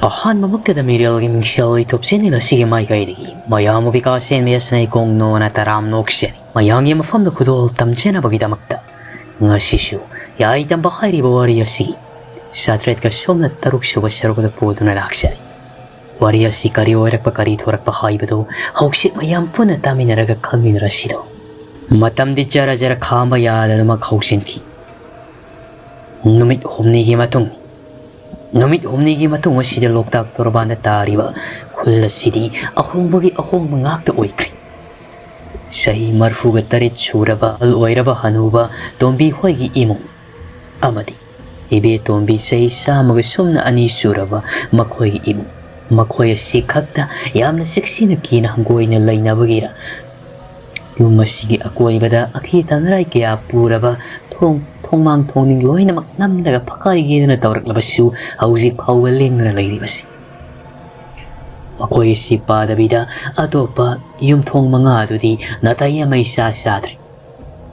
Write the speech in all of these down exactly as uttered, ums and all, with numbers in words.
ꯑꯍꯥꯟꯕꯃꯛꯇꯗ ꯃꯤꯔꯦꯜꯒꯤ ꯃꯤꯡꯁꯦꯜ ꯏꯊꯨꯞ channel ꯑꯁꯤꯒꯤ ꯃꯥꯏꯀꯩꯗꯒꯤ ꯃꯌꯥꯝ ꯑꯣꯐꯤꯀꯥꯁꯦꯟ ꯃꯤꯌꯥꯁꯅ ꯏꯀꯣꯡ ꯅꯣꯅ ꯇꯔꯥꯝ ꯅꯣꯛꯆꯔꯤ꯫ ꯃꯌꯥꯝꯒꯤ ꯃꯐꯝꯗ ꯈꯨꯗꯣꯜ ꯇꯝꯖꯅꯕꯒꯤꯗꯃꯛꯇ ꯉꯁꯤꯁꯨ ꯌꯥꯏ ꯇꯝꯕ ꯍꯥꯏꯔꯤꯕ ꯋꯥꯔꯤ ꯑꯁꯤꯒꯤ ꯆꯥꯇ꯭ꯔꯦꯠꯀ ꯁꯣꯝꯅ ꯇꯔꯨꯛ ꯁꯨꯕ ꯁꯔꯨꯛ ꯑꯗꯨ ꯄꯨꯗꯨꯅ ꯂꯥꯛꯆꯔꯤ꯫ ꯋꯥꯔꯤ ꯑꯁꯤ ꯀꯔꯤ ꯑꯣꯏꯔꯛꯄ, ꯀꯔꯤ ꯊꯣꯔꯛꯄ ꯍꯥꯏꯕꯗꯨ ꯍꯧꯖꯤꯛ ꯃꯌꯥꯝ ꯄꯨꯟꯅ ꯇꯥꯃꯤꯟꯅꯔꯒ ꯈꯪꯃꯤꯟꯅꯔꯁꯤꯗꯣ꯫ ꯃꯇꯝꯗꯤ ꯖꯔ ꯖꯔ ꯈꯥꯝꯕ ꯌꯥꯗꯅꯃꯛ ꯍꯧꯖꯤꯟꯈꯤ꯫ ꯅꯨꯃꯤꯠ ꯍꯨꯝꯅꯤꯒꯤ ꯃꯇꯨꯡ, ꯅꯨꯃꯤꯠ ꯍꯨꯝꯅꯤꯒꯤ ꯃꯇꯨꯡ ꯑꯁꯤꯗ ꯂꯣꯛꯇꯥꯛ ꯇꯣꯔꯕꯥꯟꯗ ꯇꯥꯔꯤꯕ ꯈꯨꯜ ꯑꯁꯤꯗꯤ ꯑꯍꯣꯡꯕꯒꯤ ꯑꯍꯣꯡꯕ ꯉꯥꯛꯇ ꯑꯣꯏꯈ꯭ꯔꯦ꯫ ꯆꯍꯤ ꯃꯔꯐꯨꯒ ꯇꯔꯦꯠ ꯁꯨꯔꯕ ꯑꯍꯜ ꯑꯣꯏꯔꯕ ꯍꯅꯨꯕ ꯇꯣꯝꯕꯤ ꯍꯣꯏꯒꯤ ꯏꯃꯨꯡ ꯑꯃꯗꯤ ꯏꯕꯦ ꯇꯣꯝꯕꯤ ꯆꯍꯤ ꯆꯥꯝꯃꯒ ꯁꯨꯝꯅ ꯑꯅꯤ ꯁꯨꯔꯕ ꯃꯈꯣꯏꯒꯤ ꯏꯃꯨꯡ, ꯃꯈꯣꯏ ꯑꯁꯤ ꯈꯛꯇ ꯌꯥꯝꯅ ꯆꯦꯛꯁꯤꯟꯅ ꯀꯤꯅ ꯍꯪꯒꯣꯏꯅ ꯂꯩꯅꯕꯒꯤꯔ, ꯌꯨꯝ ꯑꯁꯤꯒꯤ ꯑꯀꯣꯏꯕꯗ ꯑꯀꯤ ꯇꯝꯅꯔꯥꯏ ꯀꯌꯥ ꯄꯨꯔꯕ ꯊꯣꯡ, ꯊꯣꯡꯃꯥꯡ ꯊꯣꯡꯅꯤꯡ ꯂꯣꯏꯅꯃꯛ ꯅꯝꯂꯒ ꯐꯀꯥꯏꯒꯦꯗꯅ ꯇꯧꯔꯛꯂꯕꯁꯨ ꯍꯧꯖꯤꯛ ꯐꯥꯎꯕ ꯂꯦꯡꯗꯅ ꯂꯩꯔꯤꯕꯁꯤ꯫ ꯃꯈꯣꯏ ꯑꯁꯤ ꯄꯥꯗꯕꯤꯗ ꯑꯇꯣꯞꯄ ꯌꯨꯝꯊꯣꯡ ꯃꯉꯥ ꯑꯗꯨꯗꯤ ꯅꯥꯇꯩ ꯑꯃ ꯏꯆꯥ ꯆꯥꯗ꯭ꯔꯦ꯫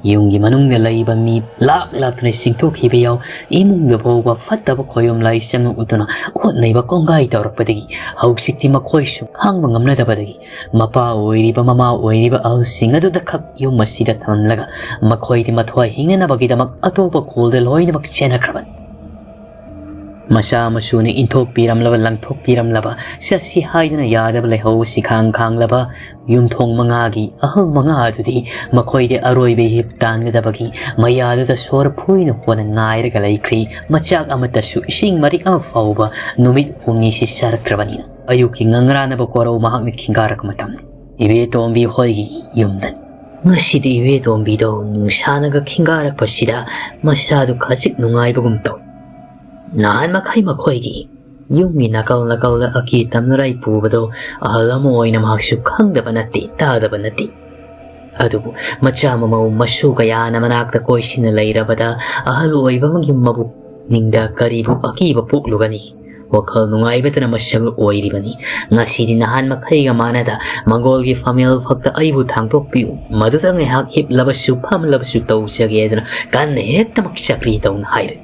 ꯌꯨꯝꯒꯤ ꯃꯅꯨꯡꯗ ꯂꯩꯕ ꯃꯤ ꯂꯥꯛ ꯂꯥꯛꯇꯅ ꯆꯤꯡꯊꯣꯛꯈꯤꯕ ꯌꯥꯎ, ꯏꯃꯨꯡꯗ ꯐꯥꯎꯕ ꯐꯠꯇꯕ ꯈꯣꯌꯣꯝ ꯂꯥꯏ ꯆꯪꯂꯛꯇꯨꯅ ꯑꯣꯠ ꯅꯩꯕ ꯀꯣꯡꯒꯥꯏ ꯇꯧꯔꯛꯄꯗꯒꯤ ꯍꯧꯖꯤꯛꯇꯤ ꯃꯈꯣꯏꯁꯨ ꯈꯥꯡꯕ ꯉꯝꯅꯗꯕꯗꯒꯤ ꯃꯄꯥ ꯑꯣꯏꯔꯤꯕ ꯃꯃꯥ ꯑꯣꯏꯔꯤꯕ ꯑꯍꯜꯁꯤꯡ ꯑꯗꯨꯗ ꯈꯛ ꯌꯨꯝ ꯑꯁꯤꯗ ꯊꯝꯂꯒ ꯃꯈꯣꯏꯗꯤ ꯃꯊ꯭ꯋꯥꯏ ꯍꯤꯡꯅꯅꯕꯒꯤꯗꯃꯛ ꯑꯇꯣꯞꯄ ꯈꯨꯜꯗ ꯂꯣꯏꯅꯃꯛ ꯆꯦꯟꯅꯈ꯭ꯔꯕꯅꯤ꯫ ꯃꯆꯥ ꯃꯁꯨꯅ ꯏꯟꯊꯣꯛꯄꯤꯔꯝꯂꯕ, ꯂꯪꯊꯣꯛꯄꯤꯔꯝꯂꯕ, ꯆꯠꯁꯤ ꯍꯥꯏꯗꯨꯅ ꯌꯥꯗꯕ ꯂꯩꯍꯧꯕꯁꯤ ꯈꯥꯡ ꯈꯥꯡꯂꯕ ꯌꯨꯝꯊꯣꯡ ꯃꯉꯥꯒꯤ ꯑꯍꯜ ꯃꯉꯥ ꯑꯗꯨꯗꯤ ꯃꯈꯣꯏꯗꯤ ꯑꯔꯣꯏꯕ ꯏꯍꯤꯞ ꯇꯥꯟꯒꯗꯕꯒꯤ ꯃꯌꯥꯗꯨꯗ ꯁꯣꯔ ꯐꯨꯏꯅ ꯍꯣꯟꯅ ꯉꯥꯏꯔꯒ ꯂꯩꯈ꯭ꯔꯤ꯫ ꯃꯆꯥꯛ ꯑꯃꯠꯇꯁꯨ, ꯏꯁꯤꯡ ꯃꯔꯤꯛ ꯑꯃ ꯐꯥꯎꯕ ꯅꯨꯃꯤꯠ ꯍꯨꯝꯅꯤꯁꯤ ꯆꯥꯔꯛꯇ꯭ꯔꯕꯅꯤꯅ꯫ ꯑꯌꯨꯛꯀꯤ ꯉꯪꯔꯥꯅꯕ ꯀꯣꯔꯧ ꯃꯍꯥꯛꯅ ꯈꯤꯡꯒꯥꯔꯛꯄ ꯃꯇꯝꯅꯤ꯫ ꯏꯕꯦ ꯇꯣꯝꯕꯤ ꯍꯣꯏꯒꯤ ꯌꯨꯝꯗꯅꯤ꯫ ꯉꯁꯤꯗꯤ ꯏꯕꯦ ꯇꯣꯝꯕꯤꯗꯣ ꯅꯨꯡꯁꯥꯅꯒ ꯈꯤꯡꯒꯥꯔꯛꯄꯁꯤꯗ ꯃꯁꯥꯗꯨ ꯈꯖꯤꯛ ꯅꯨꯡꯉꯥꯏꯕꯒꯨꯝ ꯇꯧ꯫ ꯅꯍꯥꯟ ꯃꯈꯩ ꯃꯈꯣꯏꯒꯤ ꯌꯨꯝꯒꯤ ꯅꯥꯀꯜ ꯅꯥꯀꯜꯗ ꯑꯀꯤ ꯇꯝꯅꯔꯥꯏ ꯄꯨꯕꯗꯣ ꯑꯍꯜ ꯑꯃ ꯑꯣꯏꯅ ꯃꯍꯥꯛꯁꯨ ꯈꯪꯗꯕ ꯅꯠꯇꯦ, ꯇꯥꯗꯕ ꯅꯠꯇꯦ꯫ ꯑꯗꯨꯕꯨ ꯃꯆꯥ ꯃꯃꯧ ꯃꯁꯨ ꯀꯌꯥꯅ ꯃꯅꯥꯛꯇ ꯀꯣꯏꯁꯤꯟꯅ ꯂꯩꯔꯕꯗ ꯑꯍꯜ ꯑꯣꯏꯕ ꯑꯃꯒꯤ ꯃꯕꯨꯛ ꯅꯤꯡꯗ ꯀꯔꯤꯕꯨ ꯑꯀꯤꯕ ꯄꯣꯛꯂꯨꯒꯅꯤ? ꯋꯥꯈꯜ ꯅꯨꯡꯉꯥꯏꯕꯇꯅ ꯃꯁꯛ ꯑꯣꯏꯔꯤꯕꯅꯤ꯫ ꯉꯁꯤꯗꯤ ꯅꯍꯥꯟ ꯃꯈꯩꯒ ꯃꯥꯟꯅꯗ ꯃꯪꯒꯣꯜꯒꯤ ꯐꯝꯃꯦꯜ ꯐꯛꯇ ꯑꯩꯕꯨ ꯊꯥꯡꯗꯣꯛꯄꯤꯌꯨ, ꯃꯗꯨꯗ ꯉꯥꯏꯍꯥꯛ ꯍꯤꯞꯂꯕꯁꯨ ꯐꯝꯂꯕꯁꯨ ꯇꯧꯖꯒꯦ ꯍꯥꯏꯗꯨꯅ ꯀꯟꯅ ꯍꯦꯛꯇꯃꯛ ꯆꯀ꯭ꯔꯤ ꯇꯧꯅ ꯍꯥꯏꯔꯦ꯫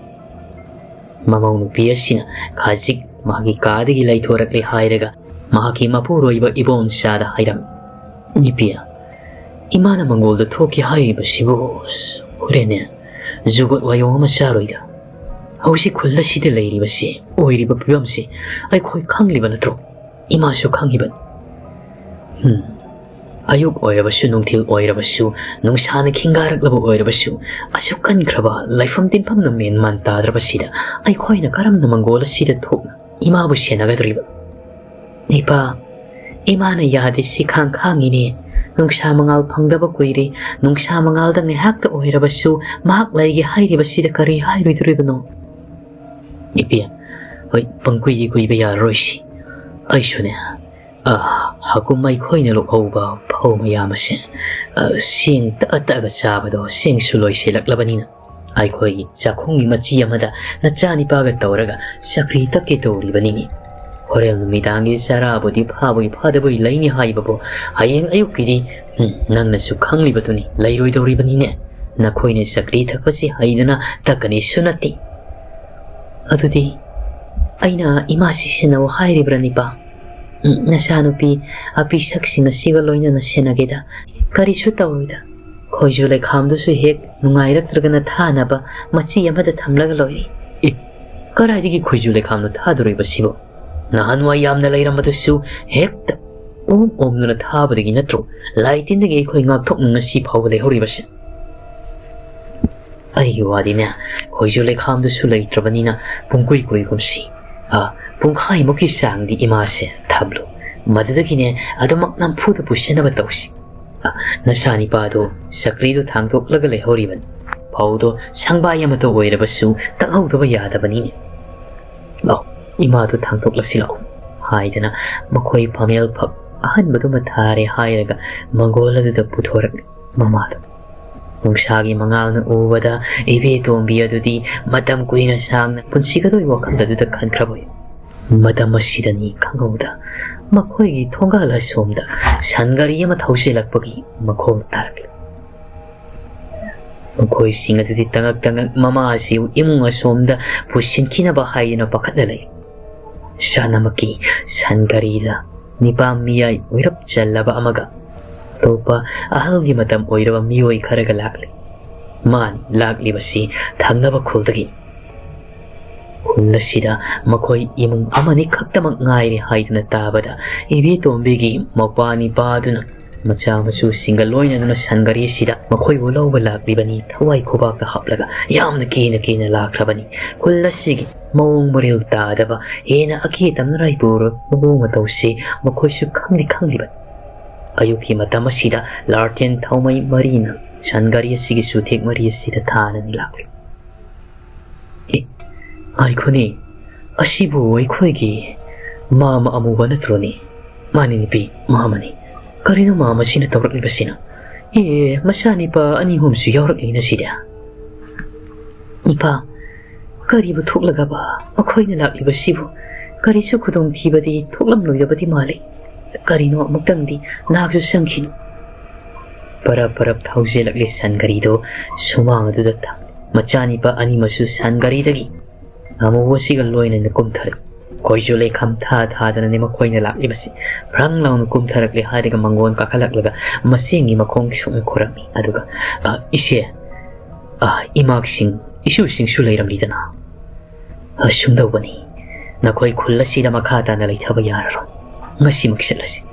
ꯃꯃꯧ ꯅꯨꯄꯤ ꯑꯁꯤꯅ ꯈꯖꯤꯛ ꯃꯍꯥꯛꯀꯤ ꯀꯥꯗꯒꯤ ꯂꯩꯊꯣꯔꯛꯂꯦ ꯍꯥꯏꯔꯒ ꯃꯍꯥꯛꯀꯤ ꯃꯄꯨꯔꯣꯏꯕ ꯏꯕꯣꯝꯆꯥꯗ ꯍꯥꯏꯔꯝꯃꯤ꯫ "ꯏꯄꯦ, ꯏꯃꯥꯅ ꯃꯪꯒꯣꯜꯗ ꯊꯣꯛꯈꯤ ꯍꯥꯏꯔꯤꯕꯁꯤꯕꯨ, ꯍꯣꯔꯦꯟꯅꯦ ꯖꯨꯒꯣꯠ ꯋꯥꯌꯣꯡ ꯑꯃ ꯆꯥꯔꯣꯏꯗ꯫ ꯍꯧꯖꯤꯛ ꯈꯨꯜ ꯑꯁꯤꯗ ꯂꯩꯔꯤꯕꯁꯤ, ꯑꯣꯏꯔꯤꯕ ꯐꯤꯕꯝꯁꯤ ꯑꯩꯈꯣꯏ ꯈꯪꯂꯤꯕ ꯅꯠꯇ꯭ꯔꯣ? ꯏꯃꯥꯁꯨ ꯈꯪꯉꯤꯕꯅꯤ꯫ ꯎꯝ, ꯑꯌꯨꯛ ꯑꯣꯏꯔꯕꯁꯨ, ꯅꯨꯡꯊꯤꯜ ꯑꯣꯏꯔꯕꯁꯨ, ꯅꯨꯡꯁꯥꯅ ꯈꯤꯡꯒꯥꯔꯛꯂꯕ ꯑꯣꯏꯔꯕꯁꯨ, ꯑꯁꯨꯛ ꯀꯟꯈ꯭ꯔꯕ ꯂꯩꯐꯝ ꯇꯤꯟꯐꯝꯅ ꯃꯦꯟ ꯃꯥꯟ ꯇꯥꯗ꯭ꯔꯕꯁꯤꯗ ꯑꯩꯈꯣꯏꯅ ꯀꯔꯝꯅ ꯃꯪꯒꯣꯜ ꯑꯁꯤꯗ ꯊꯣꯛꯅ ꯏꯃꯥꯕꯨ ꯁꯦꯟꯅꯒꯗꯧꯔꯤꯕ?" "ꯏꯄꯥ, ꯏꯃꯥꯅ ꯌꯥꯗꯦ, ꯁꯤ ꯈꯥꯡ ꯈꯥꯡꯉꯤꯅꯦ꯫ ꯅꯨꯡꯁꯥ ꯃꯉꯥꯜ ꯐꯪꯗꯕ ꯀꯨꯏꯔꯦ꯫ ꯅꯨꯡꯁꯥ ꯃꯉꯥꯜꯗ ꯉꯥꯏꯍꯥꯛꯇ ꯑꯣꯏꯔꯕꯁꯨ ꯃꯍꯥꯛ ꯂꯩꯒꯦ ꯍꯥꯏꯔꯤꯕꯁꯤꯗ ꯀꯔꯤ ꯍꯥꯏꯔꯣꯏꯗꯧꯔꯤꯕꯅꯣ?" "ꯏꯄꯦ, ꯍꯣꯏ, ꯄꯪꯀꯨꯏꯗꯤ ꯀꯨꯏꯕ ꯌꯥꯔꯔꯣꯏꯁꯤ꯫ ꯑꯩꯁꯨꯅꯦ, ꯑ, ꯍꯀꯨꯝ ꯑꯩꯈꯣꯏꯅ ꯂꯣꯛꯍꯧꯕ ꯐꯧ ꯃꯌꯥꯝ ꯑꯁꯦ, ꯑ, ꯆꯦꯡ ꯇꯛꯑ ꯇꯛꯑꯒ ꯆꯥꯕꯗꯣ, ꯆꯦꯡꯁꯨ ꯂꯣꯏꯁꯤꯜꯂꯛꯂꯕꯅꯤꯅ, ꯑꯩꯈꯣꯏꯒꯤ ꯆꯥꯛꯈꯨꯝꯒꯤ ꯃꯆꯤ ꯑꯃꯗ ꯅꯆꯥꯅꯤꯄꯥꯒ ꯇꯧꯔꯒ ꯆꯀ꯭ꯔꯤ ꯇꯛꯀꯦ ꯇꯧꯔꯤꯕꯅꯤꯅꯦ꯫ ꯍꯣꯔꯦꯟ ꯅꯨꯃꯤꯗꯥꯡꯒꯤ ꯆꯔꯥꯕꯨꯗꯤ ꯐꯥꯕꯣꯏ ꯐꯥꯗꯕꯣꯏ ꯂꯩꯅꯤ ꯍꯥꯏꯕꯕꯨ, ꯍꯌꯦꯡ ꯑꯌꯨꯛꯀꯤꯗꯤ, ꯎꯝ, ꯅꯪꯅꯁꯨ ꯈꯪꯂꯤꯕꯗꯨꯅꯤ, ꯂꯩꯔꯣꯏꯗꯧꯔꯤꯕꯅꯤꯅꯦ꯫ ꯅꯈꯣꯏꯅ ꯆꯀ꯭ꯔꯤ ꯊꯛꯄꯁꯤ ꯍꯩꯗꯅ ꯇꯛꯀꯅꯤꯁꯨ ꯅꯠꯇꯦ꯫ ꯑꯗꯨꯗꯤ ꯑꯩꯅ ꯏꯃꯥꯁꯤ ꯁꯦꯟꯅꯧ ꯍꯥꯏꯔꯤꯕ꯭ꯔꯥ, ꯅꯤꯄꯥ? ꯎꯝ, ꯅꯆꯥꯅꯨꯄꯤ ꯑꯄꯤꯁꯛꯁꯤꯡ ꯑꯁꯤꯒ ꯂꯣꯏꯅꯅ ꯁꯦꯟꯅꯒꯦꯗ꯫ ꯀꯔꯤꯁꯨ ꯇꯧꯔꯣꯏꯗ꯫ ꯈꯣꯏꯖꯨ ꯂꯩꯈꯥꯝꯗꯨꯁꯨ ꯍꯦꯛ ꯅꯨꯡꯉꯥꯏꯔꯛꯇ꯭ꯔꯒꯅ ꯊꯥꯅꯕ ꯃꯆꯤ ꯑꯃꯗ ꯊꯝꯂꯒ ꯂꯣꯏꯔꯦ꯫ ꯑꯦ, ꯀꯗꯥꯏꯗꯒꯤ ꯈꯣꯏꯖꯨ ꯂꯩꯈꯥꯝꯗꯣ ꯊꯥꯗꯣꯔꯤꯕꯁꯤꯕꯣ? ꯅꯍꯥꯟꯋꯥꯏ ꯌꯥꯝꯅ ꯂꯩꯔꯝꯕꯗꯨꯁꯨ ꯍꯦꯛꯇ ꯑꯣꯝ ꯑꯣꯝꯗꯨꯅ ꯊꯥꯕꯗꯒꯤ ꯅꯠꯇ꯭ꯔꯣ ꯂꯥꯏ ꯇꯤꯟꯗꯒꯤ ꯑꯩꯈꯣꯏ ꯉꯥꯛꯊꯣꯛꯅ ꯉꯁꯤ ꯐꯥꯎꯕ ꯂꯩꯍꯧꯔꯤꯕꯁꯦ? ꯑꯩꯒꯤ ꯋꯥꯗꯤꯅꯦ, ꯈꯣꯏꯖꯨ ꯂꯩꯈꯥꯝꯗꯨꯁꯨ ꯂꯩꯇ꯭ꯔꯕꯅꯤꯅ ꯄꯨꯡꯀꯨꯏ ꯀꯨꯏꯒꯨꯝꯁꯤ꯫ ꯑ, ꯄꯨꯡꯈꯥꯏꯃꯨꯛꯀꯤ ꯆꯥꯡꯗꯤ ꯏꯃꯥꯁꯦ ꯊꯝꯂꯨ꯫ ꯃꯗꯨꯗꯒꯤꯅꯦ ꯑꯗꯨꯃꯛ ꯅꯝꯐꯨꯗ ꯄꯨꯁꯤꯟꯅꯕ ꯇꯧꯁꯤ꯫ ꯑ, ꯅꯆꯥꯅꯤꯄꯥꯗꯣ ꯆꯀ꯭ꯔꯤꯗꯣ ꯊꯥꯡꯗꯣꯛꯂꯒ ꯂꯩꯍꯧꯔꯤꯕꯅꯤ꯫ ꯐꯧꯗꯣ ꯁꯪꯕꯥꯏ ꯑꯃꯇ ꯑꯣꯏꯔꯕꯁꯨ ꯇꯛꯍꯧꯗꯕ ꯌꯥꯗꯕꯅꯤꯅꯦ꯫ ꯂꯥꯎ, ꯏꯃꯥꯗꯨ ꯊꯥꯡꯗꯣꯛꯂꯁꯤ ꯂꯥꯎ," ꯍꯥꯏꯗꯅ ꯃꯈꯣꯏ ꯐꯝꯃꯦꯜ ꯐꯛ ꯑꯍꯟꯕꯗꯨꯃ ꯊꯥꯔꯦ ꯍꯥꯏꯔꯒ ꯃꯪꯒꯣꯜ ꯑꯗꯨꯗ ꯄꯨꯊꯣꯔꯛꯂꯦ ꯃꯃꯥꯗꯨ꯫ ꯅꯨꯡꯁꯥꯒꯤ ꯃꯉꯥꯜꯅ ꯎꯕꯗ ꯏꯕꯦꯇꯣꯝꯕꯤ ꯑꯗꯨꯗꯤ ꯃꯇꯝ ꯀꯨꯏꯅ ꯁꯥꯡꯅ ꯄꯨꯟꯁꯤꯒꯗꯣꯏ ꯋꯥꯈꯜ ꯑꯗꯨꯗ ꯈꯟꯈ꯭ꯔꯕꯣꯏ꯫ ꯃꯇꯝ ꯑꯁꯤꯗꯅꯤ ꯈꯪꯍꯧꯗ ꯃꯈꯣꯏꯒꯤ ꯊꯣꯡꯒꯥꯜ ꯑꯁꯣꯝꯗ ꯁꯟ ꯒꯥꯔꯤ ꯑꯃ ꯊꯧꯖꯤꯜꯂꯛꯄꯒꯤ ꯃꯈꯣꯜ ꯇꯥꯔꯛꯂꯦ꯫ ꯃꯈꯣꯏꯁꯤꯡ ꯑꯗꯨꯗꯤ ꯇꯉꯛ ꯇꯉꯛ ꯃꯃꯥ ꯑꯁꯤꯕꯨ ꯏꯃꯨꯡ ꯑꯁꯣꯝꯗ ꯄꯨꯁꯤꯟꯈꯤꯅꯕ ꯍꯥꯏꯗꯨꯅ ꯄꯥꯈꯠꯅ ꯂꯩ꯫ ꯁꯥꯟꯅꯃꯛꯀꯤ ꯁꯟ ꯒꯥꯔꯤꯗ ꯅꯤꯄꯥ ꯃꯤꯌꯥꯏ ꯑꯣꯏꯔꯞ ꯆꯜꯂꯕ ꯑꯃꯒ ꯑꯇꯣꯞꯄ ꯑꯍꯜꯒꯤ ꯃꯇꯝ ꯑꯣꯏꯔꯕ ꯃꯤꯑꯣꯏ ꯈꯔꯒ ꯂꯥꯛꯂꯤ꯫ ꯃꯥꯅꯤ ꯂꯥꯛꯂꯤꯕꯁꯤ ꯊꯪꯅꯕ ꯈꯨꯜꯗꯒꯤ꯫ ꯈꯨꯜ ꯑꯁꯤꯗ ꯃꯈꯣꯏ ꯏꯃꯨꯡ ꯑꯃꯅꯤ ꯈꯛꯇꯃꯛ ꯉꯥꯏꯔꯦ ꯍꯥꯏꯗꯨꯅ ꯇꯥꯕꯗ ꯏꯕꯦꯇꯣꯝꯕꯤꯒꯤ ꯃꯧꯄ꯭ꯋꯥ ꯅꯤꯄꯥꯗꯨꯅ ꯃꯆꯥ ꯃꯁꯨꯁꯤꯡꯒ ꯂꯣꯏꯅꯗꯨꯅ ꯁꯟ ꯒꯥꯔꯤꯁꯤꯗ ꯃꯈꯣꯏꯕꯨ ꯂꯧꯕ ꯂꯥꯛꯂꯤꯕꯅꯤ꯫ ꯊꯋꯥꯏ ꯈꯨꯕꯥꯛꯇ ꯍꯥꯞꯂꯒ ꯌꯥꯝꯅ ꯀꯤꯅ ꯀꯤꯅ ꯂꯥꯛꯈ꯭ꯔꯕꯅꯤ꯫ ꯈꯨꯜ ꯑꯁꯤꯒꯤ ꯃꯑꯣꯡ ꯃꯔꯤꯜ ꯇꯥꯗꯕ ꯍꯦꯟꯅ ꯑꯀꯤ ꯇꯝꯅꯔꯥꯏ ꯄꯨꯔꯕ ꯃꯑꯣꯡ ꯃꯇꯧꯁꯤ ꯃꯈꯣꯏꯁꯨ ꯈꯪꯗꯤ ꯈꯪꯂꯤꯕꯅꯤ꯫ ꯑꯌꯨꯛꯀꯤ ꯃꯇꯝ ꯑꯁꯤꯗ ꯂꯥꯔꯇꯦꯟ ꯊꯧꯃꯩ ꯃꯔꯤꯅ ꯁꯟ ꯒꯥꯔꯤ ꯑꯁꯤꯒꯤ ꯆꯨꯊꯦꯛ ꯃꯔꯤ ꯑꯁꯤꯗ ꯊꯥꯅꯅ ꯂꯥꯛꯂꯤ꯫ "ꯑꯦ, ꯉꯥꯏꯈꯣꯅꯦ, ꯑꯁꯤꯕꯨ ꯑꯩꯈꯣꯏꯒꯤ ꯃꯥꯃ ꯑꯃꯨꯕ ꯅꯠꯇ꯭ꯔꯣꯅꯦ?" "ꯃꯥꯅꯤ ꯅꯨꯄꯤ, ꯃꯥꯃꯅꯤ꯫ ꯀꯔꯤꯅꯣ ꯃꯥꯃꯁꯤꯅ ꯇꯧꯔꯛꯂꯤꯕꯁꯤꯅ? ꯑꯦ, ꯃꯆꯥꯅꯤꯄꯥ ꯑꯅꯤ ꯑꯍꯨꯝꯁꯨ ꯌꯥꯎꯔꯛꯂꯤꯅ ꯁꯤꯗ꯫ ꯏꯄꯥ, ꯀꯔꯤꯕꯨ ꯊꯣꯛꯂꯒꯕ ꯃꯈꯣꯏꯅ ꯂꯥꯛꯂꯤꯕꯁꯤꯕꯨ? ꯀꯔꯤꯁꯨ ꯈꯨꯗꯣꯡꯊꯤꯕꯗꯤ ꯊꯣꯛꯂꯝꯂꯣꯏꯗꯕꯗꯤ ꯃꯥꯜꯂꯤ꯫ ꯀꯔꯤꯅꯣ ꯑꯃꯨꯛꯇꯪꯗꯤ ꯅꯍꯥꯛꯁꯨ ꯆꯪꯈꯤꯅꯨ꯫" ꯄꯔꯞ ꯄꯔꯞ ꯊꯧꯖꯤꯜꯂꯛꯂꯤ ꯁꯟ ꯒꯥꯔꯤꯗꯨ ꯁꯨꯃꯥꯡ ꯑꯗꯨꯗ ꯊꯝꯂꯤ꯫ ꯃꯆꯥꯅꯤꯄꯥ ꯑꯅꯤꯃꯛꯁꯨ ꯁꯟ ꯒꯥꯔꯤꯗꯒꯤ ꯑꯃꯨꯕꯁꯤꯒ ꯂꯣꯏꯅꯅ ꯀꯨꯝꯊꯔꯛꯏ꯫ ꯈꯣꯏꯁꯨ ꯂꯩꯈꯝ ꯊꯥ ꯊꯥꯗꯅꯅꯤ ꯃꯈꯣꯏꯅ ꯂꯥꯛꯂꯤꯕꯁꯤ꯫ ꯐ꯭ꯔꯪ ꯂꯥꯎꯅ ꯀꯨꯝꯊꯔꯛꯂꯦ ꯍꯥꯏꯔꯒ ꯃꯪꯒꯣꯟ ꯀꯥꯈꯠꯂꯛꯂꯒ ꯃꯆꯦꯡꯒꯤ ꯃꯈꯣꯡ ꯁꯨꯛꯅ ꯈꯨꯔꯝꯃꯤ꯫ ꯑꯗꯨꯒ, "ꯑ, ꯏꯆꯦ, ꯑ, ꯏꯃꯥꯛꯁꯤꯡ, ꯏꯁꯨꯁꯤꯡꯁꯨ ꯂꯩꯔꯝꯂꯤꯗꯅ꯫ ꯑ, ꯁꯨꯝꯗꯧꯕꯅꯤ, ꯅꯈꯣꯏ ꯈꯨꯜ ꯑꯁꯤꯗ ꯃꯈꯥ ꯇꯥꯅ ꯂꯩꯊꯕ ꯌꯥꯔꯔꯣꯏ꯫ ꯉꯁꯤꯃꯛ ꯆꯠꯂꯁꯤ꯫"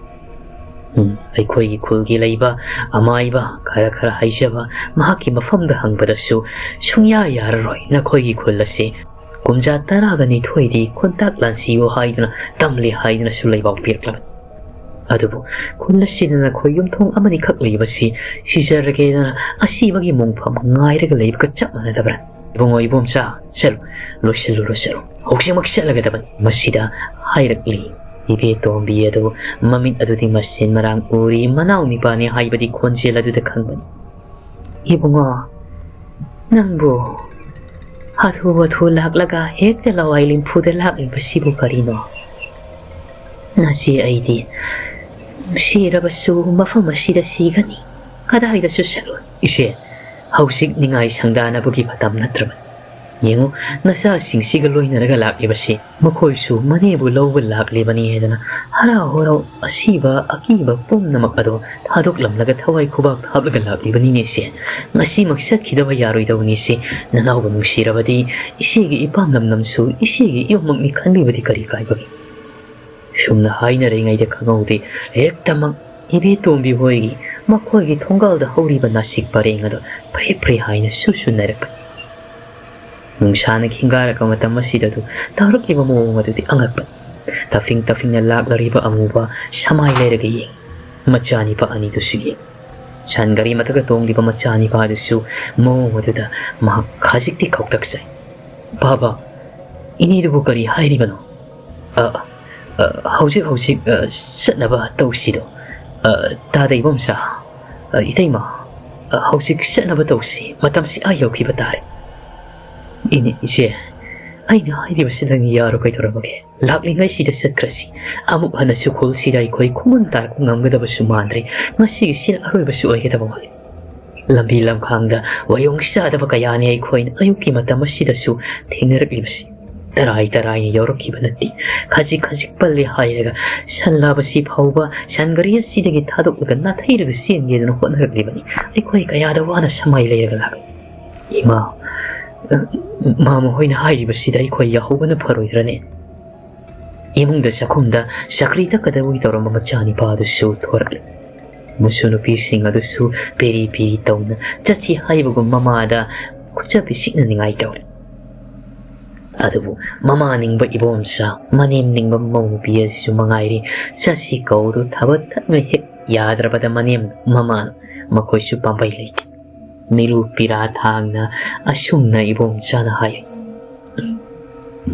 ꯎꯝ, ꯑꯩꯈꯣꯏꯒꯤ ꯈꯨꯜꯒꯤ ꯂꯩꯕ ꯑꯃꯥꯏꯕ ꯈꯔ ꯈꯔ ꯍꯩꯖꯕ ꯃꯍꯥꯛꯀꯤ ꯃꯐꯝꯗ ꯍꯪꯕꯗꯁꯨ ꯁꯨꯡꯌꯥ ꯌꯥꯔꯔꯣꯏ꯫ ꯅꯈꯣꯏꯒꯤ ꯈꯨꯜ ꯑꯁꯤ ꯀꯨꯝꯖꯥ ꯇꯔꯥꯒ ꯅꯤꯊꯣꯏꯗꯤ ꯈꯣꯟꯇꯥꯛ ꯂꯥꯟꯁꯤꯌꯣ ꯍꯥꯏꯗꯨꯅ ꯇꯝꯂꯤ ꯍꯥꯏꯗꯨꯅꯁꯨ ꯂꯩꯕꯥꯎ ꯄꯤꯔꯛꯂꯕꯅꯤ꯫ ꯑꯗꯨꯕꯨ ꯈꯨꯜ ꯑꯁꯤꯗ ꯅꯈꯣꯏ ꯌꯨꯝꯊꯣꯡ ꯑꯃꯅꯤꯈꯛ ꯂꯩꯕꯁꯤ ꯁꯤꯖꯔꯒꯦꯗꯅ ꯑꯁꯤꯕꯒꯤ ꯃꯣꯡꯐꯝ ꯉꯥꯏꯔꯒ ꯂꯩꯕꯒ ꯆꯞ ꯃꯥꯟꯅꯗꯕ꯭ꯔꯥ? ꯏꯕꯨꯡꯉꯣ ꯏꯕꯣꯝꯆꯥ, ꯆꯠꯂꯨ, ꯂꯣꯏꯁꯤꯜꯂꯨꯔꯣ, ꯆꯠꯂꯨ, ꯍꯧꯖꯤꯛꯃꯛ ꯆꯠꯂꯒꯗꯕꯅꯤ꯫ ꯃꯁꯤꯗ ꯍꯥꯏꯔꯛꯂꯤ ꯏꯕꯦꯇꯣꯝꯕꯤ ꯑꯗꯨ꯫ ꯃꯃꯤꯠ ꯑꯗꯨꯗꯤ ꯃꯁꯦꯟ ꯃꯔꯥꯡ ꯎꯔꯤ, ꯃꯅꯥꯎ ꯅꯤꯄꯥꯅꯤ ꯍꯥꯏꯕꯗꯤ ꯈꯣꯟꯖꯦꯜ ꯑꯗꯨꯗ ꯈꯪꯕꯅꯤ꯫ ꯏꯕꯨꯡꯉꯣ, ꯅꯪꯕꯨ ꯍꯥꯊꯨ ꯍꯥꯊꯨ ꯂꯥꯛꯂꯒ ꯍꯦꯛꯇ ꯂꯋꯥꯏ ꯂꯤꯝꯐꯨꯗ ꯂꯥꯛꯂꯤꯕꯁꯤꯕꯨ ꯀꯔꯤꯅꯣ? ꯅꯆꯦ ꯑꯩꯗꯤ ꯁꯤꯔꯕꯁꯨ ꯃꯐꯝ ꯑꯁꯤꯗ ꯁꯤꯒꯅꯤ, ꯀꯗꯥꯏꯗꯁꯨ ꯆꯠꯂꯣꯏ꯫ ꯏꯆꯦ, ꯍꯧꯖꯤꯛ ꯅꯤꯡꯉꯥꯏ ꯁꯪꯗꯥꯅꯕꯒꯤ ꯃꯇꯝ ꯅꯠꯇ꯭ꯔꯕꯅꯤ꯫ ꯌꯦꯡꯉꯨ, ꯅꯆꯥꯁꯤꯡꯁꯤꯒ ꯂꯣꯏꯅꯔꯒ ꯂꯥꯛꯂꯤꯕꯁꯤ, ꯃꯈꯣꯏꯁꯨ ꯃꯅꯦꯕꯨ ꯂꯧꯕ ꯂꯥꯛꯂꯤꯕꯅꯤ ꯍꯥꯏꯗꯅ ꯍꯔꯥꯎ ꯍꯔꯥꯎ ꯑꯁꯤꯕ ꯑꯀꯤꯕ ꯄꯨꯝꯅꯃꯛ ꯑꯗꯣ ꯊꯥꯗꯣꯛꯂꯝꯂꯒ ꯊꯋꯥꯏ ꯈꯨꯕꯥꯛ ꯍꯥꯞꯂꯒ ꯂꯥꯛꯂꯤꯕꯅꯤꯅꯦ ꯏꯆꯦ꯫ ꯉꯁꯤꯃꯛ ꯆꯠꯈꯤꯗꯕ ꯌꯥꯔꯣꯏꯗꯧꯕꯅꯤ ꯏꯆꯦ꯫ ꯅꯅꯥꯎꯕ ꯅꯨꯡꯁꯤꯔꯕꯗꯤ ꯏꯆꯦꯒꯤ ꯏꯄꯥꯝ ꯂꯝꯗꯝꯁꯨ ꯏꯆꯦꯒꯤ ꯏꯌꯨꯝꯃꯛꯅꯤ ꯈꯟꯕꯤꯕꯗꯤ ꯀꯔꯤ ꯀꯥꯏꯕꯒꯦ? ꯁꯨꯝꯅ ꯍꯥꯏꯅꯔꯤꯉꯩꯗ ꯈꯪꯍꯧꯗꯦ, ꯍꯦꯛꯇꯃꯛ ꯏꯕꯦꯇꯣꯝꯕꯤ ꯍꯣꯏꯒꯤ ꯃꯈꯣꯏꯒꯤ ꯊꯣꯡꯒꯥꯜꯗ ꯍꯧꯔꯤꯕ ꯅꯥꯁꯤꯛ ꯄꯔꯦꯡ ꯑꯗꯣ ꯐ꯭ꯔꯦ ꯐ꯭ꯔꯦ ꯍꯥꯏꯅ ꯁꯨ ꯁꯨ ꯅꯥꯏꯔꯛꯄꯅꯤ꯫ ꯅꯨꯡꯁꯥꯅ ꯈꯤꯡꯒꯥꯔꯛꯄ ꯃꯇꯝ ꯑꯁꯤꯗ ꯑꯗꯨ ꯇꯧꯔꯛꯂꯤꯕ ꯃꯑꯣꯡ ꯑꯗꯨꯗꯤ ꯑꯉꯛꯄꯅꯤ꯫ ꯇꯐꯤꯡ ꯇꯐꯤꯡꯅ ꯂꯥꯛꯂꯔꯤꯕ ꯑꯃꯨꯕ ꯁꯃꯥꯏ ꯂꯩꯔꯒ ꯌꯦꯡꯉꯤ꯫ ꯃꯆꯥꯅꯤꯄꯥ ꯑꯅꯤꯗꯨꯁꯨ ꯌꯦꯡꯉꯤ꯫ ꯁꯟ ꯒꯥꯔꯤ ꯃꯊꯛꯇ ꯇꯣꯡꯂꯤꯕ ꯃꯆꯥꯅꯤꯄꯥ ꯑꯗꯨꯁꯨ ꯃꯑꯣꯡ ꯑꯗꯨꯗ ꯃꯍꯥꯛ ꯈꯖꯤꯛꯇꯤ ꯈꯧꯇꯛꯆꯩ꯫ "ꯕꯥꯕꯥ, ꯏꯅꯦꯗꯨꯕꯨ ꯀꯔꯤ ꯍꯥꯏꯔꯤꯕꯅꯣ?" "ꯑ, ꯑ, ꯍꯧꯖꯤꯛ ꯍꯧꯖꯤꯛ, ꯑ, ꯆꯠꯅꯕ ꯇꯧꯁꯤꯗꯣ꯫ ꯑ, ꯇꯥꯗ ꯏꯕꯣꯝꯆꯥ, ꯑ, ꯏꯇꯩꯃ, ꯑ, ꯍꯧꯖꯤꯛ ꯆꯠꯅꯕ ꯇꯧꯁꯤ, ꯃꯇꯝꯁꯤ ꯑꯥ ꯌꯧꯈꯤꯕ ꯇꯥꯔꯦ꯫" "ꯏꯅꯦ, ꯏꯆꯦ, ꯑꯩꯅ ꯍꯥꯏꯔꯤꯕꯁꯤꯗꯪ ꯌꯥꯔꯣ, ꯀꯩꯗꯧꯔꯕꯒꯦ? ꯂꯥꯛꯂꯤꯉꯩꯁꯤꯗ ꯆꯠꯈ꯭ꯔꯁꯤ꯫ ꯑꯃꯨꯛ ꯍꯟꯅꯁꯨ ꯈꯨꯜꯁꯤꯗ ꯑꯩꯈꯣꯏ ꯈꯨꯃꯟ ꯇꯥꯔꯛꯄ ꯉꯝꯒꯗꯕꯁꯨ ꯃꯥꯟꯗ꯭ꯔꯦ꯫ ꯉꯁꯤꯒꯤꯁꯤꯅ ꯑꯔꯣꯏꯕꯁꯨ ꯑꯣꯏꯒꯗꯕ ꯃꯥꯜꯂꯤ꯫ ꯂꯝꯕꯤ ꯂꯝꯈꯥꯡꯗ ꯋꯥꯌꯣꯡ ꯆꯥꯗꯕ ꯀꯌꯥꯅꯤ ꯑꯩꯈꯣꯏꯅ ꯑꯌꯨꯛꯀꯤ ꯃꯇꯝ ꯑꯁꯤꯗꯁꯨ ꯊꯦꯡꯅꯔꯛꯂꯤꯕꯁꯤ꯫ ꯇꯔꯥꯏ ꯇꯔꯥꯏꯅ ꯌꯧꯔꯛꯈꯤꯕ ꯅꯠꯇꯦ, ꯈꯖꯤꯛ ꯈꯖꯤꯛ ꯄꯜꯂꯦ ꯍꯥꯏꯔꯒ ꯁꯟ ꯂꯥꯕꯁꯤ ꯐꯥꯎꯕ ꯁꯟ ꯒꯥꯔꯤ ꯑꯁꯤꯗꯒꯤ ꯊꯥꯗꯣꯛꯂꯒ ꯅꯥꯊꯩꯔꯒ ꯆꯦꯟꯒꯦꯗꯅ ꯍꯣꯠꯅꯔꯛꯂꯤꯕꯅꯤ꯫ ꯑꯩꯈꯣꯏ ꯀꯌꯥꯗ ꯋꯥꯅ ꯁꯃꯥꯏ ꯂꯩꯔꯒ ꯂꯥꯛꯂꯤ꯫ ꯏꯃꯥ, ꯑ, ꯃꯥꯃ ꯍꯣꯏꯅ ꯍꯥꯏꯔꯤꯕꯁꯤꯗ ꯑꯩꯈꯣꯏ ꯌꯥꯍꯧꯕꯅ ꯐꯔꯣꯏꯗ꯭ꯔꯅꯦ?" ꯏꯃꯨꯡꯗ ꯆꯥꯛꯈꯨꯝꯗ ꯆꯀ꯭ꯔꯤ ꯇꯛꯀꯗꯕꯒꯤ ꯇꯧꯔꯝꯕ ꯃꯆꯥꯅꯤꯄꯥ ꯑꯗꯨꯁꯨ ꯊꯣꯔꯛꯂꯦ꯫ ꯃꯁꯨ ꯅꯨꯄꯤꯁꯤꯡ ꯑꯗꯨꯁꯨ ꯄꯦꯔꯤ ꯄꯦꯔꯤ ꯇꯧꯅ ꯆꯠꯁꯤ ꯍꯥꯏꯕꯒꯨꯝ ꯃꯃꯥꯗ ꯈꯨꯠꯆ ꯄꯤꯁꯤꯛꯅꯅꯤꯡꯉꯥꯏ ꯇꯧꯔꯤ꯫ ꯑꯗꯨꯕꯨ ꯃꯃꯥ ꯅꯤꯡꯕ ꯏꯕꯣꯝꯆꯥ, ꯃꯅꯦꯝ ꯅꯤꯡꯕ ꯃꯧ ꯅꯨꯄꯤ ꯑꯁꯤꯁꯨ ꯃꯉꯥꯏꯔꯦ꯫ ꯆꯠꯁꯤ ꯀꯧꯗꯨ ꯊꯕꯛ ꯊꯛꯅ ꯍꯦꯛ ꯌꯥꯗ꯭ꯔꯕꯗ ꯃꯅꯦꯝ ꯃꯃꯥꯅ ꯃꯈꯣꯏꯁꯨ ꯄꯥꯝꯕꯩ ꯂꯩꯇꯦ꯫ ꯃꯤꯔꯨ ꯄꯤꯔꯥ ꯊꯥꯡꯅ ꯑꯁꯨꯝꯅ ꯏꯕꯣꯝꯆꯥꯅ ꯍꯥꯏꯔꯤ,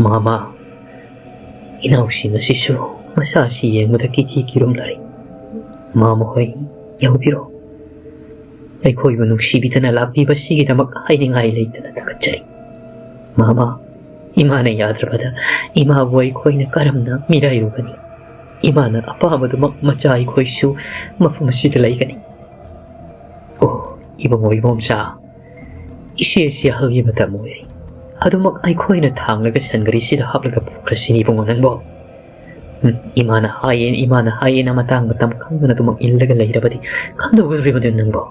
"ꯃꯥꯃ, ꯏꯅꯥꯎꯁꯤꯡ ꯑꯁꯤꯁꯨ ꯃꯁꯥꯁꯤ ꯌꯦꯡꯕꯗ ꯀꯤꯊꯤ ꯀꯤꯔꯨꯝꯅꯔꯤ꯫ ꯃꯥꯃ ꯍꯣꯏ ꯌꯧꯕꯤꯔꯣ꯫ ꯑꯩꯈꯣꯏꯕꯨ ꯅꯨꯡꯁꯤꯕꯤꯗꯅ ꯂꯥꯛꯄꯤꯕꯁꯤꯒꯤꯗꯃꯛ ꯍꯥꯏꯅꯤꯡꯉꯥꯏ ꯂꯩꯇꯅ ꯊꯥꯒꯠꯆꯔꯤ꯫ ꯃꯥꯃ, ꯏꯃꯥꯅ ꯌꯥꯗ꯭ꯔꯕꯗ ꯏꯃꯥꯕꯨ ꯑꯩꯈꯣꯏꯅ ꯀꯔꯝꯅ ꯃꯤꯔꯥꯏꯔꯨꯒꯅꯤ? ꯏꯃꯥꯅ ꯑꯄꯥꯝꯕꯗꯨꯃꯛ ꯃꯆꯥ ꯑꯩꯈꯣꯏꯁꯨ ꯃꯐꯝ ꯑꯁꯤꯗ ꯂꯩꯒꯅꯤ꯫ ꯑꯣ, ꯏꯕꯨꯡꯉꯣ ꯏꯕꯣꯝꯆꯥ, ꯏꯆꯦꯁꯤ ꯑꯍꯜꯒꯤ ꯃꯇꯝ ꯑꯣꯏꯔꯦ꯫ ꯑꯗꯨꯃꯛ ꯑꯩꯈꯣꯏꯅ ꯊꯥꯡꯂꯒ ꯁꯟꯒꯥꯔꯤꯁꯤꯗ ꯍꯥꯞꯂꯒ ꯄꯨꯈ꯭ꯔꯁꯤꯅꯤ ꯏꯕꯨꯡꯉꯣ ꯅꯪꯕꯣ꯫ ꯎꯝ, ꯏꯃꯥꯅ ꯍꯥꯏꯌꯦ, ꯏꯃꯥꯅ ꯍꯥꯏꯌꯦꯅ ꯃꯇꯥꯡ ꯃꯇꯝ ꯈꯪꯗꯅ ꯑꯗꯨꯃꯛ ꯏꯜꯂꯒ ꯂꯩꯔꯕꯗꯤ ꯀꯝꯗꯧꯒꯗꯧꯔꯤꯕꯅꯣ ꯅꯪꯕꯣ?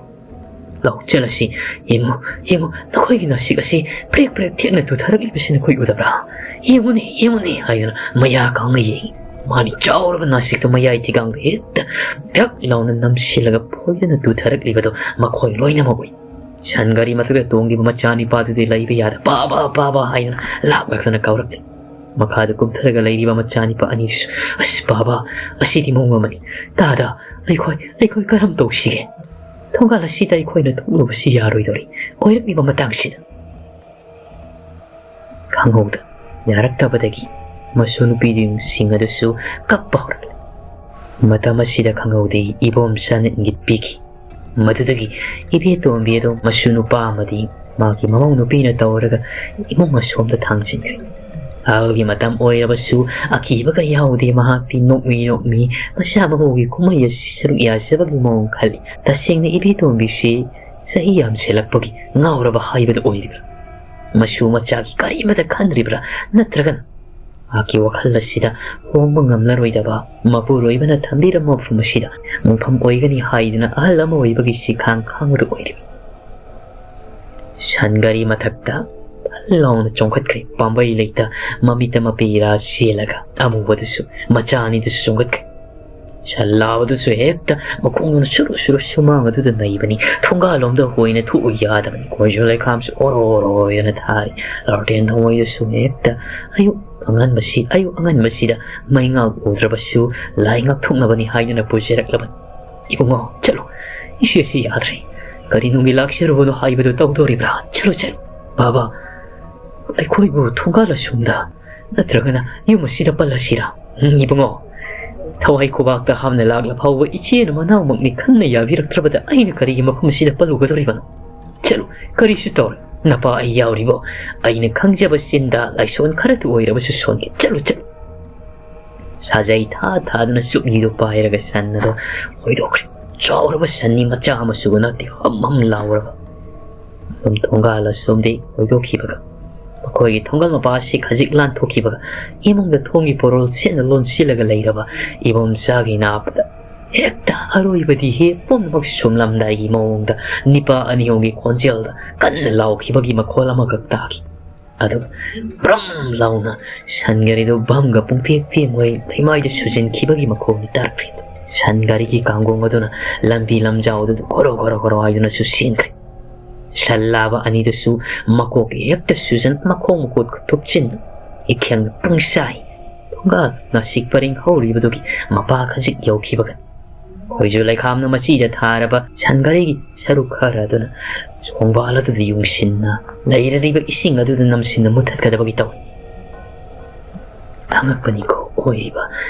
ꯂꯥꯎ ꯆꯠꯂꯁꯤ꯫ ꯌꯦꯡꯉꯨ, ꯌꯦꯡꯉꯨ, ꯅꯈꯣꯏꯒꯤ ꯅꯥꯁꯤꯛ ꯑꯁꯤ ꯄ꯭ꯔꯦꯛ ꯄ꯭ꯔꯦꯛ ꯊꯦꯛꯅ ꯇꯨꯊꯔꯛꯂꯤꯕꯁꯤ ꯅꯈꯣꯏ ꯎꯗꯕ꯭ꯔꯥ? ꯌꯦꯡꯉꯨꯅꯦ, ꯌꯦꯡꯉꯨꯅꯦ ꯍꯥꯏꯗꯨꯅ ꯃꯌꯥ ꯀꯥꯡꯅ ꯌꯦꯡꯉꯤ꯫ ꯃꯥꯅꯤ ꯆꯥꯎꯔꯕ ꯅꯥꯁꯤꯛꯇꯨ ꯃꯌꯥꯏ ꯊꯤꯒꯥꯡꯗ ꯍꯦꯛꯇ ꯙꯛ ꯂꯥꯎꯅ ꯅꯝꯁꯤꯜꯂꯒ ꯐꯣꯏꯗꯅ ꯇꯨꯊꯔꯛꯂꯤꯕꯗꯨ ꯃꯈꯣꯏ ꯂꯣꯏꯅꯃꯛ ꯎꯏ꯫ ꯁꯟ ꯒꯥꯔꯤ ꯃꯊꯛꯇ ꯇꯣꯡꯂꯤꯕ ꯃꯆꯥꯅꯤꯄꯥꯗꯨꯗꯤ ꯂꯩꯕ ꯌꯥꯗ, "ꯕꯥꯕꯥ, ꯕꯥꯕꯥ" ꯍꯥꯏꯗꯨꯅ ꯂꯥꯛꯂꯛꯇꯅ ꯀꯧꯔꯛꯂꯤ꯫ ꯃꯈꯥꯗ ꯀꯨꯝꯊꯔꯒ ꯂꯩꯔꯤꯕ ꯃꯆꯥꯅꯤꯄꯥ ꯑꯅꯤꯗꯨꯁꯨ, "ꯑꯁ ꯕꯥꯕꯥ, ꯑꯁꯤꯗꯤ ꯃꯑꯣꯡ ꯑꯃꯅꯤ꯫ ꯇꯥꯗ, ꯑꯩꯈꯣꯏ, ꯑꯩꯈꯣꯏ ꯀꯔꯝ ꯇꯧꯁꯤꯒꯦ? ꯊꯣꯡꯒꯥꯜ ꯑꯁꯤꯗ ꯑꯩꯈꯣꯏꯅ ꯊꯣꯛꯂꯨꯕꯁꯤ ꯌꯥꯔꯣꯏꯗꯧꯔꯤ, ꯀꯣꯏꯔꯛꯂꯤꯕ ꯃꯇꯥꯡꯁꯤꯗ꯫" ꯈꯪꯍꯧꯗ ꯌꯥꯔꯛꯇꯕꯗꯒꯤ ꯃꯁꯨ ꯅꯨꯄꯤꯁꯤꯡ ꯑꯗꯨꯁꯨ ꯀꯞꯄ ꯍꯧꯔꯛꯂꯦ꯫ ꯃꯇꯝ ꯑꯁꯤꯗ ꯈꯪꯍꯧꯗꯦ ꯏꯕꯣꯝꯆꯥꯅ ꯏꯪꯒꯤꯠ ꯄꯤꯈꯤ꯫ ꯃꯗꯨꯗꯒꯤ ꯏꯕꯦꯇꯣꯝꯕꯤ ꯑꯗꯨ ꯃꯁꯨ ꯅꯨꯄꯥ ꯑꯃꯗꯤ ꯃꯥꯒꯤ ꯃꯃꯧ ꯅꯨꯄꯤꯅ ꯇꯧꯔꯒ ꯏꯃꯨꯡ ꯑꯁꯣꯝꯗ ꯊꯥꯡꯖꯤꯟꯈ꯭ꯔꯦ꯫ ꯑꯍꯜꯒꯤ ꯃꯇꯝ ꯑꯣꯏꯔꯕꯁꯨ ꯑꯀꯤꯕꯒ ꯌꯥꯎꯗꯦ꯫ ꯃꯍꯥꯛꯇꯤ ꯅꯣꯛꯃꯤ ꯅꯣꯛꯃꯤ ꯃꯆꯥ ꯃꯃꯧꯒꯤ ꯀꯨꯝꯍꯩ ꯑꯁꯤ ꯁꯔꯨꯛ ꯌꯥꯖꯕꯒꯤ ꯃꯑꯣꯡ ꯈꯜꯂꯤ꯫ ꯇꯁꯦꯡꯅ ꯏꯕꯦꯇꯣꯝꯕꯤꯁꯤ ꯆꯍꯤ ꯌꯥꯝꯁꯤꯜꯂꯛꯄꯒꯤ ꯉꯥꯎꯔꯕ ꯍꯥꯏꯕꯗꯨ ꯑꯣꯏꯔꯤꯕ꯭ꯔꯥ? ꯃꯁꯨ ꯃꯆꯥꯒꯤ ꯀꯔꯤꯃꯇ ꯈꯟꯗ꯭ꯔꯤꯕ꯭ꯔꯥ? ꯅꯠꯇ꯭ꯔꯒꯅ ꯃꯍꯥꯛꯀꯤ ꯋꯥꯈꯜ ꯑꯁꯤꯗ ꯍꯣꯡꯕ ꯉꯝꯂꯔꯣꯏꯗꯕ ꯃꯄꯨꯔꯣꯏꯕꯅ ꯊꯝꯕꯤꯔꯝꯕ ꯃꯐꯝ ꯑꯁꯤꯗ ꯃꯣꯡꯐꯝ ꯑꯣꯏꯒꯅꯤ ꯍꯥꯏꯗꯨꯅ ꯑꯍꯜ ꯑꯃ ꯑꯣꯏꯕꯒꯤ ꯁꯤꯈꯥꯡ ꯈꯥꯡꯕꯗꯨ ꯑꯣꯏꯔꯤꯕ? ꯁꯟ ꯒꯥꯔꯤ ꯃꯊꯛꯇ ꯐꯠ ꯂꯥꯎꯅ ꯆꯣꯡꯈꯠꯈ꯭ꯔꯦ꯫ ꯄꯥꯝꯕꯩ ꯂꯩꯇ ꯃꯃꯤꯠꯇ ꯃꯄꯤ ꯏꯔꯥ ꯆꯦꯜꯂꯒ ꯑꯃꯨꯕꯗꯨꯁꯨ, ꯃꯆꯥ ꯑꯅꯤꯗꯨꯁꯨ ꯆꯣꯡꯈꯠꯈ꯭ꯔꯦ꯫ ꯁꯟ ꯂꯥꯕꯗꯨꯁꯨ ꯍꯦꯛꯇ ꯃꯈꯣꯡꯗꯨꯅ ꯁꯨꯔꯨ ꯁꯨꯔꯨ ꯁꯨꯃꯥꯡ ꯑꯗꯨꯗ ꯅꯩꯕꯅꯤ꯫ ꯊꯣꯡꯒꯥꯜꯂꯣꯝꯗ ꯍꯣꯏꯅ ꯊꯣꯛꯎ ꯌꯥꯗꯕꯅꯤ꯫ ꯀꯣꯏꯁꯨ ꯂꯩꯈꯥꯝꯁꯨ ꯑꯣꯔꯣ ꯑꯣꯔꯣ ꯍꯥꯏꯅ ꯊꯥꯔꯤ꯫ ꯂꯥꯜꯇꯦꯟ ꯊꯧꯃꯩꯗꯨꯁꯨ ꯍꯦꯛꯇ ꯑꯌꯨꯛ ꯑꯉꯟꯕꯁꯤ, ꯑꯌꯨꯛ ꯑꯉꯟꯕꯁꯤꯗ ꯃꯩꯉꯥꯜ ꯎꯗ꯭ꯔꯕꯁꯨ ꯂꯥꯏ ꯉꯥꯛꯊꯣꯛꯅꯕꯅꯤ ꯍꯥꯏꯗꯨꯅ ꯄꯨꯖꯔꯛꯂꯕꯅꯤ꯫ "ꯏꯕꯨꯡꯉꯣ, ꯆꯠꯂꯣ꯫ ꯏꯆꯦꯁꯤ ꯌꯥꯗ꯭ꯔꯦ꯫ ꯀꯔꯤ ꯅꯨꯡꯒꯤ ꯂꯥꯛꯆꯔꯨꯕꯅꯣ ꯍꯥꯏꯕꯗꯨ ꯇꯧꯗꯣꯔꯤꯕ꯭ꯔꯥ? ꯆꯠꯂꯣ, ꯆꯠꯂꯣ꯫ ꯕꯥꯕꯥ, ꯑꯩꯈꯣꯏꯕꯨ ꯊꯣꯡꯒꯥꯜ ꯑꯁꯣꯝꯗ ꯅꯠꯇ꯭ꯔꯒꯅ ꯌꯨꯝ ꯑꯁꯤꯗ ꯄꯜꯂꯁꯤꯔꯥ?" "ꯎꯝ, ꯏꯕꯨꯡꯉꯣ, ꯊꯋꯥꯏ ꯈꯨꯕꯥꯛꯇ ꯍꯥꯞꯅ ꯂꯥꯛꯂ ꯐꯥꯎꯕ ꯏꯆꯦꯅ ꯃꯅꯥꯎꯃꯛꯅꯤ ꯈꯟꯅ ꯌꯥꯕꯤꯔꯛꯇ꯭ꯔꯕꯗ ꯑꯩꯅ ꯀꯔꯤꯒꯤ ꯃꯐꯝ ꯑꯁꯤꯗ ꯄꯜꯂꯨꯒꯗꯧꯔꯤꯕꯅꯣ? ꯆꯠꯂꯨ, ꯀꯔꯤꯁꯨ ꯇꯧꯔꯣꯏ꯫ ꯅꯄꯥ ꯑꯩ ꯌꯥꯎꯔꯤꯕꯣ? ꯑꯩꯅ ꯈꯪꯖꯕ ꯆꯤꯟꯗ ꯂꯥꯏꯁꯣꯟ ꯈꯔꯇ ꯑꯣꯏꯔꯕꯁꯨ ꯁꯣꯟꯒꯦ꯫ ꯆꯠꯂꯨ, ꯆꯠꯂꯨ꯫" ꯁꯥꯖꯩ ꯊꯥ ꯊꯥꯗꯨꯅ ꯆꯨꯞꯂꯤꯗꯨ ꯄꯥꯏꯔꯒ ꯁꯟ ꯑꯗꯨ ꯍꯣꯏꯗꯣꯛꯈ꯭ꯔꯦ꯫ ꯆꯥꯎꯔꯕ ꯁꯟꯅꯤ, ꯃꯆꯥ ꯃꯁꯨꯒ ꯅꯠꯇꯦ, ꯍꯝ ꯍꯝ ꯂꯥꯎꯔꯕ꯫ ꯑꯗꯨꯝ ꯊꯣꯡꯒꯥꯜ ꯑꯁꯣꯝꯗꯒꯤ ꯍꯣꯏꯗꯣꯛꯈꯤꯕꯒ ꯑꯩꯈꯣꯏꯒꯤ ꯊꯣꯡꯒꯜ ꯃꯄꯥꯁꯤ ꯈꯖꯤꯛ ꯂꯥꯟꯊꯣꯛꯈꯤꯕꯒ ꯏꯃꯨꯡꯗ ꯊꯣꯡꯒꯤ ꯄꯣꯔꯣꯜ ꯁꯦꯠꯅ ꯂꯣꯟꯁꯤꯜꯂꯒ ꯂꯩꯔꯕ ꯏꯕꯣꯝꯆꯥꯒꯤ ꯅꯥꯕꯗ ꯍꯦꯛꯇ ꯑꯔꯣꯏꯕꯗꯤ ꯍꯦ ꯄꯨꯝꯅꯃꯛ ꯁꯨꯝꯂꯝꯗꯥꯏꯒꯤ ꯃꯑꯣꯡꯗ ꯅꯤꯄꯥ ꯑꯅꯤ ꯑꯍꯨꯝꯒꯤ ꯈꯣꯟꯖꯦꯜꯗ ꯀꯟꯅ ꯂꯥꯎꯈꯤꯕꯒꯤ ꯃꯈꯣꯜ ꯑꯃꯈꯛ ꯇꯥꯈꯤ꯫ ꯑꯗꯨꯒ ꯕ꯭ꯔꯝ ꯂꯥꯎꯅ ꯁꯟ ꯒꯥꯔꯤꯗꯨ ꯚꯝꯒ ꯄꯨꯡꯇꯦꯛ ꯇꯦꯡꯉꯣꯏ ꯂꯩꯃꯥꯏꯗ ꯁꯨꯖꯤꯟꯈꯤꯕꯒꯤ ꯃꯈꯣꯜꯗꯤ ꯇꯥꯔꯛꯈ꯭ꯔꯦ꯫ ꯁꯟ ꯒꯥꯔꯤꯒꯤ ꯀꯥꯡꯒꯣꯡ ꯑꯗꯨꯅ ꯂꯝꯕꯤ ꯂꯝꯖꯥꯎ ꯑꯗꯨꯗ ꯒꯣꯔꯣ ꯒꯣꯔꯣ ꯒꯣꯔꯣ ꯍꯥꯏꯗꯨꯅꯁꯨ ꯆꯦꯟꯈ꯭ꯔꯦ꯫ ꯁꯟ ꯂꯥꯕ ꯑꯅꯤꯗꯨꯁꯨ ꯃꯀꯣꯛ ꯍꯦꯛꯇ ꯁꯨꯖꯟ ꯃꯈꯣꯡ ꯃꯈꯨꯠ ꯊꯨꯞꯆꯤꯟ ꯏꯈꯦꯡ ꯄꯪꯁꯥꯏ ꯊꯣꯡꯒꯥꯜ ꯅꯥꯁꯤꯛ ꯄꯔꯦꯡ ꯍꯧꯔꯤꯕꯗꯨꯒꯤ ꯃꯄꯥ ꯈꯖꯤꯛ ꯌꯧꯈꯤꯕꯒ ꯈꯣꯏꯖꯨ ꯂꯩꯈꯥꯝꯅ ꯃꯆꯤꯗ ꯊꯥꯔꯕ ꯁꯟ ꯒꯥꯔꯤꯒꯤ ꯁꯔꯨꯛ ꯈꯔ ꯑꯗꯨꯅ ꯈꯣꯡꯕꯥꯜ ꯑꯗꯨꯗ ꯌꯨꯡꯁꯤꯟꯅ ꯂꯩꯔꯤꯕ ꯏꯁꯤꯡ ꯑꯗꯨꯗ ꯅꯝꯁꯤꯟꯅ ꯃꯨꯊꯠꯀꯗꯕꯒꯤ ꯇꯧꯏ꯫ ꯑꯉꯛꯄꯅꯤꯀꯣ ꯑꯣꯏꯔꯤꯕ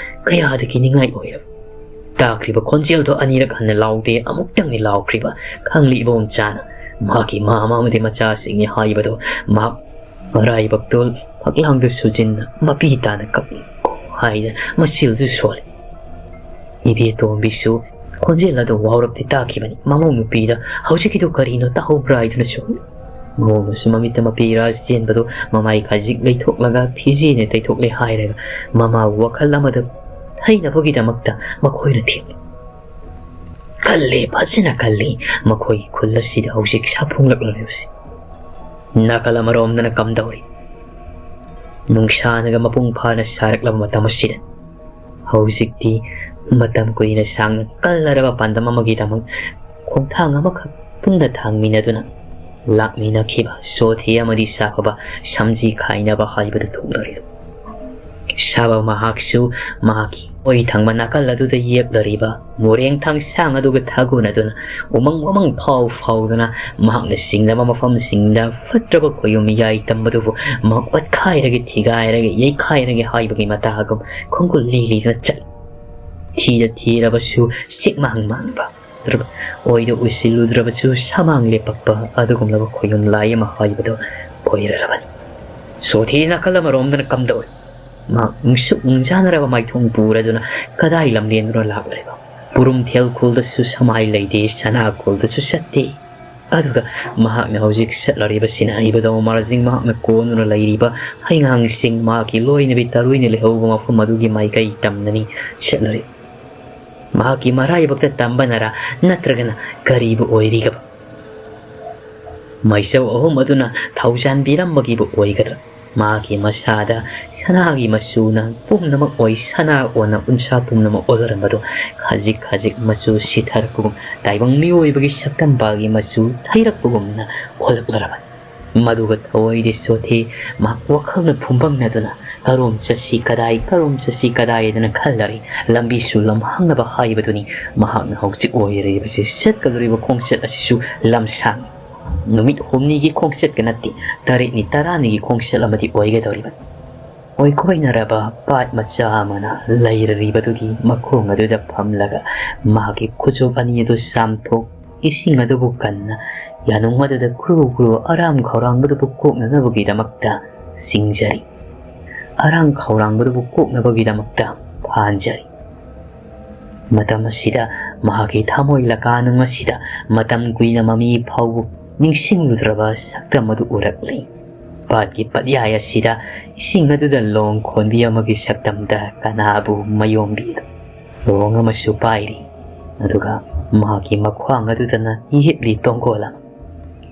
ꯀꯌꯥꯗꯒꯤ ꯅꯤꯡꯉꯥꯏ ꯑꯣꯏꯔꯕ꯫ ꯇꯥꯈ꯭ꯔꯤꯕ ꯈꯣꯟꯖꯦꯜꯗꯣ ꯑꯅꯤꯔꯛ ꯍꯟꯅ ꯂꯥꯎꯗꯦ, ꯑꯃꯨꯛꯇꯪꯅꯤ ꯂꯥꯎꯈ꯭ꯔꯤꯕ꯫ ꯈꯪꯂꯤꯕ ꯏꯕꯣꯝꯆꯥꯅ ꯃꯍꯥꯛꯀꯤ ꯃꯃꯥ ꯑꯃꯗꯤ ꯃꯆꯥꯁꯤꯡꯅꯤ ꯍꯥꯏꯕꯗꯣ ꯃꯍꯥꯛ ꯃꯔꯥꯏꯕꯛꯇꯣ ꯐꯛꯂꯥꯡꯗ ꯁꯨꯖꯤꯟꯅ ꯃꯄꯤ ꯇꯥꯅ ꯀꯞꯂꯤ ꯍꯥꯏꯗꯅ ꯃꯆꯤꯜꯗꯨ ꯁꯣꯜꯂꯤ꯫ ꯏꯕꯦꯇꯣꯝꯕꯤꯁꯨ ꯈꯣꯟꯖꯦꯜ ꯑꯗꯨ ꯋꯥꯎꯔꯞꯇꯤ ꯇꯥꯈꯤꯕꯅꯤ꯫ ꯃꯃꯧ ꯅꯨꯄꯤꯗ "ꯍꯧꯖꯤꯛꯀꯤꯗꯨ ꯀꯔꯤꯅꯣ? ꯇꯥꯍꯧꯕ꯭ꯔꯥ?" ꯍꯥꯏꯗꯨꯅꯁꯨ ꯃꯃꯧꯅꯁꯨ ꯃꯃꯤꯠꯇ ꯃꯄꯤ ꯏꯔꯥ ꯆꯦꯟꯕꯗꯨ ꯃꯃꯥꯏ ꯈꯖꯤꯛ ꯂꯩꯊꯣꯛꯂꯒ ꯐꯤꯖꯤꯅ ꯇꯩꯊꯣꯛꯂꯦ ꯍꯥꯏꯔꯒ ꯃꯃꯥꯕꯨ ꯋꯥꯈꯜ ꯑꯃꯗ ꯍꯩꯅꯕꯒꯤꯗꯃꯛꯇ ꯃꯈꯣꯏꯅ ꯊꯦꯝꯂꯤ꯫ ꯀꯜꯂꯤ, ꯐꯖꯅ ꯀꯜꯂꯤ꯫ ꯃꯈꯣꯏꯒꯤ ꯈꯨꯜ ꯑꯁꯤꯗ ꯍꯧꯖꯤꯛ ꯁꯥꯐꯣꯡꯂꯛꯂꯤꯕꯁꯤ꯫ ꯅꯥꯀꯜ ꯑꯃꯔꯣꯝꯗꯅ ꯀꯝꯗꯧꯔꯤ? ꯅꯨꯡꯁꯥꯅꯒ ꯃꯄꯨꯡ ꯐꯥꯅ ꯁꯥꯔꯛꯂꯕ ꯃꯇꯝ ꯑꯁꯤꯗ ꯍꯧꯖꯤꯛꯇꯤ ꯃꯇꯝ ꯀꯨꯏꯅ ꯁꯥꯡꯅ ꯀꯜꯂꯔꯕ ꯄꯥꯟꯗꯝ ꯑꯃꯒꯤꯗꯃꯛ ꯈꯣꯡꯊꯥꯡ ꯑꯃꯈꯛ ꯄꯨꯟꯅ ꯊꯥꯡꯃꯤꯟꯅꯗꯨꯅ ꯂꯥꯛꯃꯤꯟꯅꯈꯤꯕ ꯁꯣꯊꯤ ꯑꯃꯗꯤ ꯁꯥꯐꯕ ꯁꯝꯖꯤ ꯈꯥꯏꯅꯕ ꯍꯥꯏꯕꯗꯨ ꯊꯣꯛꯂꯔꯤ꯫ ꯁꯥꯕ ꯃꯍꯥꯛꯁꯨ ꯃꯍꯥꯛꯀꯤ ꯑꯣꯏ ꯊꯪꯕ ꯅꯥꯀꯜ ꯑꯗꯨꯗ ꯌꯦꯞꯂꯔꯤꯕ ꯃꯣꯔꯦꯡ ꯊꯥꯡꯁꯥꯡ ꯑꯗꯨꯒ ꯊꯥꯒꯣꯟꯅꯗꯨꯅ ꯎꯃꯪ ꯋꯥꯃꯪ ꯐꯥꯎ ꯐꯥꯎꯗꯨꯅ ꯃꯍꯥꯛꯅ ꯁꯤꯡꯅꯕ ꯃꯐꯝꯁꯤꯡꯗ ꯐꯠꯇ꯭ꯔꯕ ꯈꯣꯌꯨꯝ ꯌꯥꯏ ꯇꯝꯕꯗꯨꯕꯨ ꯃꯍꯥꯛ ꯑꯣꯠꯈꯥꯏꯔꯒꯦ, ꯊꯤꯒꯥꯏꯔꯒꯦ, ꯌꯩꯈꯥꯏꯔꯒꯦ ꯍꯥꯏꯕꯒꯤ ꯃꯇꯥꯒꯨꯝ ꯈꯣꯡꯒꯨꯜ ꯂꯤ ꯂꯤꯗꯨꯅ ꯆꯠꯂꯤ꯫ ꯊꯤꯗ ꯊꯤꯔꯕꯁꯨ ꯆꯤꯛ ꯃꯥꯡ ꯃꯥꯡꯕ ꯑꯣꯏꯗ ꯎꯁꯤꯜꯂꯨꯗ꯭ꯔꯕꯁꯨ ꯁꯃꯥꯡ ꯂꯦꯞꯄꯛꯄ ꯑꯗꯨꯒꯨꯝꯂꯕ ꯈꯣꯌꯨꯝ ꯂꯥꯏ ꯑꯃ ꯍꯥꯏꯕꯗꯨ ꯑꯣꯏꯔꯔꯕꯅꯤ꯫ ꯁꯣꯊꯤ ꯅꯥꯀꯜ ꯑꯃꯔꯣꯝꯗꯅ ꯀꯝꯗꯧꯏ? ꯃꯍꯥꯛ ꯅꯨꯡꯁꯨꯛ ꯅꯨꯡꯖꯥꯅꯔꯕ ꯃꯥꯏꯊꯣꯡ ꯄꯨꯔꯗꯨꯅ ꯀꯗꯥꯏ ꯂꯝꯂꯦꯟꯗꯨꯅ ꯂꯥꯛꯂꯤꯕ? ꯄꯨꯔꯨꯝꯊꯦꯜ ꯈꯨꯜꯗꯁꯨ ꯁꯃꯥꯏ ꯂꯩꯇꯦ, ꯁꯅꯥ ꯈꯨꯜꯗꯁꯨ ꯆꯠꯇꯦ꯫ ꯑꯗꯨꯒ ꯃꯍꯥꯛꯅ ꯍꯧꯖꯤꯛ ꯆꯠꯂꯔꯤꯕꯁꯤꯅ ꯏꯕꯨꯙꯧ ꯃꯔꯥꯖꯤꯡ ꯃꯍꯥꯛꯅ ꯀꯣꯟꯗꯨꯅ ꯂꯩꯔꯤꯕ ꯍꯩꯉꯥꯡꯁꯤꯡ, ꯃꯍꯥꯛꯀꯤ ꯂꯣꯏꯅꯕꯤ ꯇꯔꯨꯏꯅ ꯂꯩꯍꯧꯕ ꯃꯐꯝ ꯑꯗꯨꯒꯤ ꯃꯥꯏꯀꯩ ꯇꯝꯅꯅꯤ ꯆꯠꯂꯔꯤ꯫ ꯃꯍꯥꯛꯀꯤ ꯃꯔꯥꯏꯕꯛꯇ ꯇꯝꯕꯅꯔꯥ, ꯅꯠꯇ꯭ꯔꯒꯅ ꯀꯔꯤꯕꯨ ꯑꯣꯏꯔꯤꯒꯕ? ꯃꯥꯏꯆꯧ ꯑꯍꯨꯝ ꯑꯗꯨꯅ ꯊꯧꯖꯥꯟꯕꯤꯔꯝꯕꯒꯤꯕꯨ ꯑꯣꯏꯒꯗ꯭ꯔꯥ? ꯃꯍꯥꯛꯀꯤ ꯃꯁꯥꯗ ꯁꯅꯥꯒꯤ ꯃꯆꯨꯅ ꯄꯨꯝꯅꯃꯛ ꯑꯣꯏ, ꯁꯅꯥ ꯑꯣꯟꯅ ꯎꯟꯁꯥ ꯄꯨꯝꯅꯃꯛ ꯑꯣꯜꯂꯔꯝꯕꯗꯨ ꯈꯖꯤꯛ ꯈꯖꯤꯛ ꯃꯆꯨ ꯁꯤꯊꯔꯛꯄꯒꯨꯝ, ꯇꯥꯏꯕꯪ ꯃꯤꯑꯣꯏꯕꯒꯤ ꯁꯛꯇꯝꯕꯥꯜꯒꯤ ꯃꯆꯨ ꯊꯩꯔꯛꯄꯒꯨꯝꯅ ꯑꯣꯜꯂꯛꯂꯔꯕꯅꯤ꯫ ꯃꯗꯨꯒ ꯊꯑꯣꯏꯗꯤ ꯆꯣꯊꯦ ꯃꯍꯥꯛ ꯋꯥꯈꯜꯅ ꯐꯨꯝꯕꯪꯅꯗꯨꯅ ꯀꯔꯣꯝ ꯆꯠꯁꯤ ꯀꯗꯥꯏ, ꯀꯔꯣꯝ ꯆꯠꯁꯤ ꯀꯗꯥꯏꯗꯅ ꯈꯜꯂꯔꯤ꯫ ꯂꯝꯕꯤꯁꯨ ꯂꯝꯍꯥꯡꯅꯕ ꯍꯥꯏꯕꯗꯨꯅꯤ꯫ ꯃꯍꯥꯛꯅ ꯍꯧꯖꯤꯛ ꯑꯣꯏꯔꯤꯕꯁꯤ ꯆꯠꯀꯗꯧꯔꯤꯕ ꯈꯣꯡꯆꯠ ꯑꯁꯤꯁꯨ ꯂꯝꯁꯥꯡ ꯅꯨꯃꯤꯠ ꯍꯨꯝꯅꯤꯒꯤ ꯈꯣꯡꯆꯠꯀ ꯅꯠꯇꯦ, ꯇꯔꯦꯠꯅꯤ ꯇꯔꯥꯅꯤꯒꯤ ꯈꯣꯡꯆꯠ ꯑꯃꯗꯤ ꯑꯣꯏꯒꯗꯧꯔꯤꯕꯅꯤ꯫ ꯑꯣꯏꯈꯣꯏꯅꯔꯕ ꯄꯥꯠ ꯃꯆꯥ ꯑꯃꯅ ꯂꯩꯔꯔꯤꯕꯗꯨꯒꯤ ꯃꯈꯣꯡ ꯑꯗꯨꯗ ꯐꯝꯂꯒ ꯃꯍꯥꯛꯀꯤ ꯈꯨꯆꯨꯞ ꯑꯅꯤ ꯑꯗꯨ ꯆꯥꯝꯊꯣꯛ, ꯏꯁꯤꯡ ꯑꯗꯨꯕꯨ ꯀꯟꯅ ꯌꯥꯅꯨꯡ ꯑꯗꯨꯗ ꯀ꯭ꯔꯨ ꯀ꯭ꯔꯨ ꯑꯔꯥꯝ ꯈꯧꯔꯥꯡꯕꯗꯨꯕꯨ ꯀꯣꯛꯅꯅꯕꯒꯤꯗꯃꯛꯇ ꯆꯤꯡꯖꯔꯤ꯫ ꯑꯔꯥꯝ ꯈꯧꯔꯥꯡꯕꯗꯨꯕꯨ ꯀꯣꯛꯅꯕꯒꯤꯗꯃꯛꯇ ꯐꯥꯟꯖꯔꯤ꯫ ꯃꯇꯝ ꯑꯁꯤꯗ ꯃꯍꯥꯛꯀꯤ ꯊꯃꯣꯏ ꯂꯀꯥꯅꯨꯡ ꯑꯁꯤꯗ ꯃꯇꯝ ꯀꯨꯏꯅ ꯃꯃꯤ ꯐꯥꯎꯕ ꯅꯤꯡꯁꯤꯡꯂꯨꯗ꯭ꯔꯕ ꯁꯛꯇꯝ ꯑꯗꯨ ꯎꯔꯛꯂꯤ꯫ ꯄꯥꯠꯀꯤ ꯄꯠꯌꯥꯏ ꯑꯁꯤꯗ ꯏꯁꯤꯡ ꯑꯗꯨꯗ ꯂꯣꯡ ꯈꯣꯟꯕꯤ ꯑꯃꯒꯤ ꯁꯛꯇꯝꯗ ꯀꯅꯥꯕꯨ ꯃꯌꯣꯝꯕꯤꯗꯨ ꯂꯣꯡ ꯑꯃꯁꯨ ꯄꯥꯏꯔꯤ꯫ ꯑꯗꯨꯒ ꯃꯍꯥꯛꯀꯤ ꯃꯈ꯭ꯋꯥꯡ ꯑꯗꯨꯗꯅ ꯌꯦꯠꯂꯤ ꯇꯣꯡꯒꯣꯜ ꯑꯃ꯫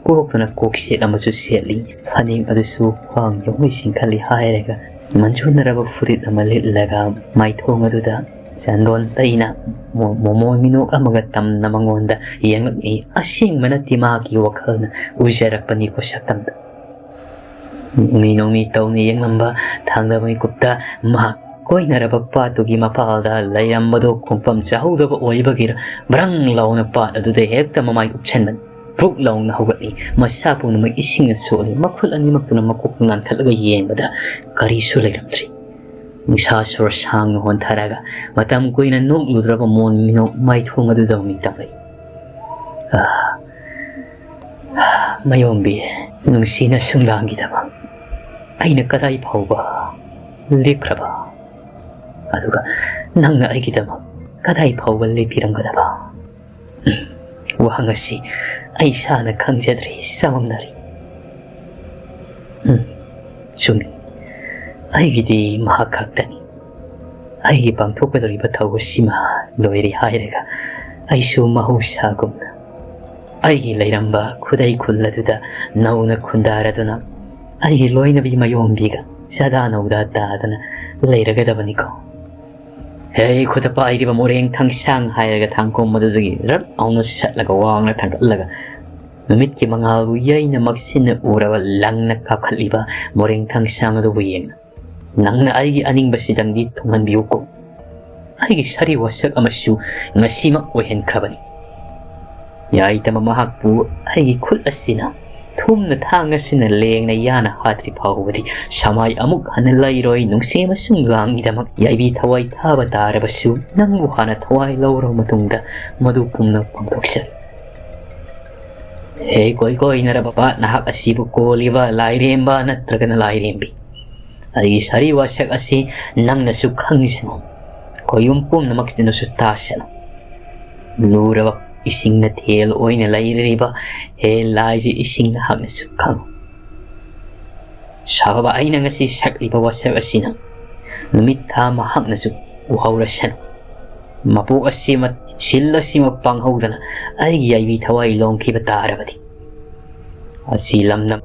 ꯀꯣꯛꯇꯨꯅ ꯀꯣꯛꯁꯦꯠ ꯑꯃꯁꯨ ꯁꯦꯠꯂꯤ꯫ ꯐꯅꯦꯛ ꯑꯗꯨꯁꯨ ꯈ꯭ꯋꯥꯡ ꯌꯧꯉꯩ ꯆꯤꯡꯈꯠꯂꯤ ꯍꯥꯏꯔꯒ ꯃꯟꯖꯨꯅꯔꯕ ꯐꯨꯔꯤꯠ ꯑꯃ ꯂꯤꯠꯂꯒ ꯃꯥꯏꯊꯣꯡ ꯑꯗꯨꯗ ꯆꯟꯗꯣꯟ ꯇꯩꯅ ꯃꯣ-, ꯃꯣꯃꯣꯟ ꯃꯤꯅꯣꯛ ꯑꯃꯒ ꯇꯝꯅ ꯃꯉꯣꯟꯗ ꯌꯦꯡꯂꯛꯏ꯫ ꯑꯁꯦꯡꯕ ꯅꯠꯇꯦ, ꯃꯍꯥꯛꯀꯤ ꯋꯥꯈꯜꯅ ꯎꯖꯔꯛꯄꯅꯤꯀꯣ ꯁꯛꯇꯝꯗ꯫ ꯅꯣꯡꯃꯤ ꯅꯣꯡꯃꯤ ꯇꯧꯅ ꯌꯦꯡꯂꯝꯕ ꯊꯥꯡꯗ ꯃꯤꯀꯨꯞꯇ ꯃꯍꯥꯛ ꯀꯣꯏꯅꯔꯕ ꯄꯥꯠꯇꯨꯒꯤ ꯃꯄꯥꯜꯗ ꯂꯩꯔꯝꯕꯗꯨ ꯈꯣꯡꯐꯝ ꯆꯥꯍꯧꯗꯕ ꯑꯣꯏꯕꯒꯤꯔ ꯕ꯭ꯔꯪ ꯂꯥꯎꯅ ꯄꯥꯠ ꯑꯗꯨꯗ ꯍꯦꯛꯇ ꯃꯃꯥꯏ ꯎꯞꯁꯟꯕꯅꯤ꯫ ꯕ꯭ꯔꯨꯛ ꯂꯥꯎꯅ ꯍꯧꯒꯠꯂꯤ꯫ ꯃꯁꯥ ꯄꯨꯝꯅꯃꯛ ꯏꯁꯤꯡꯅ ꯆꯣꯠꯂꯤ꯫ ꯃꯈꯨꯠ ꯑꯅꯤꯃꯛꯇꯨꯅ ꯃꯀꯣꯛꯇ ꯂꯥꯟꯈꯠꯂꯒ ꯌꯦꯡꯕꯗ ꯀꯔꯤꯁꯨ ꯂꯩꯔꯝꯗ꯭ꯔꯤ꯫ ꯅꯤꯡꯁꯥ ꯁꯣꯔ ꯁꯥꯡꯅ ꯍꯣꯟꯊꯔꯒ ꯃꯇꯝ ꯀꯨꯏꯅ ꯅꯣꯛꯂꯨꯗ꯭ꯔꯕ ꯃꯣꯟ ꯃꯤꯅꯣꯛ ꯃꯥꯏꯊꯣꯡ ꯑꯗꯨꯗ ꯃꯤꯠ ꯇꯝꯂꯛꯏ꯫ ꯑꯥ, ꯃꯥꯌꯣꯝꯕꯤ, ꯅꯨꯡꯁꯤꯅ ꯁꯨꯝꯂꯥꯡꯒꯤꯗꯃꯛ ꯑꯩꯅ ꯀꯗꯥꯏ ꯐꯥꯎꯕ ꯂꯦꯞꯈ꯭ꯔꯕ? ꯑꯗꯨꯒ ꯅꯪꯅ ꯑꯩꯒꯤꯗꯃꯛ ꯀꯗꯥꯏ ꯐꯥꯎꯕ ꯂꯦꯞꯄꯤꯔꯝꯒꯗꯕ? ꯎꯝ, ꯋꯥꯍꯪ ꯑꯁꯤ ꯑꯩ ꯏꯁꯥꯅ ꯈꯪꯖꯗ꯭ꯔꯦ, ꯆꯃꯝꯅꯔꯦ꯫ ꯎꯝ, ꯆꯨꯝꯃꯤ꯫ ꯑꯩꯒꯤꯗꯤ ꯃꯍꯥꯛ ꯈꯛꯇꯅꯤ꯫ ꯑꯩꯒꯤ ꯄꯥꯡꯊꯣꯛꯀꯗꯧꯔꯤꯕ ꯊꯧꯗꯣꯛꯁꯤꯃ ꯂꯣꯏꯔꯦ ꯍꯥꯏꯔꯒ ꯑꯩꯁꯨ ꯃꯍꯧꯁꯥꯒꯨꯝꯅ ꯑꯩꯒꯤ ꯂꯩꯔꯝꯕ ꯈꯨꯗꯩ ꯈꯨꯜ ꯑꯗꯨꯗ ꯅꯧꯅ ꯈꯨꯟꯗꯥꯔꯗꯨꯅ ꯑꯩꯒꯤ ꯂꯣꯏꯅꯕꯤ ꯃꯌꯣꯝꯕꯤꯒ ꯆꯥꯗꯥ ꯅꯧꯗꯥ ꯇꯥꯗꯅ ꯂꯩꯔꯒꯗꯕꯅꯤꯀꯣ꯫ "ꯍꯦ, ꯈꯨꯠꯇ ꯄꯥꯏꯔꯤꯕ ꯃꯣꯔꯦꯡ ꯊꯥꯡꯁꯥꯡ!" ꯍꯥꯏꯔꯒ ꯊꯥꯡꯀꯣꯝ ꯑꯗꯨꯗꯒꯤ ꯔꯞ ꯍꯧꯅ ꯁꯠꯂꯒ ꯋꯥꯡꯅ ꯊꯥꯡꯒꯠꯂꯒ ꯅꯨꯃꯤꯠꯀꯤ ꯃꯉꯥꯜꯕꯨ ꯌꯩꯅ ꯃꯛꯁꯤꯟꯅ ꯎꯔꯕ ꯂꯪꯅ ꯀꯥꯞꯈꯠꯂꯤꯕ ꯃꯣꯔꯦꯡ ꯊꯥꯡꯁꯥꯡ ꯑꯗꯨꯕꯨ ꯌꯦꯡꯅ, "ꯅꯪꯅ ꯑꯩꯒꯤ ꯑꯅꯤꯡꯕꯁꯤꯗꯪꯗꯤ ꯊꯨꯡꯍꯟꯕꯤꯌꯨꯀꯣ꯫ ꯑꯩꯒꯤ ꯁꯥꯔꯤ ꯋꯥꯁꯛ ꯑꯃꯁꯨ ꯉꯁꯤꯃꯛ ꯑꯣꯏꯍꯟꯈ꯭ꯔꯕꯅꯤ꯫" ꯌꯥꯏꯇꯃ ꯃꯍꯥꯛꯄꯨ ꯑꯩꯒꯤ ꯈꯨꯠ ꯑꯁꯤꯅ ꯊꯨꯝꯅ ꯊꯥꯡ ꯑꯁꯤꯅ ꯂꯦꯡꯅ ꯌꯥꯅ ꯍꯥꯠꯇ꯭ꯔꯤ ꯐꯥꯎꯕꯗꯤ ꯁꯃꯥꯏ ꯑꯃꯨꯛ ꯍꯟꯅ ꯂꯩꯔꯣꯏ꯫ ꯅꯨꯡꯁꯤ ꯑꯃꯁꯨꯡ ꯂꯥꯡꯒꯤꯗꯃꯛ ꯌꯥꯏꯕꯤ ꯊꯋꯥꯏ ꯊꯥꯕ ꯇꯥꯔꯕꯁꯨ ꯅꯪꯕꯨ ꯍꯥꯟꯅ ꯊꯋꯥꯏ ꯂꯧꯔꯕ ꯃꯇꯨꯡꯗ ꯃꯗꯨ ꯄꯨꯝꯅꯃꯛ ꯄꯥꯡꯊꯣꯛꯆꯒꯦ꯫ ꯍꯦ ꯀꯣꯏ ꯀꯣꯏꯅꯔꯕ ꯄꯥꯠ ꯅꯍꯥꯛ ꯑꯁꯤꯕꯨ ꯀꯣꯜꯂꯤꯕ ꯂꯥꯏꯔꯦꯝꯕ ꯅꯠꯇ꯭ꯔꯒꯅ ꯂꯥꯏꯔꯦꯝꯕꯤ, ꯑꯩꯒꯤ ꯁꯥꯔꯤ ꯋꯥꯁꯛ ꯑꯁꯤ ꯅꯪꯅꯁꯨ ꯈꯪꯖꯅꯨ꯫ ꯈꯣꯌꯨꯝ ꯄꯨꯝꯅꯃꯛꯁꯤꯅꯁꯨ ꯇꯥꯁꯅꯨ꯫ ꯂꯨꯔꯕ ꯏꯁꯤꯡꯅ ꯊꯦꯜ ꯑꯣꯏꯅ ꯂꯩꯔꯤꯕ ꯍꯦ ꯂꯥꯏꯖꯤ ꯏꯁꯤꯡ ꯅꯍꯥꯛꯅꯁꯨ ꯈꯪꯉꯨ꯫ ꯁꯥꯕ ꯑꯩꯅ ꯉꯁꯤ ꯁꯛꯂꯤꯕ ꯋꯥꯁꯛ ꯑꯁꯤꯅ ꯅꯨꯃꯤꯠ ꯊꯥ ꯃꯍꯥꯛꯅꯁꯨ ꯎꯍꯧꯔꯁꯅꯨ꯫ ꯃꯄꯣꯛ ꯑꯁꯤꯃ, ꯁꯤꯜ ꯑꯁꯤꯃ ꯄꯥꯡꯍꯧꯗꯅ ꯑꯩꯒꯤ ꯌꯥꯏꯕꯤ ꯊꯋꯥꯏ ꯂꯣꯡꯈꯤꯕ ꯇꯥꯔꯕꯗꯤ, ꯑꯁꯤ ꯂꯝꯅ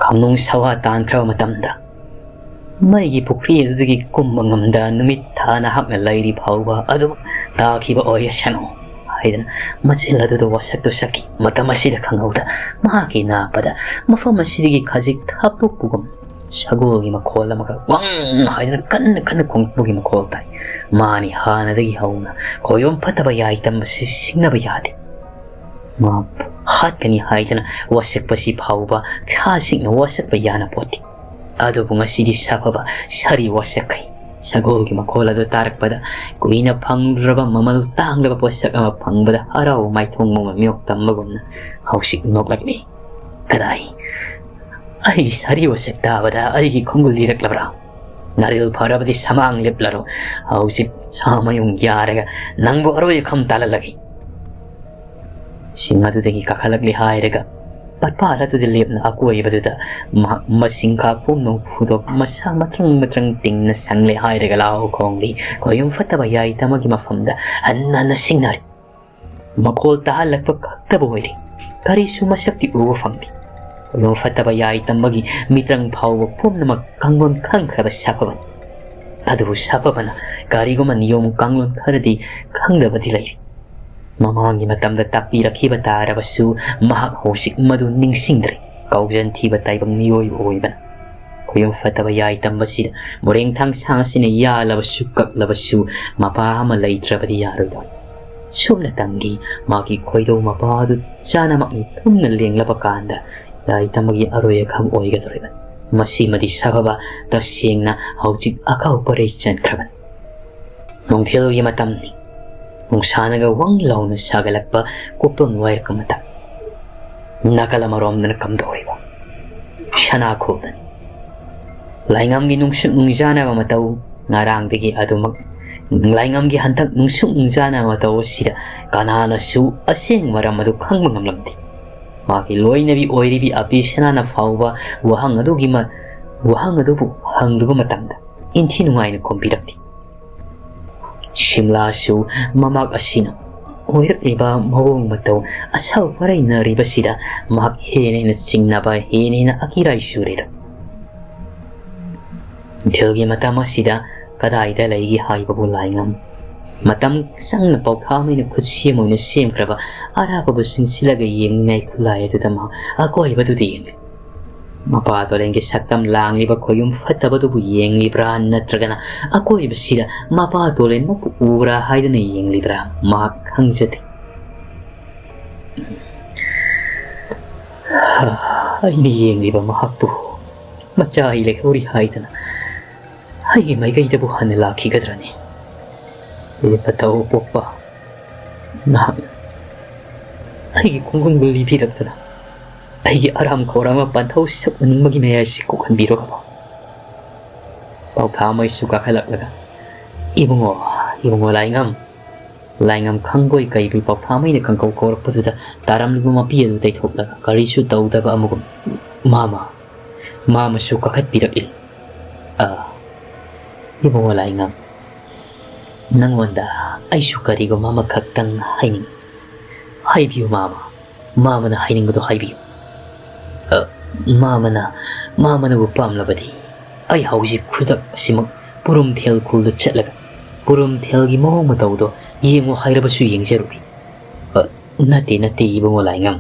ꯈꯥꯡꯅꯨꯡ ꯁꯋꯥ ꯇꯥꯟꯈ꯭ꯔꯕ ꯃꯇꯝꯗ ꯃꯩꯒꯤ ꯄꯨꯈ꯭ꯔꯤ ꯑꯗꯨꯗꯒꯤ ꯀꯨꯝꯕ ꯉꯝꯗ ꯅꯨꯃꯤꯠ ꯊꯥ ꯅꯍꯥꯛꯅ ꯂꯩꯔꯤ ꯐꯥꯎꯕ ꯑꯗꯨꯝ ꯇꯥꯈꯤꯕ ꯑꯣꯏꯔꯁꯅꯨ ꯍꯥꯏꯗꯅ ꯃꯆꯤꯜ ꯑꯗꯨꯗ ꯋꯥꯁꯛꯇꯨ ꯁꯛꯈꯤ꯫ ꯃꯇꯝ ꯑꯁꯤꯗ ꯈꯪꯍꯧꯗ ꯃꯍꯥꯛꯀꯤ ꯅꯥꯄꯗ ꯃꯐꯝ ꯑꯁꯤꯗꯒꯤ ꯈꯖꯤꯛ ꯊꯥꯞꯇꯣꯛꯄꯒꯨꯝ ꯁꯒꯣꯜꯒꯤ ꯃꯈꯣꯜ ꯑꯃꯈꯛ ꯋꯪ ꯍꯥꯏꯗꯅ ꯀꯟꯅ ꯀꯟꯅ ꯈꯣꯡꯂꯛꯄꯒꯤ ꯃꯈꯣꯜ ꯇꯥꯏ꯫ ꯃꯥꯅꯤ ꯍꯥꯟꯅꯗꯒꯤ ꯍꯧꯅ ꯈꯣꯏꯔꯣꯝ ꯐꯠꯇꯕ ꯌꯥꯏ ꯇꯝꯕꯁꯤ ꯁꯤꯡꯅꯕ ꯌꯥꯗꯦ꯫ ꯃꯥ ꯍꯥꯠꯀꯅꯤ ꯍꯥꯏꯗꯅ ꯋꯥꯁꯛꯄꯁꯤ ꯐꯥꯎꯕ ꯈꯥꯁꯤꯡꯅ ꯋꯥꯁꯛꯄ ꯌꯥꯅ ꯄꯣꯠꯇꯦ꯫ ꯑꯗꯨꯕꯨ ꯉꯁꯤꯗꯤ ꯁꯥꯐꯕ ꯁꯥꯔꯤ ꯋꯥꯁꯛꯈꯩ ꯁꯒꯣꯜꯒꯤ ꯃꯈꯣꯜ ꯑꯗꯨ ꯇꯥꯔꯛꯄꯗ ꯀꯨꯏꯅ ꯐꯪꯗ꯭ꯔꯕ ꯃꯃꯜ ꯇꯥꯡꯂꯕ ꯄꯣꯠꯁꯛ ꯑꯃ ꯐꯪꯕꯗ ꯍꯔꯥꯎꯕ ꯃꯥꯏꯊꯣꯡ ꯃꯃ ꯃꯤꯑꯣꯛ ꯇꯝꯕꯒꯨꯝꯅ ꯍꯧꯖꯤꯛ ꯅꯣꯛꯂꯛꯂꯤ꯫ ꯀꯗꯥꯏ? ꯑꯩꯒꯤ ꯁꯥꯔꯤ ꯋꯥꯁꯛ ꯇꯥꯕꯗ ꯑꯩꯒꯤ ꯈꯣꯡꯒꯨꯜ ꯂꯤꯔꯛꯂꯕ꯭ꯔꯥ? ꯅꯥꯔꯦꯜ ꯐꯔꯕꯗꯤ ꯁꯃꯥꯡ ꯂꯦꯞꯂꯔꯣ꯫ ꯍꯧꯖꯤꯛ ꯁꯥꯃꯌꯨꯡ ꯌꯥꯔꯒ ꯅꯪꯕꯨ ꯑꯔꯣꯏ ꯑꯈꯝ ꯇꯥꯜꯍꯜꯂꯒꯦ꯫ ꯆꯤꯡ ꯑꯗꯨꯗꯒꯤ ꯀꯥꯈꯠꯂꯛꯂꯦ ꯍꯥꯏꯔꯒ ꯄꯠꯄꯥꯜ ꯑꯗꯨꯗ ꯂꯦꯞꯅ ꯑꯀꯣꯏꯕꯗꯨꯗ ꯃꯍꯥꯛ ꯃꯁꯤꯡ ꯈꯥ ꯈꯣꯡꯅ ꯐꯨꯗꯣꯛ ꯃꯁꯥ ꯃꯇ꯭ꯔꯪ ꯃꯇ꯭ꯔꯪ ꯇꯤꯡꯅ ꯁꯪꯂꯦ ꯍꯥꯏꯔꯒ ꯂꯥꯎ ꯈꯣꯡꯂꯤ꯫ ꯈꯣꯌꯨꯝ ꯐꯠꯇꯕ ꯌꯥꯏꯇꯃꯒꯤ ꯃꯐꯝꯗ ꯍꯟꯅ ꯍꯟꯅ ꯁꯤꯡꯅꯔꯦ꯫ ꯃꯈꯣꯜ ꯇꯥꯍꯜꯂꯛꯄ ꯈꯛꯇꯕꯨ ꯑꯣꯏꯔꯦ꯫ ꯀꯔꯤꯁꯨ ꯃꯁꯛꯇꯤ ꯎꯕ ꯐꯪꯗꯦ꯫ ꯈꯣꯌꯨꯝ ꯐꯠꯇꯕ ꯌꯥꯏꯇꯃꯒꯤ ꯃꯤꯇ꯭ꯔꯪ ꯐꯥꯎꯕ ꯄꯨꯝꯅꯃꯛ ꯀꯥꯡꯂꯣꯟ ꯈꯪꯈ꯭ꯔꯕ ꯁꯥꯐꯕꯅꯤ꯫ ꯑꯗꯨꯕꯨ ꯁꯥꯐꯕꯅ ꯀꯔꯤꯒꯨꯝꯕ ꯅꯤꯌꯣꯝ ꯀꯥꯡꯂꯣꯟ ꯈꯔꯗꯤ ꯈꯪꯗꯕꯗꯤ ꯂꯩꯔꯤ꯫ ꯃꯃꯥꯡꯒꯤ ꯃꯇꯝꯗ ꯇꯥꯛꯄꯤꯔꯛꯈꯤꯕ ꯇꯥꯔꯕꯁꯨ ꯃꯍꯥꯛ ꯍꯧꯖꯤꯛ ꯃꯗꯨ ꯅꯤꯡꯁꯤꯡꯗ꯭ꯔꯦ꯫ ꯀꯥꯎꯖꯟ ꯊꯤꯕ ꯇꯥꯏꯕꯪ ꯃꯤꯑꯣꯏꯕ ꯑꯣꯏꯕꯅ꯫ ꯈꯣꯌꯨꯝ ꯐꯠꯇꯕ ꯌꯥꯏꯇꯝꯕꯁꯤꯗ ꯃꯣꯔꯦꯡꯊꯥꯡ ꯁꯥꯡ ꯑꯁꯤꯅ ꯌꯥꯜꯂꯕꯁꯨ ꯀꯛꯂꯕꯁꯨ ꯃꯄꯥ ꯑꯃ ꯂꯩꯇ꯭ꯔꯕꯗꯤ ꯌꯥꯔꯣꯏꯗꯧꯔꯤ꯫ ꯁꯨꯞꯅꯇꯪꯒꯤ ꯃꯥꯒꯤ ꯈꯣꯏꯗꯧ ꯃꯄꯥ ꯑꯗꯨ ꯆꯥꯅꯃꯛꯅꯤ ꯊꯨꯝꯅ ꯂꯦꯡꯂꯕ ꯀꯥꯟꯗ ꯌꯥꯏꯇꯝꯕꯒꯤ ꯑꯔꯣꯏ ꯑꯈꯪ ꯑꯣꯏꯒꯗꯧꯔꯤꯕꯅꯤ꯫ ꯃꯁꯤꯃꯗꯤ ꯁꯥꯐꯕ ꯇꯁꯦꯡꯅ ꯍꯧꯖꯤꯛ ꯑꯀꯥꯎ ꯄꯔꯩ ꯆꯟꯈ꯭ꯔꯕꯅꯤ꯫ ꯅꯨꯡꯊꯤꯜꯒꯤ ꯃꯇꯝꯅꯤ꯫ ꯅꯨꯡꯁꯥꯅꯒ ꯋꯪ ꯂꯥꯎꯅ ꯁꯥꯒꯠꯂꯛꯄ ꯀꯣꯛꯇꯣꯟ ꯋꯥꯏꯔꯛꯄ ꯃꯇꯝ꯫ ꯅꯥꯀꯜ ꯑꯃꯔꯣꯝꯗꯅ ꯀꯝꯗꯧꯔꯤꯕ? ꯁꯅꯥꯈꯣꯜꯗꯅꯤ꯫ ꯂꯥꯏꯉꯝꯒꯤ ꯅꯨꯡꯁꯨꯛ ꯅꯨꯡꯖꯥꯅꯕ ꯃꯇꯧ ꯉꯔꯥꯡꯗꯒꯤ ꯑꯗꯨꯃꯛ, ꯂꯥꯏꯉꯝꯒꯤ ꯍꯟꯗꯛ ꯅꯨꯡꯁꯨꯛ ꯅꯨꯡꯖꯥꯅꯕ ꯃꯇꯧ ꯑꯁꯤꯗ ꯀꯅꯥꯅꯁꯨ ꯑꯁꯦꯡꯕ ꯃꯔꯝ ꯑꯗꯨ ꯈꯪꯕ ꯉꯝꯂꯝꯗꯦ꯫ ꯃꯥꯒꯤ ꯂꯣꯏꯅꯕꯤ ꯑꯣꯏꯔꯤꯕꯤ ꯑꯄꯤ ꯁꯅꯥꯅ ꯐꯥꯎꯕ ꯋꯥꯍꯪ ꯑꯗꯨꯒꯤ ꯃ-, ꯋꯥꯍꯪ ꯑꯗꯨꯕꯨ ꯍꯪꯂꯨꯕ ꯃꯇꯝꯗ ꯏꯟꯊꯤ ꯅꯨꯡꯉꯥꯏꯅ ꯈꯨꯝꯕꯤꯔꯛꯇꯦ꯫ ꯁꯤꯝꯂꯥꯁꯨ ꯃꯃꯥꯛ ꯑꯁꯤꯅ ꯑꯣꯏꯔꯛꯂꯤꯕ ꯃꯑꯣꯡ ꯃꯇꯧ ꯑꯁꯥꯎ ꯄꯔꯩꯅꯔꯤꯕꯁꯤꯗ ꯃꯍꯥꯛ ꯍꯦꯟꯅ ꯍꯦꯟꯅ ꯆꯤꯡꯅꯕ, ꯍꯦꯟꯅ ꯍꯦꯟꯅ ꯑꯀꯤꯔꯥꯏ ꯆꯨꯔꯦꯗꯣ꯫ ꯅꯨꯡꯊꯤꯜꯒꯤ ꯃꯇꯝ ꯑꯁꯤꯗ ꯀꯗꯥꯏꯗ ꯂꯩꯒꯦ ꯍꯥꯏꯕꯕꯨ ꯂꯥꯏꯉꯝ? ꯃꯇꯝ ꯆꯪꯅ ꯄꯥꯎꯊꯥꯃꯩꯅ ꯈꯨꯠꯁꯦꯝ ꯑꯣꯏꯅ ꯁꯦꯝꯈ꯭ꯔꯕ ꯑꯔꯥꯞꯄꯕꯨ ꯆꯤꯡꯁꯤꯜꯂꯒ ꯌꯦꯡꯅꯤꯡꯉꯥꯏ ꯈꯨꯠꯂꯥꯏ ꯑꯗꯨꯗ ꯃꯍꯥꯛ ꯑꯀꯣꯏꯕꯗꯨꯗ ꯌꯦꯡꯂꯤ꯫ ꯃꯄꯥ ꯇꯣꯂꯦꯟꯒꯤ ꯁꯛꯇꯝ ꯂꯥꯡꯂꯤꯕ ꯈꯣꯌꯨꯝ ꯐꯠꯇꯕꯗꯨꯕꯨ ꯌꯦꯡꯂꯤꯕ꯭ꯔꯥ ꯅꯠꯇ꯭ꯔꯒꯅ ꯑꯀꯣꯏꯕꯁꯤꯗ ꯃꯄꯥ ꯇꯣꯂꯦꯟꯃꯛꯄꯨ ꯎꯕ꯭ꯔꯥ ꯍꯥꯏꯗꯨꯅ ꯌꯦꯡꯂꯤꯕ꯭ꯔꯥ ꯃꯍꯥꯛ ꯈꯪꯖꯗꯦ꯫ ꯑꯩꯅ ꯌꯦꯡꯂꯤꯕ ꯃꯍꯥꯛꯄꯨ ꯃꯆꯥ ꯑꯩ ꯂꯩꯍꯧꯔꯤ ꯍꯥꯏꯗꯅ ꯑꯩꯒꯤ ꯃꯥꯏꯀꯩꯗꯕꯨ ꯍꯟꯅ ꯂꯥꯛꯈꯤꯒꯗ꯭ꯔꯅꯤ? ꯂꯦꯞꯄ ꯊꯧ ꯄꯣꯛꯄ ꯅꯍꯥꯛꯅ ꯑꯩꯒꯤ ꯈꯣꯡꯒꯨꯟꯕꯨ ꯂꯤꯕꯤꯔꯛꯇꯅ ꯑꯩꯒꯤ ꯑꯔꯥꯝ ꯈꯧꯔꯥꯡꯕ ꯄꯥꯟꯊꯧ ꯁꯛ ꯎꯅꯤꯡꯕꯒꯤ ꯃꯌꯥꯏꯁꯤ ꯀꯣꯛꯍꯟꯕꯤꯔꯣ꯫ ꯄꯥꯎꯊꯥꯃꯩꯁꯨ ꯀꯥꯈꯠꯂꯛꯂꯒ, "ꯏꯕꯨꯡꯉꯣ, ꯏꯕꯨꯡꯉꯣ ꯂꯥꯏꯉꯝ, ꯂꯥꯏꯉꯝ ꯈꯪꯕꯣꯏ ꯀꯩꯕꯣꯏ ꯄꯥꯎꯊꯥꯃꯩꯅ ꯈꯪꯀꯧ ꯀꯧꯔꯛꯄꯗꯨꯗ ꯇꯥꯔꯝꯂꯤꯕ ꯃꯄꯤ ꯑꯗꯨ ꯇꯩꯊꯣꯛꯂꯒ ꯀꯔꯤꯁꯨ ꯇꯧꯗꯕ ꯑꯃꯒꯨꯝ, "ꯃꯥꯃ, ꯃꯥꯃꯁꯨ ꯀꯥꯈꯠꯄꯤꯔꯛꯂꯤ꯫ ꯑ, ꯏꯕꯨꯡꯉꯣ ꯂꯥꯏꯉꯝ, ꯅꯪꯉꯣꯟꯗ ꯑꯩꯁꯨ ꯀꯔꯤꯒꯨꯝꯕ ꯑꯃꯈꯛꯇꯪ ꯍꯥꯏꯅꯤꯡꯏ꯫ ꯍꯥꯏꯕꯤꯌꯨ ꯃꯥꯃ, ꯃꯥꯃꯅ ꯍꯥꯏꯅꯤꯡꯕꯗꯣ ꯍꯥꯏꯕꯤꯌꯨ꯫ ꯑ, ꯃꯥꯃꯅ, ꯃꯥꯃꯅꯕꯨ ꯄꯥꯝꯂꯕꯗꯤ ꯑꯩ ꯍꯧꯖꯤꯛ ꯈꯨꯗꯛ ꯑꯁꯤꯃꯛ ꯄꯨꯔꯨꯝꯊꯦꯜ ꯈꯨꯜꯗ ꯆꯠꯂꯒ ꯄꯨꯔꯨꯝꯊꯦꯜꯒꯤ ꯃꯑꯣꯡ ꯃꯇꯧꯗꯣ ꯌꯦꯡꯉꯨ ꯍꯥꯏꯔꯕꯁꯨ ꯌꯦꯡꯖꯔꯨꯒꯦ꯫" "ꯑ, ꯅꯠꯇꯦ, ꯅꯠꯇꯦ, ꯏꯕꯨꯡꯉꯣ ꯂꯥꯏꯉꯝ꯫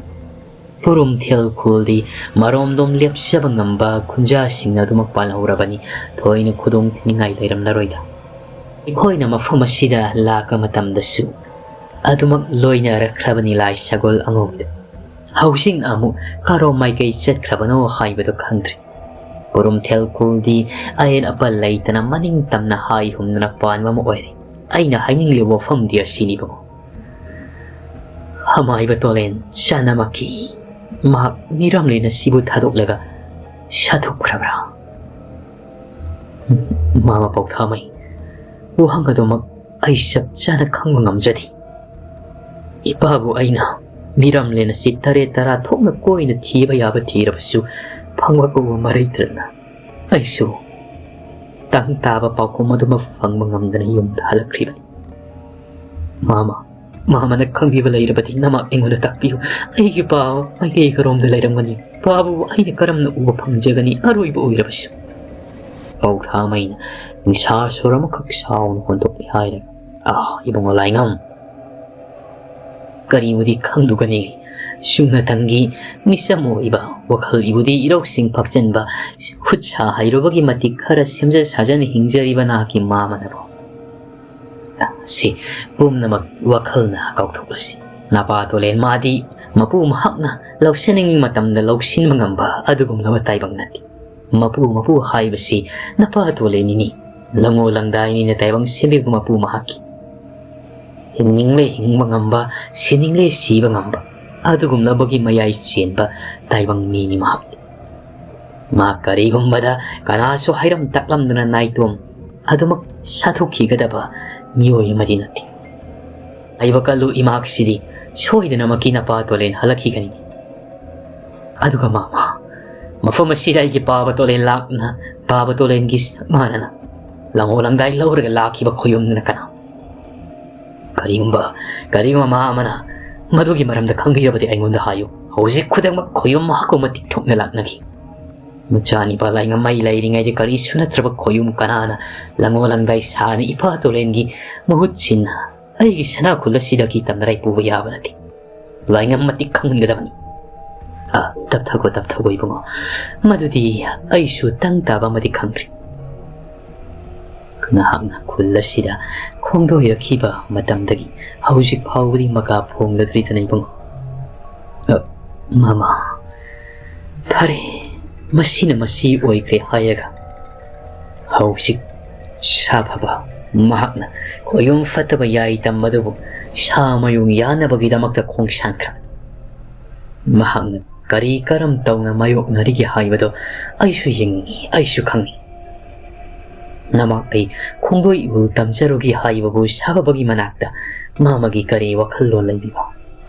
ꯄꯨꯔꯨꯝꯊꯦꯜ ꯈꯨꯜꯗꯤ ꯃꯔꯣꯝꯗꯣꯝ ꯂꯦꯞꯆꯕ ꯉꯝꯕ ꯈꯨꯟꯖꯥꯁꯤꯡꯅ ꯑꯗꯨꯃꯛ ꯄꯥꯜꯍꯧꯔꯕꯅꯤ꯫ ꯊꯣꯏꯅ ꯈꯨꯗꯣꯡ ꯊꯤꯅꯤꯡꯉꯥꯏ ꯂꯩꯔꯝꯂꯔꯣꯏꯗ꯫ ꯑꯩꯈꯣꯏꯅ ꯃꯐꯝ ꯑꯁꯤꯗ ꯂꯥꯛꯄ ꯃꯇꯝꯗꯁꯨ ꯑꯗꯨꯃꯛ ꯂꯣꯏꯅꯔꯛꯈ꯭ꯔꯕꯅꯤ ꯂꯥꯏ ꯁꯒꯣꯜ ꯑꯉꯧꯕꯤꯗ꯫ ꯍꯧꯖꯤꯛꯅ ꯑꯃꯨꯛ ꯀꯔꯣꯝ ꯃꯥꯏꯀꯩ ꯆꯠꯈ꯭ꯔꯕꯅꯣ ꯍꯥꯏꯕꯗꯨ ꯈꯪꯗ꯭ꯔꯦ꯫ ꯄꯨꯔꯨꯝꯊꯦꯜ ꯈꯨꯜꯗꯤ ꯑꯌꯦꯠ ꯑꯄꯟ ꯂꯩꯇꯅ ꯃꯅꯤꯡ ꯇꯝꯅ ꯍꯥꯏ ꯍꯨꯝꯗꯅ ꯄꯥꯟꯕ ꯑꯃ ꯑꯣꯏꯔꯦ꯫ ꯑꯩꯅ ꯍꯥꯏꯅꯤꯡꯂꯤꯕ ꯋꯥꯐꯝꯗꯤ ꯑꯁꯤꯅꯤꯕꯀꯣ꯫ ꯑꯃꯥꯏꯕ ꯇꯣꯂꯦꯟ ꯆꯥꯅꯃꯛꯀꯤ ꯃꯍꯥꯛ ꯃꯤꯔꯝꯂꯦꯟ ꯑꯁꯤꯕꯨ ꯊꯥꯗꯣꯛꯂꯒ ꯁꯥꯊꯣꯛꯈ꯭ꯔꯕ꯭ꯔꯥ?" "ꯃꯥꯃ ꯄꯥꯎꯊꯥꯃꯩ, ꯋꯥꯍꯪ ꯑꯗꯨꯃꯛ ꯑꯩ ꯆꯞ ꯆꯥꯅ ꯈꯪꯕ ꯉꯝꯖꯗꯦ꯫ ꯏꯄꯥꯕꯨ ꯑꯩꯅ ꯃꯤꯔꯝꯂꯦꯟ ꯑꯁꯤ ꯇꯔꯦꯠ ꯇꯔꯥ ꯊꯣꯛꯅ ꯀꯣꯏꯅ ꯊꯤꯕ ꯌꯥꯕ ꯊꯤꯔꯕꯁꯨ ꯐꯪꯕ ꯀꯧꯕ ꯃꯔꯩꯇꯅ ꯑꯩꯁꯨ ꯇꯪ ꯇꯥꯕ ꯄꯥꯎꯈꯨꯝ ꯑꯗꯨꯃꯛ ꯐꯪꯕ ꯉꯝꯗꯅ ꯌꯨꯝꯗ ꯍꯜꯂꯛꯈ꯭ꯔꯤꯕꯅꯤ꯫ ꯃꯥꯃ, ꯃꯥꯃꯅ ꯈꯪꯕꯤꯕ ꯂꯩꯔꯕꯗꯤ ꯅꯃꯛ ꯑꯩꯉꯣꯟꯗ ꯇꯥꯛꯄꯤꯌꯨ꯫ ꯑꯩꯒꯤ ꯄꯥ ꯃꯥꯏꯀꯩ ꯀꯔꯣꯝꯗ ꯂꯩꯔꯝꯒꯅꯤ? ꯄꯥꯕꯨ ꯑꯩꯅ ꯀꯔꯝꯅ ꯎꯕ ꯐꯪꯖꯒꯅꯤ, ꯑꯔꯣꯏꯕ ꯑꯣꯏꯔꯕꯁꯨ?" ꯄꯥꯎꯊꯥꯃꯩꯅ ꯅꯤꯁꯥ ꯁꯣꯔ ꯑꯃꯈꯛ ꯁꯥꯎꯅ ꯍꯣꯟꯗꯣꯛꯏ ꯍꯥꯏꯔꯒ, "ꯑꯥ, ꯏꯕꯨꯡꯉꯣ ꯂꯥꯏꯉꯝ, ꯀꯔꯤꯕꯨꯗꯤ ꯈꯪꯂꯨꯒꯅꯤ? ꯁꯨꯞꯅꯇꯪꯒꯤ ꯃꯤꯆꯝ ꯑꯣꯏꯕ ꯋꯥꯈꯜ ꯏꯕꯨꯗꯤ ꯏꯔꯧꯁꯤꯡ ꯐꯛꯆꯟꯕ, ꯈꯨꯠ ꯁꯥ ꯍꯩꯔꯨꯕꯒꯤ ꯃꯇꯤꯛ ꯈꯔ ꯁꯦꯝꯖ ꯁꯥꯖꯅ ꯍꯤꯡꯖꯔꯤꯕ ꯅꯍꯥꯛꯀꯤ ꯃꯥꯃꯅꯕꯨ ꯁꯤ ꯄꯨꯝꯅꯃꯛ ꯋꯥꯈꯜꯅ ꯀꯥꯎꯊꯣꯛꯂꯁꯤ꯫ ꯅꯄꯥ ꯇꯣꯂꯦꯟ ꯃꯥꯗꯤ ꯃꯄꯨ ꯃꯍꯥꯛꯅ ꯂꯧꯁꯤꯟꯅꯤꯡꯕ ꯃꯇꯝꯗ ꯂꯧꯁꯤꯟꯕ ꯉꯝꯕ ꯑꯗꯨꯒꯨꯝꯂꯕ ꯇꯥꯏꯕꯪ ꯅꯠꯇꯦ꯫ ꯃꯄꯨ, ꯃꯄꯨ ꯍꯥꯏꯕꯁꯤ ꯅꯄꯥ ꯇꯣꯂꯦꯟꯅꯤꯅꯤ꯫ ꯂꯪꯉꯣ ꯂꯪꯗꯥꯏꯅꯤꯅ ꯇꯥꯏꯕꯪ ꯁꯦꯝꯕꯤꯕ ꯃꯄꯨ ꯃꯍꯥꯛꯀꯤ꯫ ꯍꯤꯡꯅꯤꯡꯂꯦ ꯍꯤꯡꯕ ꯉꯝꯕ, ꯁꯤꯅꯤꯡꯂꯦ ꯁꯤꯕ ꯉꯝꯕ ꯑꯗꯨꯒꯨꯝꯂꯕꯒꯤ ꯃꯌꯥꯏ ꯆꯦꯟꯕ ꯇꯥꯏꯕꯪ ꯃꯤꯅꯤ ꯃꯍꯥꯛꯇꯤ꯫ ꯃꯍꯥꯛ ꯀꯔꯤꯒꯨꯝꯕꯗ ꯀꯅꯥꯁꯨ ꯍꯥꯏꯔꯝ ꯇꯥꯛꯂꯝꯗꯅ ꯅꯥꯏꯇꯣꯝ ꯑꯗꯨꯃꯛ ꯁꯥꯊꯣꯛꯈꯤꯒꯗꯕ ꯃꯤꯑꯣꯏ ꯑꯃꯗꯤ ꯅꯠꯇꯦ꯫ ꯂꯥꯏꯕꯛ ꯀꯜꯂꯨ, ꯏꯃꯥꯛꯁꯤꯗꯤ ꯁꯣꯏꯗꯅꯃꯛꯀꯤ ꯅꯄꯥ ꯇꯣꯂꯦꯟ ꯍꯜꯂꯛꯈꯤꯒꯅꯤ꯫ ꯑꯗꯨꯒ ꯃꯥꯃ, ꯃꯐꯝ ꯑꯁꯤꯗ ꯑꯩꯒꯤ ꯄꯥꯕ ꯇꯣꯂꯦꯟ ꯂꯥꯛꯅ, ꯄꯥꯕ ꯇꯣꯂꯦꯟꯒꯤ ꯁꯛ ꯃꯥꯟꯅꯅ ꯂꯪꯉꯣ ꯂꯪꯗꯥꯏ ꯂꯧꯔꯒ ꯂꯥꯛꯈꯤꯕ ꯈꯣꯌꯨꯝꯗꯨꯅ ꯀꯅꯥ? ꯀꯔꯤꯒꯨꯝꯕ, ꯀꯔꯤꯒꯨꯝꯕ ꯃꯥꯃꯅ ꯃꯗꯨꯒꯤ ꯃꯔꯝꯗ ꯈꯪꯕꯤꯔꯕꯗꯤ ꯑꯩꯉꯣꯟꯗ ꯍꯥꯏꯌꯨ꯫ ꯍꯧꯖꯤꯛ ꯈꯨꯗꯛꯃꯛ ꯈꯣꯌꯨꯝ ꯃꯍꯥꯛꯄꯨ ꯃꯇꯤꯛ ꯊꯣꯛꯅ ꯂꯥꯛꯅꯈꯤ꯫ ꯃꯆꯥꯅꯤꯄꯥ ꯂꯥꯏꯉꯝꯃꯩ ꯂꯩꯔꯤꯉꯩꯗ ꯀꯔꯤꯁꯨ ꯅꯠꯇ꯭ꯔꯕ ꯈꯣꯌꯨꯝ ꯀꯅꯥꯅ ꯂꯪꯉꯣ ꯂꯪꯗꯥꯏ ꯁꯥꯅ ꯏꯄꯥ ꯇꯣꯂꯦꯟꯒꯤ ꯃꯍꯨꯠ ꯁꯤꯟꯅ ꯑꯩꯒꯤ ꯁꯅꯥ ꯈꯨꯜ ꯑꯁꯤꯗꯒꯤ ꯇꯝꯅꯔꯥꯏ ꯄꯨꯕ ꯌꯥꯕ ꯅꯠꯇꯦ꯫ ꯂꯥꯏꯉꯝ ꯃꯇꯤꯛ ꯈꯪꯍꯟꯒꯗꯕꯅꯤ꯫ ꯑ, ꯇꯞꯊꯈꯣ, ꯇꯞꯊꯈꯣ ꯏꯕꯨꯡꯉꯣ꯫ ꯃꯗꯨꯗꯤ ꯑꯩꯁꯨ ꯇꯪ ꯇꯥꯕ ꯑꯃꯗꯤ ꯈꯪꯗ꯭ꯔꯤ꯫ ꯅꯍꯥꯛꯅ ꯈꯨꯜ ꯑꯁꯤꯗ ꯈꯣꯡꯗꯣꯏꯔꯛꯈꯤꯕ ꯃꯇꯝꯗꯒꯤ ꯍꯧꯖꯤꯛ ꯐꯥꯎꯕꯗꯤ ꯃꯀꯥ ꯐꯣꯡꯂꯗ꯭ꯔꯤꯗꯅ ꯏꯕꯨꯡꯉꯣ꯫ ꯑ, ꯃꯃꯥ, ꯐꯔꯦ, ꯃꯁꯤꯅ ꯃꯁꯤ ꯑꯣꯏꯈ꯭ꯔꯦ ꯍꯥꯏꯔꯒ ꯍꯧꯖꯤꯛ ꯁꯥꯐꯕ ꯃꯍꯥꯛꯅ ꯈꯣꯌꯨꯝ ꯐꯠꯇꯕ ꯌꯥꯏ ꯇꯝꯕꯗꯨꯕꯨ ꯁꯥ ꯃꯌꯨꯡ ꯌꯥꯅꯕꯒꯤꯗꯃꯛꯇ ꯈꯣꯡꯁꯥꯟꯈ꯭ꯔꯕꯅꯤ꯫ ꯃꯍꯥꯛꯅ ꯀꯔꯤ ꯀꯔꯝ ꯇꯧꯅ ꯃꯥꯌꯣꯛꯅꯔꯤꯒꯦ ꯍꯥꯏꯕꯗꯣ ꯑꯩꯁꯨ ꯌꯦꯡꯅꯤꯡꯏ, ꯑꯩꯁꯨ ꯈꯪꯅꯤꯡꯏ꯫ ꯅꯃꯥꯛ ꯑꯩ ꯈꯣꯡꯗꯣꯏ ꯏꯍꯨꯜ ꯇꯝꯖꯔꯨꯒꯦ ꯍꯥꯏꯕꯕꯨ ꯁꯥꯐꯕꯒꯤ ꯃꯅꯥꯛꯇ ꯃꯥꯃꯒꯤ ꯀꯔꯤ ꯋꯥꯈꯜꯂꯣꯟ ꯂꯩꯕꯤꯕ?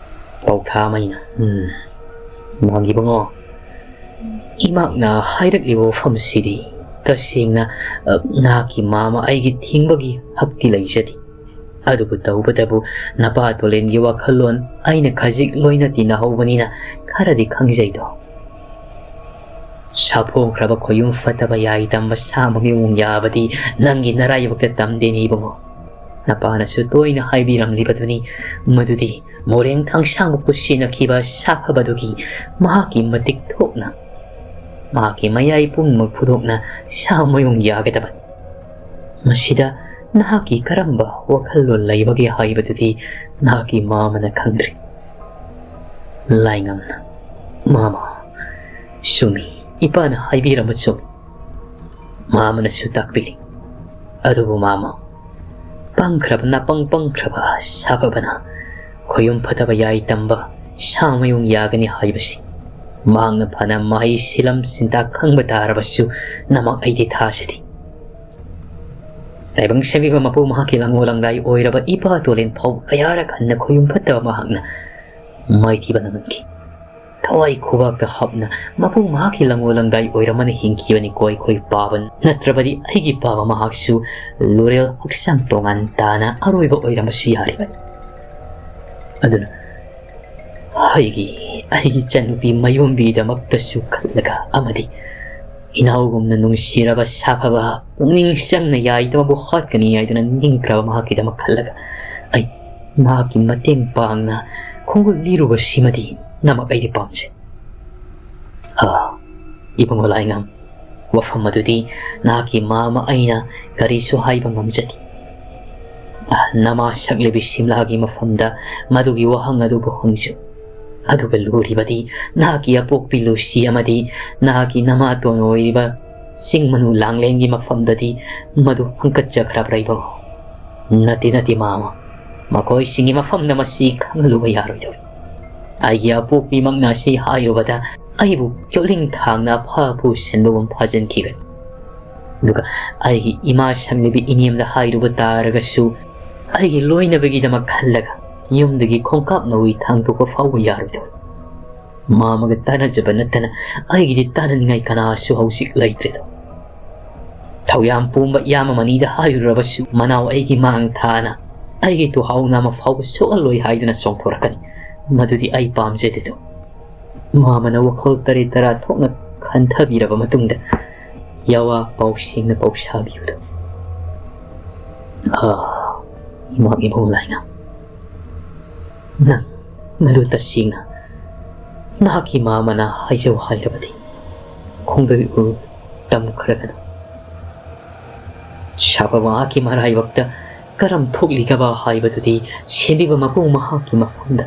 ꯄꯥꯎꯊꯥꯃꯩꯅ, ꯎꯝ, ꯃꯥꯒꯤ ꯏꯕꯨꯡꯉꯣ, ꯏꯃꯥꯛꯅ ꯍꯥꯏꯔꯛꯂꯤꯕ ꯋꯥꯐꯝꯁꯤꯗꯤ ꯇꯁꯦꯡꯅ, ꯑ, ꯅꯍꯥꯛꯀꯤ ꯃꯥꯃ ꯑꯩꯒꯤ ꯊꯤꯡꯕꯒꯤ ꯍꯛꯇꯤ ꯂꯩꯖꯗꯦ꯫ ꯑꯗꯨꯕꯨ ꯇꯧꯕꯇꯕꯨ ꯅꯄꯥ ꯇꯣꯂꯦꯟꯒꯤ ꯋꯥꯈꯜꯂꯣꯟ ꯑꯩꯅ ꯈꯖꯤꯛ ꯂꯣꯏꯅ ꯇꯤꯟꯅꯍꯧꯕꯅꯤꯅ ꯈꯔꯗꯤ ꯈꯪꯖꯩꯗꯣ꯫ ꯁꯥꯐꯣꯡꯈ꯭ꯔꯕ ꯈꯣꯌꯨꯝ ꯐꯠꯇꯕ ꯌꯥꯏ ꯇꯝꯕ ꯁꯥ ꯃꯃꯤꯡ ꯌꯥꯕꯗꯤ ꯅꯪꯒꯤ ꯅꯔꯥꯏꯕꯛꯇ ꯇꯝꯗꯦꯅꯦ ꯏꯕꯨꯡꯉꯣ꯫ ꯅꯄꯥꯅꯁꯨ ꯇꯣꯏꯅ ꯍꯥꯏꯕꯤꯔꯝꯂꯤꯕꯗꯨꯅꯤ, ꯃꯗꯨꯗꯤ ꯃꯣꯔꯦꯡ ꯊꯥꯡꯁꯥꯡꯕ ꯀꯨꯁꯤꯅꯈꯤꯕ ꯁꯥꯐꯕꯗꯨꯒꯤ ꯃꯍꯥꯛꯀꯤ ꯃꯇꯤꯛ ꯊꯣꯛꯅ ꯃꯍꯥꯛꯀꯤ ꯃꯌꯥꯏ ꯄꯨꯝꯅꯃꯛ ꯐꯨꯗꯣꯛꯅ ꯁꯥ ꯃꯌꯨꯡ ꯌꯥꯒꯗꯕꯅꯤ꯫ ꯃꯁꯤꯗ ꯅꯍꯥꯛꯀꯤ ꯀꯔꯝꯕ ꯋꯥꯈꯜꯂꯣꯟ ꯂꯩꯕꯒꯦ ꯍꯥꯏꯕꯗꯨꯗꯤ ꯅꯍꯥꯛꯀꯤ ꯃꯥꯃꯅ ꯈꯪꯗ꯭ꯔꯤ꯫ ꯂꯥꯏꯉꯝꯅ, ꯃꯥꯃ, ꯆꯨꯝꯃꯤ, ꯏꯄꯥꯅ ꯍꯥꯏꯕꯤꯔꯝꯕ ꯆꯨꯝꯃꯤ꯫ ꯃꯥꯃꯅꯁꯨ ꯇꯥꯛꯄꯤꯔꯤ꯫ ꯑꯗꯨꯕꯨ ꯃꯥꯃ, ꯄꯪꯈ꯭ꯔꯕ, ꯅꯥꯄꯪ ꯄꯪꯈ꯭ꯔꯕ ꯁꯥꯐꯕꯅ ꯈꯣꯌꯨꯝ ꯐꯠꯇꯕ ꯌꯥꯏ ꯇꯝꯕ ꯁꯥ ꯃꯌꯨꯡ ꯌꯥꯒꯅꯤ ꯍꯥꯏꯕꯁꯤ ꯃꯍꯥꯛꯅ ꯐꯅ ꯃꯍꯩ ꯁꯤꯂꯝ ꯆꯤꯟꯇꯥꯛ ꯈꯪꯕ ꯇꯥꯔꯕꯁꯨ ꯅꯃꯛ ꯑꯩꯗꯤ ꯊꯥꯖꯗꯦ꯫ ꯇꯥꯏꯕꯪ ꯁꯦꯝꯕꯤꯕ ꯃꯄꯨ ꯃꯍꯥꯛꯀꯤ ꯂꯥꯡꯉꯣ ꯂꯥꯡꯗꯥꯏ ꯑꯣꯏꯔꯕ ꯏꯄꯥ ꯇꯣꯂꯦꯟ ꯐꯥꯎ ꯀꯌꯥꯔꯛ ꯍꯟꯅ ꯈꯣꯏꯌꯨꯝ ꯐꯠꯇꯕ ꯃꯍꯥꯛꯅ ꯃꯥꯏꯊꯤꯕ ꯅꯪꯍꯟꯈꯤ꯫ ꯊꯋꯥꯏ ꯈꯨꯕꯥꯛꯇ ꯍꯥꯞꯅ ꯃꯄꯨ ꯃꯍꯥꯛꯀꯤ ꯂꯥꯡꯉꯣ ꯂꯥꯡꯗꯥꯏ ꯑꯣꯏꯔꯝꯃꯅ ꯍꯤꯡꯈꯤꯕꯅꯤꯀꯣ ꯑꯩꯈꯣꯏ ꯄꯥꯕ ꯅꯠꯇ꯭ꯔꯕꯗꯤ ꯑꯩꯒꯤ ꯄꯥꯕ ꯃꯍꯥꯛꯁꯨ ꯂꯨꯔꯦꯜ ꯍꯛꯆꯥꯡ ꯇꯣꯉꯥꯟ ꯇꯥꯅ ꯑꯔꯣꯏꯕ ꯑꯣꯏꯔꯝꯕꯁꯨ ꯌꯥꯔꯤꯕꯅꯤ꯫ ꯑꯗꯨꯅ ꯑꯩꯒꯤ ꯑꯩꯒꯤ ꯏꯆꯟꯅꯨꯄꯤ ꯃꯌꯣꯝꯕꯤꯗꯃꯛꯇꯁꯨ ꯈꯜꯂꯒ ꯑꯃꯗꯤ ꯏꯅꯥꯎꯒꯨꯝꯅ ꯅꯨꯡꯁꯤꯔꯕ ꯁꯥꯐꯕ ꯄꯨꯛꯅꯤꯡ ꯆꯪꯅ ꯌꯥꯏꯗꯃꯛꯄꯨ ꯍꯥꯠꯀꯅꯤ ꯍꯥꯏꯗꯨꯅ ꯅꯤꯡꯈ꯭ꯔꯕ ꯃꯍꯥꯛꯀꯤꯗꯃꯛ ꯈꯜꯂꯒ ꯑꯩ ꯃꯍꯥꯛꯀꯤ ꯃꯇꯦꯡ ꯄꯥꯡꯅ ꯈꯣꯡꯒꯨꯜ ꯂꯤꯔꯨꯕꯁꯤꯃꯗꯤ ꯅꯃꯛ ꯑꯩꯗꯤ ꯄꯥꯝꯖꯩ꯫ ꯑꯥ, ꯏꯕꯨꯡꯉꯣ ꯂꯥꯏꯉꯝ, ꯋꯥꯐꯝ ꯑꯗꯨꯗꯤ ꯅꯍꯥꯛꯀꯤ ꯃꯥꯃ ꯑꯩꯅ ꯀꯔꯤꯁꯨ ꯍꯥꯏꯕ ꯉꯝꯖꯗꯦ꯫ ꯑꯥ, ꯅꯃꯥ ꯁꯛꯂꯤꯕꯤ ꯁꯤꯝꯂꯥꯒꯤ ꯃꯐꯝꯗ ꯃꯗꯨꯒꯤ ꯋꯥꯍꯪ ꯑꯗꯨꯕꯨ ꯍꯪꯖꯧ꯫ ꯑꯗꯨꯒ ꯂꯨꯔꯤꯕꯗꯤ ꯅꯍꯥꯛꯀꯤ ꯑꯄꯣꯛꯄꯤ ꯂꯨꯁꯤ ꯑꯃꯗꯤ ꯅꯍꯥꯛꯀꯤ ꯅꯃꯥꯇꯣꯟ ꯑꯣꯏꯔꯤꯕ ꯆꯤꯡ ꯃꯅꯨ ꯂꯥꯡꯂꯦꯟꯒꯤ ꯃꯐꯝꯗꯗꯤ ꯃꯗꯨ ꯍꯪꯀꯠꯆꯈ꯭ꯔꯕ꯭ꯔꯥ ꯏꯕꯨꯡꯉꯣ? ꯅꯠꯇꯦ, ꯅꯠꯇꯦ ꯃꯥꯃ, ꯃꯈꯣꯏꯁꯤꯡꯒꯤ ꯃꯐꯝꯗ ꯃꯁꯤ ꯈꯪꯍꯜꯂꯨꯕ ꯌꯥꯔꯣꯏꯗꯧꯔꯤ꯫ ꯑꯩꯒꯤ ꯑꯄꯣꯛꯄꯤꯃꯛꯅ ꯑꯁꯤ ꯍꯥꯏꯔꯨꯕꯗ ꯑꯩꯕꯨ ꯌꯣꯠꯂꯤꯡ ꯊꯥꯡꯅ ꯑꯐ ꯑꯐꯨ ꯁꯦꯟꯕꯒꯨꯝ ꯐꯥꯖꯤꯟꯈꯤꯕꯅꯤ꯫ ꯑꯗꯨꯒ ꯑꯩꯒꯤ ꯏꯃꯥ ꯁꯪꯂꯤꯕꯤ ꯏꯅꯦꯝꯗ ꯍꯥꯏꯔꯨꯕ ꯇꯥꯔꯒꯁꯨ ꯑꯩꯒꯤ ꯂꯣꯏꯅꯕꯒꯤꯗꯃꯛ ꯈꯜꯂꯒ ꯌꯨꯝꯗꯒꯤ ꯈꯣꯡꯀꯥꯞ ꯅꯧꯔꯤ ꯊꯥꯡꯗꯣꯛꯄ ꯐꯥꯎꯕ ꯌꯥꯔꯣꯏꯗꯧꯔꯤ꯫ ꯃꯥꯃꯒ ꯇꯥꯟꯅꯖꯕ ꯅꯠꯇꯅ ꯑꯩꯒꯤꯗꯤ ꯇꯥꯟꯅꯅꯤꯡꯉꯥꯏ ꯀꯅꯥꯁꯨ ꯍꯧꯖꯤꯛ ꯂꯩꯇ꯭ꯔꯦꯗꯣ꯫ ꯊꯧꯌꯥꯝ ꯄꯨꯝꯕ ꯏꯌꯥꯝꯕ ꯃꯅꯤꯗ ꯍꯥꯏꯔꯨꯔꯕꯁꯨ ꯃꯅꯥꯎ ꯑꯩꯒꯤ ꯃꯥꯡ ꯊꯥꯅ ꯑꯩꯒꯤ ꯇꯨꯍꯥꯎ ꯅꯥꯝꯃ ꯐꯥꯎꯕ ꯁꯣꯛꯍꯜꯂꯣꯏ ꯍꯥꯏꯗꯨꯅ ꯆꯣꯡꯊꯣꯔꯛꯀꯅꯤ꯫ ꯃꯗꯨꯗꯤ ꯑꯩ ꯄꯥꯝꯖꯗꯦꯗꯣ꯫ ꯃꯥꯃꯅ ꯋꯥꯈꯜ ꯇꯔꯦꯠ ꯇꯔꯥ ꯊꯣꯛꯅ ꯈꯟꯊꯕꯤꯔꯕ ꯃꯇꯨꯡꯗ ꯌꯥꯋꯥ ꯄꯥꯎꯁꯦꯡꯅ ꯄꯥꯎꯁꯥꯕꯤꯕꯗꯣ꯫ ꯑꯥ, ꯏꯃꯥ ꯏꯕꯨꯡ ꯂꯥꯏꯉꯝ, ꯅꯪ ꯃꯗꯨ ꯇꯁꯦꯡꯅ ꯅꯍꯥꯛꯀꯤ ꯃꯥꯃꯅ ꯍꯥꯏꯖꯧ ꯍꯥꯏꯔꯕꯗꯤ ꯈꯣꯡꯗꯣꯏ ꯎ ꯇꯝꯈ꯭ꯔꯒꯅꯨ꯫ ꯁꯥꯕ ꯃꯍꯥꯛꯀꯤ ꯃꯔꯥꯏꯕꯛꯇ ꯀꯔꯝ ꯊꯣꯛꯂꯤꯒꯕ ꯍꯥꯏꯕꯗꯨꯗꯤ ꯁꯦꯝꯕꯤꯕ ꯃꯄꯨ ꯃꯍꯥꯛꯀꯤ ꯃꯐꯝꯗ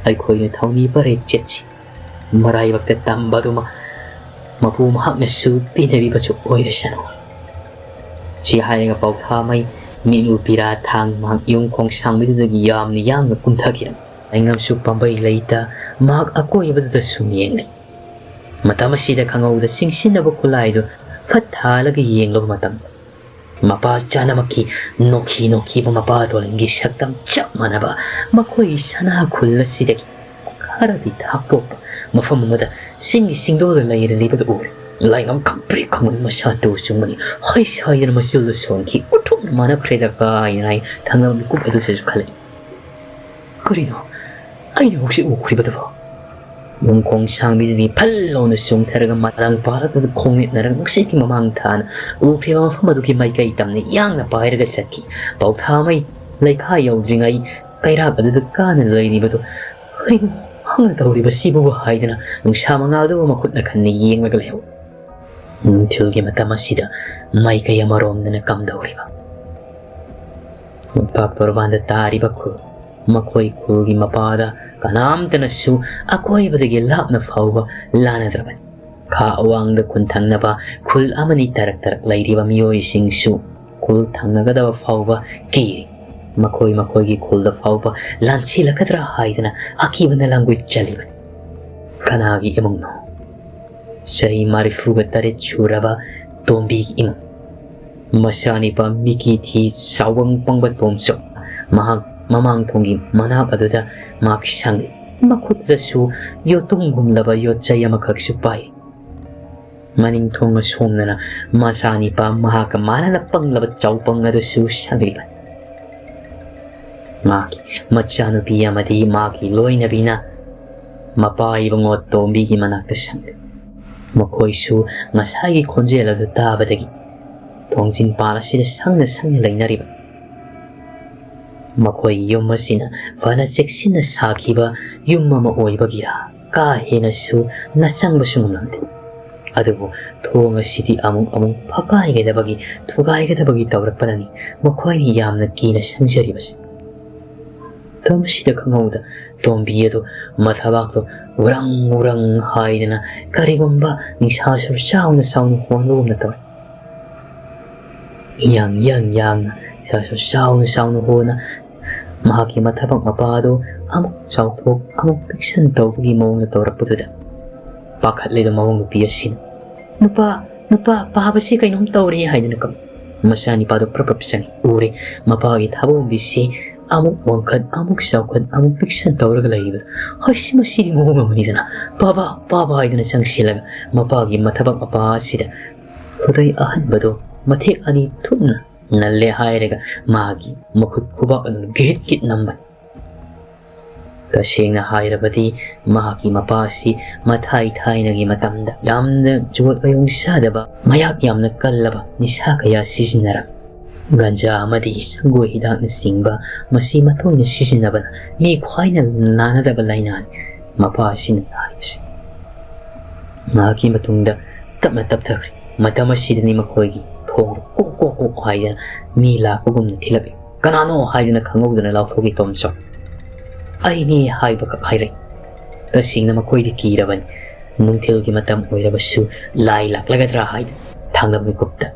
ꯑꯩꯈꯣꯏꯅ ꯊꯧꯅꯤ ꯄꯔꯦꯡ ꯆꯠꯁꯤ꯫ ꯃꯔꯥꯏꯕꯛꯇ ꯇꯝꯕꯗꯨꯃ ꯃꯄꯨ ꯃꯍꯥꯛꯅꯁꯨ ꯄꯦꯟꯅꯕꯤꯕꯁꯨ ꯑꯣꯏꯔꯁꯅꯨ꯫ ꯁꯤ ꯍꯥꯏꯔꯒ ꯄꯥꯎꯊꯥꯃꯩ ꯃꯤꯠꯂꯨ ꯄꯤꯔꯥ ꯊꯥꯡ ꯃꯍꯥꯛ ꯌꯨꯝ ꯈꯣꯡꯁꯥꯡꯕꯤꯗꯨꯗꯒꯤ ꯌꯥꯝꯅ ꯌꯥꯡꯅ ꯀꯨꯝꯊꯈꯤꯔꯝꯃꯤ꯫ ꯂꯥꯏꯉꯝꯁꯨ ꯄꯥꯝꯕꯩ ꯂꯩꯇ ꯃꯍꯥꯛ ꯑꯀꯣꯏꯕꯗꯨꯗ ꯁꯨꯝ ꯌꯦꯡꯂꯤ꯫ ꯃꯇꯝ ꯑꯁꯤꯗ ꯈꯪꯍꯧꯗ ꯆꯤꯡꯁꯤꯟꯅꯕ ꯈꯨꯠꯂꯥꯏꯗꯨ ꯐꯠ ꯊꯥꯜꯂꯒ ꯌꯦꯡꯂꯕ ꯃꯇꯝꯗ ꯃꯄꯥ ꯆꯥꯅꯃꯛꯀꯤ ꯅꯣꯛꯈꯤ ꯅꯣꯛꯈꯤꯕ ꯃꯄꯥ ꯗꯣꯂꯟꯒꯤ ꯁꯛꯇꯝ ꯆꯞ ꯃꯥꯟꯅꯕ ꯃꯈꯣꯏꯒꯤ ꯁꯅꯥ ꯈꯨꯜ ꯑꯁꯤꯗꯒꯤ ꯈꯔꯗꯤ ꯊꯥꯞꯇꯣꯛꯄ ꯃꯐꯝ ꯑꯃꯗ ꯆꯤꯡꯒꯤ ꯆꯤꯡꯗꯣꯜꯗ ꯂꯩꯔ ꯂꯩꯕꯗꯨ ꯎꯔꯦ꯫ ꯂꯥꯏꯉꯝ ꯈꯪꯄ꯭ꯔꯦꯛ ꯈꯪꯕꯅ ꯃꯁꯥ ꯇꯨ ꯆꯨꯡꯕꯅꯤ꯫ ꯍꯩꯁ ꯍꯥꯏꯗꯅ ꯃꯆꯤꯜꯗ ꯁꯣꯟꯈꯤ꯫ ꯎꯊꯨꯞꯅ ꯃꯥꯟꯅꯈ꯭ꯔꯦꯗ ꯀꯥꯏꯅ ꯑꯩ ꯊꯪꯅꯕ ꯃꯤꯀꯨꯞ ꯑꯗꯨꯗꯁꯨ ꯈꯜꯂꯦ꯫ ꯀꯔꯤꯅꯣ ꯑꯩꯅ ꯍꯧꯖꯤꯛ ꯎꯈ꯭ꯔꯤꯕꯗꯨꯕꯣ? ꯅꯨꯡꯈꯣꯡ ꯁꯥꯡꯕꯤꯗꯨꯗꯤ ꯐꯜ ꯂꯥꯎꯅ ꯆꯣꯡꯊꯔꯒ ꯃꯇꯥꯡ ꯄꯥꯔꯛꯇꯨꯗ ꯈꯣꯡꯅꯦꯠꯅꯔꯒ ꯅꯨꯡꯁꯤꯠꯀꯤ ꯃꯃꯥꯡ ꯊꯥꯅ ꯎꯈ꯭ꯔꯤꯕ ꯃꯐꯝ ꯑꯗꯨꯒꯤ ꯃꯥꯏꯀꯩ ꯇꯝꯅ ꯌꯥꯡꯅ ꯄꯥꯏꯔꯒ ꯆꯠꯈꯤ꯫ ꯄꯥꯎꯊꯥꯃꯩ ꯂꯩꯈꯥ ꯌꯧꯗ꯭ꯔꯤꯉꯩ ꯀꯩꯔꯥꯛ ꯑꯗꯨꯗ ꯀꯥꯅ ꯂꯩꯔꯤꯕꯗꯨ, "ꯀꯩꯅꯣ ꯍꯪꯅ ꯇꯧꯔꯤꯕꯁꯤꯕꯨ?" ꯍꯥꯏꯗꯅ ꯅꯨꯡꯁꯥ ꯃꯉꯥꯜꯗꯨꯕꯨ ꯃꯈꯨꯠꯅ ꯈꯟꯅ ꯌꯦꯡꯂꯒ ꯂꯩꯍꯧ꯫ ꯅꯨꯡꯊꯤꯜꯒꯤ ꯃꯇꯝ ꯑꯁꯤꯗ ꯃꯥꯏꯀꯩ ꯑꯃꯔꯣꯝꯗꯅ ꯀꯝꯗꯧꯔꯤꯕ? ꯃꯣꯝꯄꯥꯛ ꯇꯣꯔꯕꯥꯟꯗ ꯇꯥꯔꯤꯕ ꯈꯨꯜ, ꯃꯈꯣꯏ ꯈꯨꯜꯒꯤ ꯃꯄꯥꯗ ꯀꯅꯥꯝꯇꯅꯁꯨ ꯑꯀꯣꯏꯕꯗꯒꯤ ꯂꯥꯞꯅ ꯐꯥꯎꯕ ꯂꯥꯟꯅꯗ꯭ꯔꯕꯅꯤ꯫ ꯈꯥ ꯑꯋꯥꯡꯗ ꯈꯨꯟ ꯊꯪꯅꯕ ꯈꯨꯜ ꯑꯃꯅꯤ ꯇꯔꯛ ꯇꯔꯛ ꯂꯩꯔꯤꯕ ꯃꯤꯑꯣꯏꯁꯤꯡꯁꯨ ꯈꯨꯜ ꯊꯪꯅꯒꯗꯕ ꯐꯥꯎꯕ ꯀꯤꯔꯤ꯫ ꯃꯈꯣꯏ ꯃꯈꯣꯏꯒꯤ ꯈꯨꯜꯗ ꯐꯥꯎꯕ ꯂꯥꯟꯁꯤꯜꯂꯛꯀꯗ꯭ꯔꯥ ꯍꯥꯏꯗꯅ ꯑꯀꯤꯕꯅ ꯂꯥꯡꯒꯣꯏ ꯆꯜꯂꯤꯕꯅꯤ꯫ ꯀꯅꯥꯒꯤ ꯏꯃꯨꯡꯅꯣ? ꯆꯍꯤ ꯃꯔꯤꯐꯨꯒ ꯇꯔꯦꯠ ꯁꯨꯔꯕ ꯇꯣꯝꯕꯤꯒꯤ ꯏꯃꯨꯡ꯫ ꯃꯆꯥꯅꯤꯄꯥ ꯃꯤꯀꯤ ꯊꯤ ꯆꯥꯎꯕꯪ ꯄꯪꯕ ꯇꯣꯝꯆꯧ꯫ ꯃꯍꯥꯛ ꯃꯃꯥꯡ ꯊꯣꯡꯒꯤ ꯃꯅꯥꯛ ꯑꯗꯨꯗ ꯃꯍꯥꯛ ꯁꯪꯂꯤ꯫ ꯃꯈꯨꯠꯇꯁꯨ ꯌꯣꯠꯇꯨꯝꯒꯨꯝꯂꯕ ꯌꯣꯠꯆꯩ ꯑꯃꯈꯛꯁꯨ ꯄꯥꯏ꯫ ꯃꯅꯤꯡ ꯊꯣꯡ ꯑꯁꯣꯝꯗꯅ ꯃꯆꯥꯅꯤꯄꯥ ꯃꯍꯥꯛꯀ ꯃꯥꯟꯅꯅ ꯄꯪꯂꯕ ꯆꯥꯎꯄꯪ ꯑꯗꯨꯁꯨ ꯁꯪꯂꯤꯕꯅꯤ꯫ ꯃꯍꯥꯛꯀꯤ ꯃꯆꯥꯅꯨꯄꯤ ꯑꯃꯗꯤ ꯃꯍꯥꯛꯀꯤ ꯂꯣꯏꯅꯕꯤꯅ ꯃꯄꯥ ꯏꯕꯨꯡꯉꯣ ꯇꯣꯝꯕꯤꯒꯤ ꯃꯅꯥꯛꯇ ꯁꯪꯂꯤ꯫ ꯃꯈꯣꯏꯁꯨ ꯉꯁꯥꯏꯒꯤ ꯈꯣꯟꯖꯦꯜ ꯑꯗꯨ ꯇꯥꯕꯗꯒꯤ ꯊꯣꯡꯖꯤꯟ ꯄꯥꯟ ꯑꯁꯤꯗ ꯁꯪꯅ ꯁꯪꯅ ꯂꯩꯅꯔꯤꯕ꯫ ꯃꯈꯣꯏꯒꯤ ꯌꯨꯝ ꯑꯁꯤꯅ ꯐꯅ ꯆꯦꯛꯁꯤꯟꯅ ꯁꯥꯈꯤꯕ ꯌꯨꯝ ꯑꯃ ꯑꯣꯏꯕꯒꯤꯔꯥ, ꯀꯥ ꯍꯦꯟꯅꯁꯨ ꯅꯆꯪꯕꯁꯨ ꯉꯝꯂꯝꯗꯦ꯫ ꯑꯗꯨꯕꯨ ꯊꯣꯡ ꯑꯁꯤꯗꯤ ꯑꯃꯨꯛ ꯑꯃꯨꯛ ꯐꯛꯀꯥꯏꯒꯗꯕꯒꯤ, ꯊꯨꯒꯥꯏꯒꯗꯕꯒꯤ ꯇꯧꯔꯛꯄꯅꯅꯤ ꯃꯈꯣꯏꯅ ꯌꯥꯝꯅ ꯀꯤꯅ ꯁꯪꯖꯔꯤꯕꯁꯤ꯫ ꯃꯇꯝ ꯑꯁꯤꯗ ꯈꯪꯍꯧꯗ ꯇꯣꯝꯕꯤ ꯑꯗꯨ ꯃꯊꯕꯥꯛꯇꯨ ꯎꯔꯪ ꯎꯔꯪ ꯍꯥꯏꯗꯅ ꯀꯔꯤꯒꯨꯝꯕ ꯅꯤꯡꯁꯥꯁꯨ ꯆꯥꯎꯅ ꯆꯥꯎꯅ ꯍꯣꯟꯕꯒꯨꯝꯅ ꯇꯧꯏ꯫ ꯌꯥꯡ ꯌꯥꯡ ꯌꯥꯡꯅ ꯅꯤꯡꯁꯥꯁꯨ ꯆꯥꯎꯅ ꯆꯥꯎꯅ ꯍꯣꯟꯅ ꯃꯍꯥꯛꯀꯤ ꯃꯊꯕꯥꯛ ꯃꯄꯥ ꯑꯗꯨ ꯑꯃꯨꯛ ꯆꯥꯎꯊꯣꯛ ꯑꯃꯨꯛ ꯄꯤꯛꯁꯟ ꯇꯧꯕꯒꯤ ꯃꯑꯣꯡꯗ ꯇꯧꯔꯛꯄꯗꯨꯗ ꯄꯥꯈꯠꯂꯤꯕ ꯃꯑꯣꯡ ꯅꯨꯄꯤ ꯑꯁꯤꯅ, "ꯅꯨꯄꯥ, ꯅꯨꯄꯥ, ꯄꯥꯕꯁꯤ ꯀꯩꯅꯣꯝ ꯇꯧꯔꯦ" ꯍꯥꯏꯗꯨꯅ ꯀꯞ꯫ ꯃꯆꯥꯅꯤꯄꯥꯗꯣ ꯄ꯭ꯔꯞ ꯄ꯭ꯔꯞ ꯆꯪꯉꯤ꯫ ꯎꯔꯦ, ꯃꯄꯥꯒꯤ ꯊꯥꯕꯣꯝꯕꯤꯁꯤ ꯑꯃꯨꯛ ꯋꯥꯡꯈꯠ, ꯑꯃꯨꯛ ꯆꯥꯎꯈꯠ, ꯑꯃꯨꯛ ꯄꯤꯛꯁꯟ ꯇꯧꯔꯒ ꯂꯩꯕꯗ, "ꯍꯣꯏ, ꯁꯤ ꯃꯁꯤꯗꯤ ꯃꯑꯣꯡ ꯑꯃꯅꯤꯗꯅ, ꯄꯥꯕꯥ, ꯄꯥꯕꯥ" ꯍꯥꯏꯗꯨꯅ ꯆꯪꯁꯤꯜꯂꯒ ꯃꯄꯥꯒꯤ ꯃꯊꯕꯥꯛ ꯃꯄꯥ ꯑꯁꯤꯗ ꯈꯨꯗꯩ ꯑꯍꯟꯕꯗꯣ ꯃꯊꯦꯛ ꯑꯅꯤ ꯊꯨꯞꯅ ꯅꯜꯂꯦ ꯍꯥꯏꯔꯒ ꯃꯥꯒꯤ ꯃꯈꯨꯠ ꯈꯨꯕꯥꯛ ꯑꯗꯨꯅ ꯒꯤꯠ ꯒꯤꯠ ꯅꯝꯕꯅꯤ꯫ ꯇꯁꯦꯡꯅ ꯍꯥꯏꯔꯕꯗꯤ ꯃꯍꯥꯛꯀꯤ ꯃꯄꯥ ꯑꯁꯤ ꯃꯊꯥꯏ ꯊꯥꯏꯅꯒꯤ ꯃꯇꯝꯗ ꯌꯥꯝꯅ ꯖꯨꯒꯣꯠ ꯃꯌꯨꯡ ꯆꯥꯗꯕ, ꯃꯌꯥꯛ ꯌꯥꯝꯅ ꯀꯜꯂꯕ ꯅꯤꯁꯥ ꯀꯌꯥ ꯁꯤꯖꯤꯟꯅꯔꯝꯃꯤ꯫ ꯒꯟꯖꯥ ꯑꯃꯗꯤ ꯁꯪꯒꯣꯏ ꯍꯤꯗꯥꯛꯅꯆꯤꯡꯕ ꯃꯁꯤ ꯃꯇꯣꯏꯅ ꯁꯤꯖꯤꯟꯅꯕꯅ ꯃꯤ ꯈ꯭ꯋꯥꯏꯅ ꯅꯥꯅꯗꯕ ꯂꯥꯏꯅꯥꯅꯤ꯫ ꯃꯄꯥ ꯑꯁꯤꯅ ꯍꯥꯏꯕꯁꯤ꯫ ꯉꯥꯏꯍꯥꯛꯀꯤ ꯃꯇꯨꯡꯗ ꯇꯞꯅ ꯇꯞꯊꯈ꯭ꯔꯦ꯫ ꯃꯇꯝ ꯑꯁꯤꯗꯅꯤ ꯃꯈꯣꯏꯒꯤ ꯊꯣꯡꯗ ꯀꯣꯛ ꯀꯣꯛ ꯀꯣꯛ ꯍꯥꯏꯗꯅ ꯃꯤ ꯂꯥꯛꯄꯒꯨꯝꯅ ꯊꯤꯜꯂꯛꯏ꯫ "ꯀꯅꯥꯅꯣ?" ꯍꯥꯏꯗꯨꯅ ꯈꯪꯍꯧꯗꯅ ꯂꯥꯎꯊꯣꯛꯈꯤ ꯇꯣꯝꯆꯧ꯫ "ꯑꯩꯅꯤ" ꯍꯥꯏꯕꯈꯛ ꯍꯥꯏꯔꯛꯏ꯫ ꯇꯁꯦꯡꯅ ꯃꯈꯣꯏꯗꯤ ꯀꯤꯔꯕꯅꯤ꯫ ꯅꯨꯡꯊꯤꯜꯒꯤ ꯃꯇꯝ ꯑꯣꯏꯔꯕꯁꯨ ꯂꯥꯏ ꯂꯥꯛꯂꯒꯗ꯭ꯔꯥ ꯍꯥꯏꯗꯨꯅ ꯊꯥꯡꯒ ꯃꯤꯀꯨꯞꯇ꯫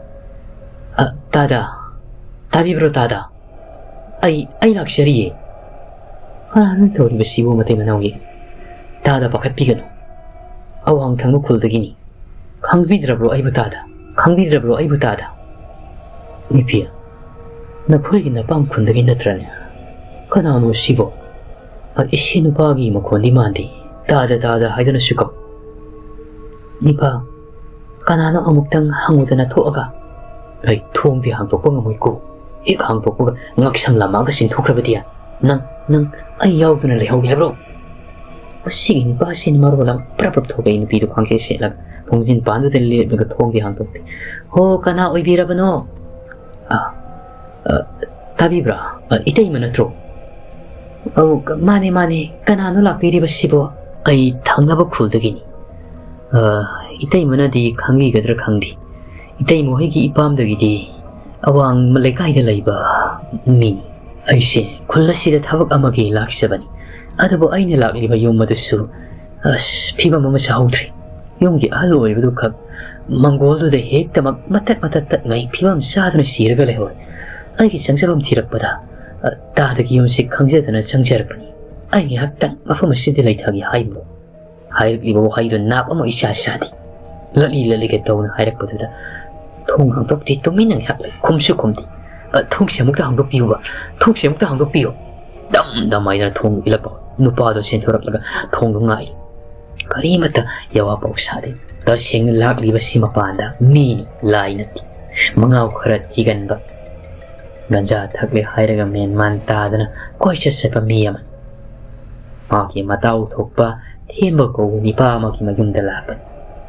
"ꯑ, ꯇꯥꯗ, ꯇꯥꯕꯤꯕ꯭ꯔꯣ ꯇꯥꯗ? ꯑꯩ, ꯑꯩ ꯂꯥꯛꯆꯔꯤꯌꯦ꯫" "ꯀꯅꯥꯅꯣ ꯇꯧꯔꯤꯕꯁꯤꯕꯨ ꯃꯇꯩ ꯃꯅꯥꯎꯒꯤ? ꯇꯥꯗ ꯄꯥꯈꯠꯄꯤꯒꯅꯨ꯫ ꯑꯋꯥꯡ ꯊꯪꯕ ꯈꯨꯜꯗꯒꯤꯅꯤ꯫ ꯈꯪꯕꯤꯗ꯭ꯔꯕ꯭ꯔꯣ ꯑꯩꯕꯨ ꯇꯥꯗ? ꯈꯪꯕꯤꯗ꯭ꯔꯕ꯭ꯔꯣ ꯑꯩꯕꯨ ꯇꯥꯗ?" "ꯅꯨꯄꯤ, ꯅꯈꯣꯏꯒꯤ ꯅꯄꯥꯝ ꯈꯨꯟꯗꯒꯤ ꯅꯠꯇ꯭ꯔꯅꯦ? ꯀꯅꯥꯅꯣ ꯁꯤꯕꯣ? ꯑ, ꯏꯁꯤ ꯅꯨꯄꯥꯒꯤ ꯃꯈꯣꯟꯗꯤ ꯃꯥꯟꯗꯦ꯫ ꯇꯥꯗ ꯇꯥꯗ ꯍꯥꯏꯗꯨꯅꯁꯨ ꯀꯧ꯫ ꯅꯤꯄꯥ, ꯀꯅꯥꯅꯣ ꯑꯃꯨꯛꯇꯪ ꯍꯪꯉꯨꯗꯅ ꯊꯣꯛꯑꯒ?" "ꯑꯩ ꯊꯣꯡꯗꯤ ꯍꯥꯡꯗꯣꯛꯄ ꯉꯝꯃꯣꯏꯀꯣ꯫ ꯍꯦꯛ ꯍꯥꯡꯗꯣꯛꯄꯒ ꯉꯛꯁꯝ ꯂꯥꯝꯃꯛꯑꯒ ꯆꯦꯟꯊꯣꯛꯈ꯭ꯔꯕꯗꯤ? ꯅꯪ, ꯅꯪ ꯑꯩ ꯌꯥꯎꯗꯨꯅ ꯂꯩꯍꯧꯒꯦ ꯍꯥꯏꯕ꯭ꯔꯣ?" ꯃꯁꯤꯒꯤ ꯅꯨꯄꯥꯁꯤꯅ ꯃꯔꯣꯜ ꯑꯃ ꯄ꯭ꯔꯞ ꯄ꯭ꯔꯞ ꯊꯣꯛꯂꯛꯏ꯫ ꯅꯨꯄꯤꯗꯨ ꯈꯥꯡꯁꯦꯠ ꯁꯦꯠꯂꯒ ꯊꯣꯡꯖꯤꯟ ꯄꯥꯟꯗꯨꯗ ꯂꯦꯞꯂꯒ ꯊꯣꯡꯗꯤ ꯍꯥꯡꯗꯣꯛꯇꯦ꯫ "ꯍꯣ, ꯀꯅꯥ ꯑꯣꯏꯕꯤꯔꯕꯅꯣ?" "ꯑ, ꯑ, ꯇꯥꯕꯤꯕ꯭ꯔꯥ? ꯑ, ꯏꯇꯩꯃ ꯅꯠꯇ꯭ꯔꯣ?" "ꯑꯧ, ꯃꯥꯅꯦ, ꯃꯥꯅꯦ꯫ ꯀꯅꯥꯅꯣ ꯂꯥꯛꯄꯤꯔꯤꯕꯁꯤꯕꯣ?" "ꯑꯩ ꯊꯪꯅꯕ ꯈꯨꯜꯗꯒꯤꯅꯤ꯫ ꯑ, ꯏꯇꯩꯃꯅꯗꯤ ꯈꯪꯕꯤꯒꯗ꯭ꯔꯥ ꯈꯪꯗꯦ꯫ ꯏꯇꯩꯃ ꯍꯣꯏꯒꯤ ꯏꯄꯥꯝꯗꯒꯤꯗꯤ ꯑꯋꯥꯡ ꯂꯩꯀꯥꯏꯗ ꯂꯩꯕ ꯃꯤꯅꯤ꯫ ꯑꯩꯁꯦ ꯈꯨꯜ ꯑꯁꯤꯗ ꯊꯕꯛ ꯑꯃꯒꯤ ꯂꯥꯛꯆꯕꯅꯤ꯫ ꯑꯗꯨꯕꯨ ꯑꯩꯅ ꯂꯥꯛꯂꯤꯕ ꯌꯨꯝ ꯑꯗꯨꯁꯨ, ꯑꯁ, ꯐꯤꯕꯝ ꯑꯃ ꯆꯥꯍꯧꯗ꯭ꯔꯦ꯫ ꯌꯨꯝꯒꯤ ꯑꯍꯜ ꯑꯣꯏꯕꯗꯨ ꯈꯛ ꯃꯪꯒꯣꯜꯗꯨꯗ ꯍꯦꯛꯇꯃꯛ ꯃꯇꯠ ꯃꯇꯠ ꯇꯠꯉꯩ ꯐꯤꯕꯝ ꯆꯥꯗꯅ ꯁꯤꯔꯒ ꯂꯩꯍꯧꯔꯦ꯫ ꯑꯩꯒꯤ ꯆꯪꯖꯐꯝ ꯊꯤꯔꯛꯄꯗ, ꯑ, ꯇꯥꯗꯒꯤ ꯌꯨꯝꯁꯤ ꯈꯪꯖꯗꯅ ꯆꯪꯖꯔꯛꯄꯅꯤ꯫ ꯑꯩ ꯉꯥꯏꯍꯥꯛꯇꯪ ꯃꯐꯝ ꯑꯁꯤꯗ ꯂꯩꯊꯒꯦ ꯍꯥꯏꯕ" ꯍꯥꯏꯔꯛꯂꯤꯕ ꯋꯥꯍꯩꯗꯨ ꯅꯥꯞ ꯑꯃ ꯏꯆꯥ ꯆꯥꯗꯦ꯫ ꯂꯠꯂꯤ ꯂꯠꯂꯤꯒ ꯇꯧꯅ ꯍꯥꯏꯔꯛꯄꯗꯨꯗ ꯊꯣꯡ ꯍꯥꯡꯗꯣꯛꯇꯦ, ꯇꯨꯃꯤꯟꯅ ꯉꯥꯏꯍꯥꯛ ꯂꯩ꯫ ꯈꯨꯝꯁꯨ ꯈꯨꯝꯗꯦ꯫ "ꯑ, ꯊꯣꯡꯁꯦ ꯑꯃꯨꯛꯇ ꯍꯥꯡꯗꯣꯛꯄꯤꯌꯨꯕ, ꯊꯣꯡꯁꯦ ꯑꯃꯨꯛꯇ ꯍꯥꯡꯗꯣꯛꯄꯤꯌꯨ!" ꯗꯝ ꯗꯝ ꯍꯥꯏꯗꯅ ꯊꯣꯡ ꯏꯜꯂꯛꯄ꯫ ꯅꯨꯄꯥꯗꯣ ꯆꯦꯟꯊꯣꯔꯛꯂꯒ ꯊꯣꯡꯗꯣ ꯉꯥꯛꯏ꯫ ꯀꯔꯤꯃꯠꯇ ꯌꯥꯋꯥ ꯄꯥꯎ ꯁꯥꯗꯦ꯫ ꯇꯁꯦꯡꯅ ꯂꯥꯛꯂꯤꯕꯁꯤ ꯃꯄꯥꯟꯗ ꯃꯤꯅꯤ, ꯂꯥꯏ ꯅꯠꯇꯦ꯫ ꯃꯉꯥꯎ ꯈꯔ ꯊꯤꯒꯟꯕ, ꯒꯟꯖꯥ ꯊꯛꯂꯦ ꯍꯥꯏꯔꯒ ꯃꯦꯟꯃꯥꯟ ꯇꯥꯗꯅ ꯀꯣꯏꯆꯠ ꯆꯠꯄ ꯃꯤ ꯑꯃ꯫ ꯃꯍꯥꯛꯀꯤ ꯃꯇꯥꯎ ꯊꯣꯛꯄ ꯊꯦꯝꯕ ꯀꯧꯕ ꯅꯤꯄꯥ ꯑꯃꯒꯤ ꯃꯌꯨꯝꯗ ꯂꯥꯛꯄꯅꯤ꯫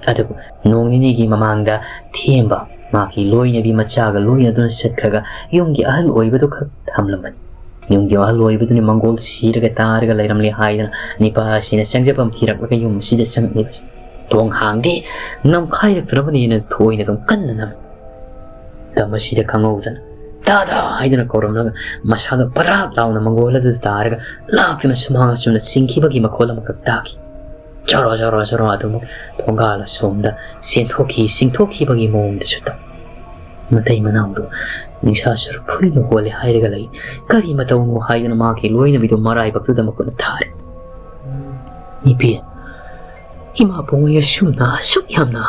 ꯑꯗꯨꯕꯨ ꯅꯣꯡ ꯅꯤꯅꯤꯒꯤ ꯃꯃꯥꯡꯗ ꯊꯦꯝꯕ ꯃꯍꯥꯛꯀꯤ ꯂꯣꯏꯅꯕꯤ ꯃꯆꯥꯒ ꯂꯣꯏꯅꯗꯨꯅ ꯆꯠꯈ꯭ꯔꯒ ꯌꯨꯝꯒꯤ ꯑꯍꯜ ꯑꯣꯏꯕꯗꯨ ꯈꯛ ꯊꯝꯂꯝꯕꯅꯤ꯫ ꯌꯨꯝꯒꯤ ꯑꯍꯜ ꯑꯣꯏꯕꯗꯨꯅ ꯃꯪꯒꯣꯜ ꯁꯤꯔꯒ ꯇꯥꯔꯒ ꯂꯩꯔꯝꯂꯦ ꯍꯥꯏꯗꯅ ꯅꯤꯄꯥ ꯑꯁꯤꯅ ꯆꯪꯖꯐꯝ ꯊꯤꯔꯛꯂꯒ ꯌꯨꯝ ꯑꯁꯤꯗ ꯆꯪꯂꯛꯂꯤꯕꯁꯤ꯫ ꯊꯣꯡ ꯍꯥꯡꯗꯦ, ꯅꯝꯈꯥꯏꯔꯛꯇꯅꯕꯅꯦꯅ ꯊꯣꯏꯅ ꯑꯗꯨꯝ ꯀꯟꯅ ꯅꯝꯃꯤ꯫ ꯃꯇꯝ ꯑꯁꯤꯗ ꯈꯪꯍꯧꯗꯅ "ꯗꯥꯗꯥ" ꯍꯥꯏꯗꯅ ꯀꯧꯔꯝꯂꯒ ꯃꯁꯥꯗ ꯄꯔꯥꯛ ꯂꯥꯎꯅ ꯃꯪꯒꯣꯜ ꯑꯗꯨꯗ ꯇꯥꯔꯒ ꯂꯥꯛꯇꯨꯅ ꯁꯨꯃꯥꯡ ꯑꯆꯨꯝꯅ ꯆꯤꯡꯈꯤꯕꯒꯤ ꯃꯈꯣꯜ ꯑꯃꯈꯛ ꯇꯥꯈꯤ꯫ ꯆꯔꯣ ꯆꯔꯣ ꯆꯔꯣ ꯑꯗꯨꯃꯛ ꯊꯣꯡꯒꯥꯜ ꯑꯁꯣꯝꯗ ꯆꯦꯟꯊꯣꯛꯈꯤ, ꯆꯤꯡꯊꯣꯛꯈꯤꯕꯒꯤ ꯃꯑꯣꯡꯗꯁꯨ ꯇꯧ꯫ ꯃꯇꯩ ꯃꯅꯥꯎꯗꯨ ꯅꯤꯡꯁꯥ ꯁꯔꯨꯛ ꯐꯨꯔꯤꯅ ꯍꯣꯜꯂꯦ ꯍꯥꯏꯔꯒ ꯂꯩ꯫ ꯀꯔꯤ ꯃꯇꯧꯅꯣ ꯍꯥꯏꯗꯨꯅ ꯃꯍꯥꯛꯀꯤ ꯂꯣꯏꯅꯕꯤꯗꯨ ꯃꯔꯥꯏꯕꯛꯇꯨꯗ ꯃꯈꯨꯠꯅ ꯊꯥꯔꯦ꯫ "ꯅꯨꯄꯤ, ꯏꯃꯥ ꯄꯨꯡꯉꯩ ꯑꯁꯨꯝꯅ ꯑꯁꯨꯛ ꯌꯥꯝꯅ